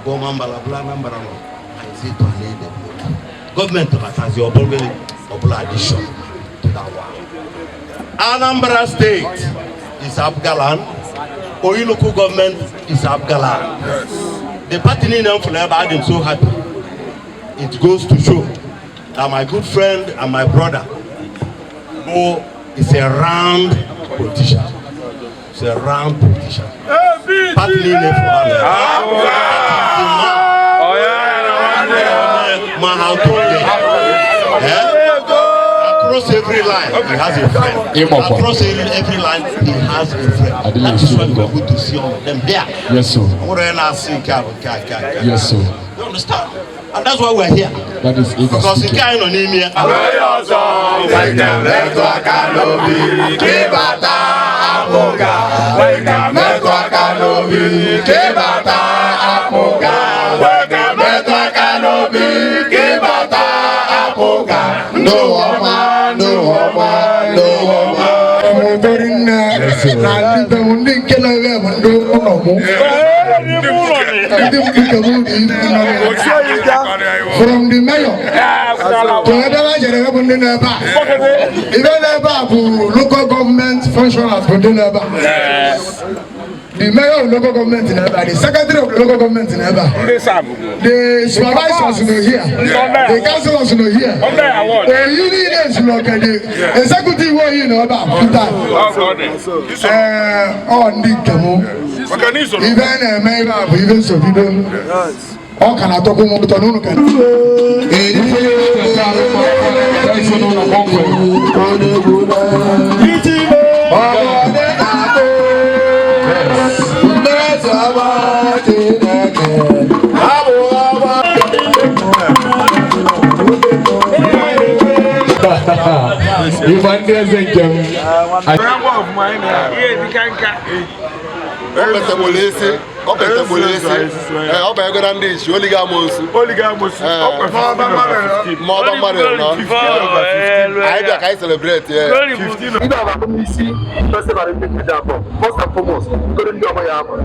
bụ ọma mbala bụla Anambra nọ anyị si etu a na-edevelop. Gọọmenti batazi, ọbụla ọbụla addition to that one. Anambra State is APGA land. Oyi local government is APGA land. The party niile m fụrụ ebe a dị m so happy. It goes to show that my good friend and my brother Bo is a round politician. Is a round politician. Party niile fụrụ ha ma how to play. Eh? Across every line, he has a friend. Ịmakwa. Across every line, he has a friend. That is why we are good to see all of them there. Yes, sir. Ọ nwere onye na-asị nke a bụ nke a, nke a, nke a. Yes, sir. You understand? And that's why we're here. That is Ịga Because speaking. nke anyị nọ n'ime ya. Metụ aka n'obi kịbata APGA. Metụ aka n'obi kịbata APGA. Metụ aka n'obi kịbata APGA. Ndụ ọma, ndụ ọma, ndụ ọma. Ụfọdụ nne na ndị be m, ndị nke nọ ebe bụ ndị ụlọ mụ, ndị mkpuke mụ na ndị nọ ya, from the mayor to ebe ha jere ebe bụ ndị nọ ebe a. Ibe nọ ebe a bụ local government functionaries bụ ndị nọ ebe a. The mayor of local government nọ ebe a, the secretary of the local government nọ ebe a, the supervisors nọ here, the councillors nọ here. Oyi niile zuru oke, the executive oyi nọ ebe a full time. Ee, ọ ndị nke mụ, ibe a na-eme ebe a bụ ibe nsobido. Ọ ka na-atọkwu m ụtọ n'ụlọ ka Ife ndị eze nke m. O petegburu isi, o petegburu isi. Ee, ọ banyegoro ndị ichi oligo amosu. Ee, ma ọba mmadụ nọ anyị bịa ka anyị celebrate ya. Ibe a bụ isi festival ndị Nteje abụọ. First and foremost, ngoro ndị ọgbọ ya abụọ.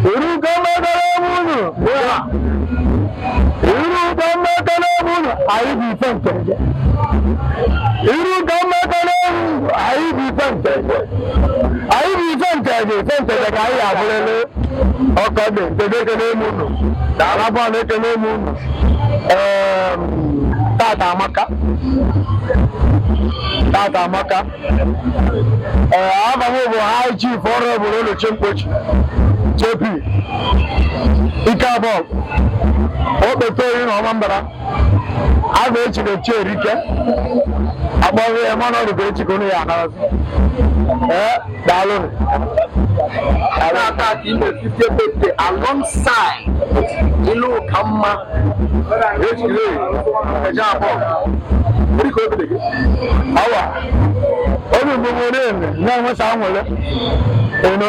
Iruka mmekọrọ unu ya. Iruka mmekọrọ unu, anyị bụ ife Nteje. Iruka mmekọrọ unu, anyị bụ ife Nteje. Anyị bụ ife Nteje, ife Nteje ka anyị abụrịrị. Ọkọ dị Nteje ekene m unu. Daalụ na ekene m unu. Tata amaka. Tata amaka. Ee, afa m bụ High Chief Honorable Oluchi Mkpochi JP Ike abụọ okpete oyi na ọma mbara a ga-echi echi erike akpọghị ya mana ọ dịka echi ka unu ya anarazi. Ee, daalụnụ. Tata ka ime 50th birthday alongside ilu ka mma ejire eje abụọ. Dịka obi dị gị awa obi mgbe m na-eme na-enwesa anwụle eno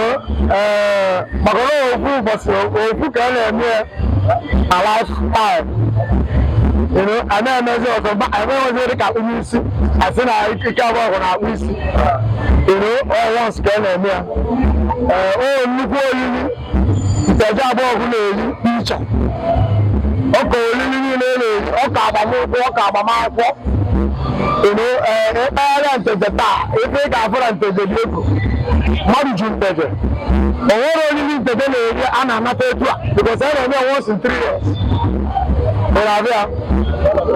ee maka na okwu ụbọchị okwu ka a na-eme ya na lifestyle eno a na-emezi ọzọ mba enweghị dị ka akpụ n'isi asị na ike abụọ bụ na akpụ isi eno ọ once ka a na-eme ya. Ee, o nnukwu oriri Nteje abụọ ọgụ na-eri iche ọka oriri niile na-eri ọka agbamụkwụ, ọka agbamakwụkwọ eno. Ee, ịkpagharịa Nteje taa, ebe ị ga-afụ na Nteje dị egwu, mmadụ ju Nteje. O nwere oriri Nteje na-eri a na-anata etu a because a na-eme once in 3 years ị na-abịa.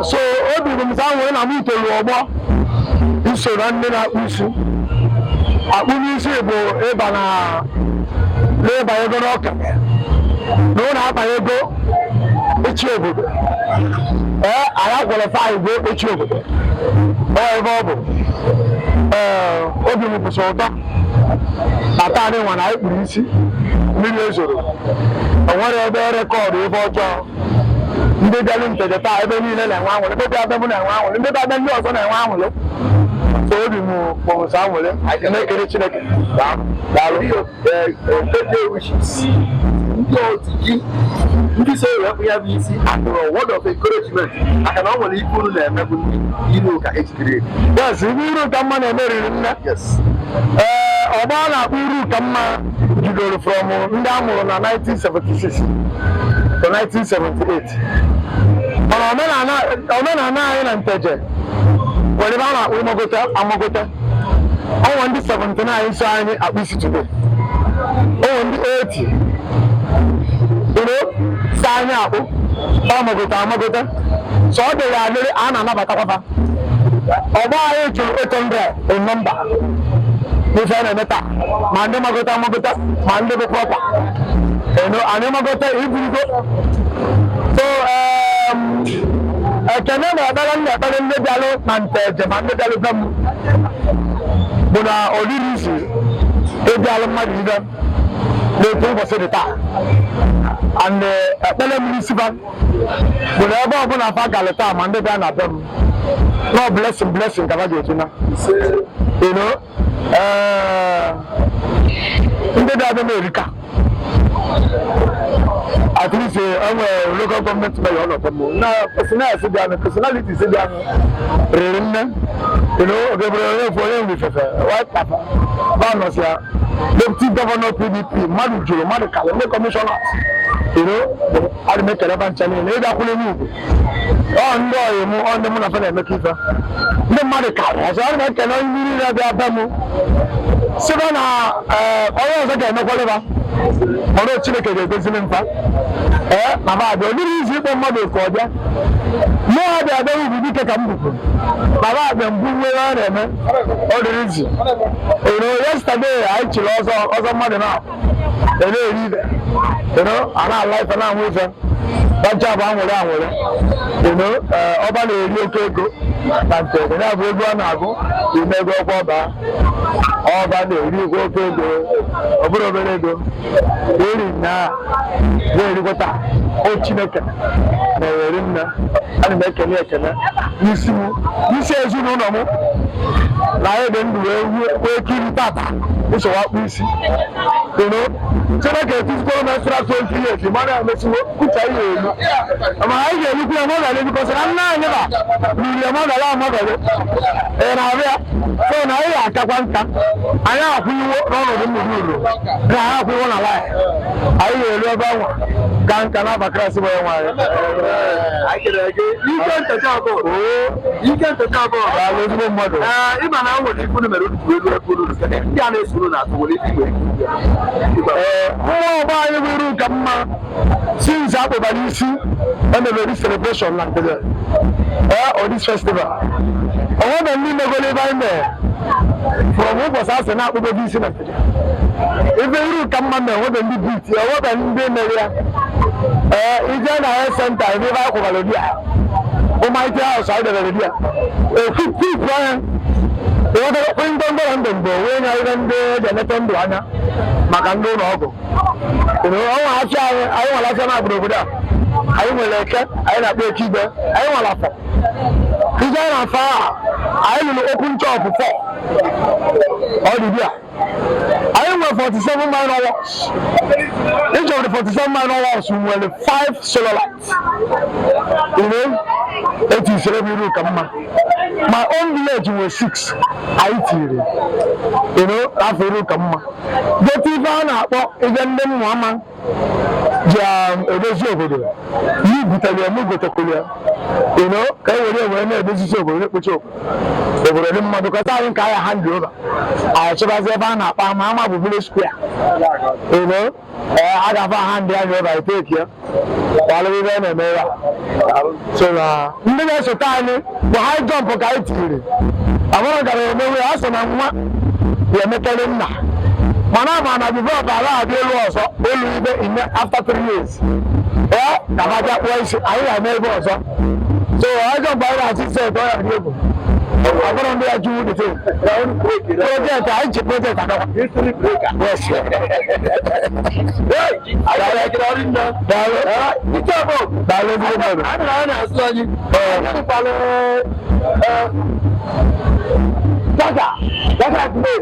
So obi dị m sa nwere na m itoolu ọgbọ iso na ndị na-akpụ isi. Akpụ n'isi bụ ịba na n'ịba ego n'ọka na ụlọ akpa ego echi obodo. Ee, anyị qualify go echi obodo ọ ebe ọ bụ. Ee, obi m kwụsị ụtọ na taa anyị nwa na anyị kpuru isi mmiri ezoro o nwere ebe record ebe ọjọọ. Ndị bịalụ Nteje taa, ebe niile na-enwe anwụrị, ndị bịa be m na-enwe anwụrị, ndị bịa be ndị ọzọ na-enwe anwụrị. So obi m kpọrọ sọ anwụrị na-ekele Chineke. Daalụ. Birthday wishes, ndị otu gị, ndị so wee ya bụ isi akụrụ, word of encouragement, maka na ọ nwere ife unu na-eme bụ ndị iru ụka ejikere. Yes, ibe iru ka mma na-eme riri nne. Ee, ọgbọ a na-akpọ iru ka mma bidoro from ndị a mụrụ na 1976 to 1978, mana omenala anyị na Nteje nwere ebe a na-akpọ ịmagote amagote. Ọnwa ndị 79 so anyị akpụ isi today, ọnwa ndị 80 so anyị akpụ amagote amagote. So ọ dịrị adịrị, a na-anabatakwa ọgbọ anyị chụrụ 800 in number n'ife a na-eme taa, ma ndị magote amagote, ma ndị bụ proper anyị magote iburugo. So ekene na ekpere m na-ekpere ndị bịalụ na Nteje ma ndị bịalụ be m bụ na oriri izu ịbịalụ mmadụ ibe n'otu ụbọchị dị taa, and ekpere m n'isi ba bụ na ebe ọbụla fa galụ taa, ma ndị bịa na be m, no blessing, blessing ka fa ga-eji na ndị bịa be m erika. At least enwere local government mayor ọnọdụ m na personality bịanụ, personalities bịanụ riri nne. Ogebere onye fụ onye nwe ifefe white papa banọs ya, deputy governor PDP, mmadụ juru, mmadụ kalị, ndị commissioners. Adị m ekele ba ncha niile ịbịakwule m ugwu. Ọ ndị ọyị mụ, ọ ndị mụ na fa na-emekọ ife, ndị mmadụ kalị ọzọ. Adị m ekele onye niile bịa be m, sịba na onye ọzọ ga-emekwalịba, mana Chineke ga-edozili mfa. Ee, na ba abịa ọ dịrị izu ịkpọ mmadụ oku ọbịa. Mụ abịa abịa ugwu dike ka m bupụ na ba abịa mbụ nwere ọ na-eme, ọ dịrị izu. Yesterday anyị chịrị ọzọ ọzọ, mmadụ na na-eri ibe, a na-ala ife, na-anwụ ife bacha bụ anwụrị anwụrị. Ọba na-eri oke ego na Nteje, ya bụ ego a na-agụ ime ego ọkwa ọba. Ọba na-eri oke ego, ọ bụrụ obere ego eri nyaa na-erikwata o. Chineke na-eri nne. Ana m ekele ekele n'isi m, n'isi ezinụlọ m, na anyị dị ndụ wee wee kiri tata nsogbu akpụ isi. Chineke etizikwara m extra 20 years, mana emesiwo uche anyị elu, ma anyị ga-erukwu ya mọgale, because na nna anyị ba ruru ya mọgale amọgale. Ị na-abịa, so na anyị ga-akakwa nka, anyị akwụnyewo n'ọnọdụ mmiri uru na anyị akwụnyewo na laị, anyị ga-eru ebe anwa ka nka n'aba Kraịst bụ onye nwe anyị. Ike Nteje abụọ, ike Nteje abụọ. Daalụ, ezigbo mmadụ. Ee, ịma na nwere ife unu mere unu ji elu ebe unu ruru. Ndị a na-eso unu na-atụ nwere ike igwe. Ee, nwa ọgbọ anyị bụ iru ka mma, since akpụbara isi emebere celebration na Nteje, ee, Odis festival, onwebe ndị megoro ebe anyị mere from ụbọchị asị na-akpụgodo isi na Nteje. Ife iru ka mma mere, onwebe ndị bit ya, onwebe ndị mere ya. Ee, ije na health center ebe ebe anyị kwụbara di ya bụ Mighty House, anyị debere di ya ekwupụ anya ịghọtara ndọndọrọ ndụ mbụ wee nye ihe ndị eji eleta ndụ anya maka ndị ụlọ ọgwụ. Ọnwa afịa anyị, anyị nwere afịa na-abụrụ obodo a, anyị nwere eke, anyị na-akpọ eke igwe, anyị nwere afọ ije na afọ a, anyị lụrụ open shop fọ ọ dị bịa. Anyị nwere 47 minor works. Each of the 47 minor works nwere 5 solar lights. Etu isere bụ iru ka mma. My own village nwere 6 anyị tiri afọ iru ka mma. Gote ife a na-akpọ ife ndị mmụ ama ji edozi obodo yi butere ya, mụ gotekwuru ya ka e were wee na-edozizi obodo, na-ekpochi obodo, obodo dị mmadụ kọta anyị nke ahịa hand over. Anyị chịbazi ebe a na-akpa ama ama bụ village square. Ee, a ga-afa hand anyị over, eteki ya kwalụ ibe a na-eme ya. So na ndị na-esote anyị bụ high jump ka anyị tiri amara gara emewe a sị na nwa ya emekarị nna, mana ama na bifo ala abịa elu ọzọ elu ibe ime after 3 years. Ee, ka ha bịa kpụọ isi, anyị ga-eme ebe ọzọ. So high jump anyị na-achị set ọ ya dị egwu. Ọ bụrụ ndị ya jụrụ the thing. Project anyị ji project agakwa. Yes. Daalụ ezigbo mmadụ. Na-azụ anyị. Gaga, gaga today.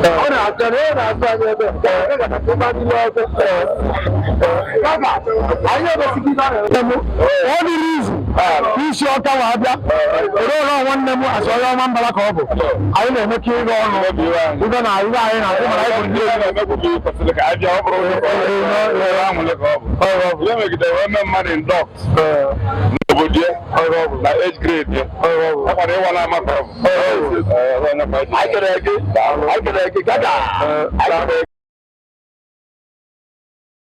Ọ na-atọ na ọ na-azụ anyị ebe. Gaga, anyị ebesighị ibe ahụ. Ọ dịrị izu isi ọka wa abịa ere ụlọ nwanne m asị onye ọma mbara ka ọ bụ anyị na-emekọ ihe ọnụ ibe na ibe anyị na-akwụ mana anyị bụ ndị Ihe megidere wee mee mmadụ induct n'obodo ya na age grade ya ọ kwara ịwa na-ama ka ọ bụ. Anyị kere gị, anyị kere gị, gaga. Anyị kere gị.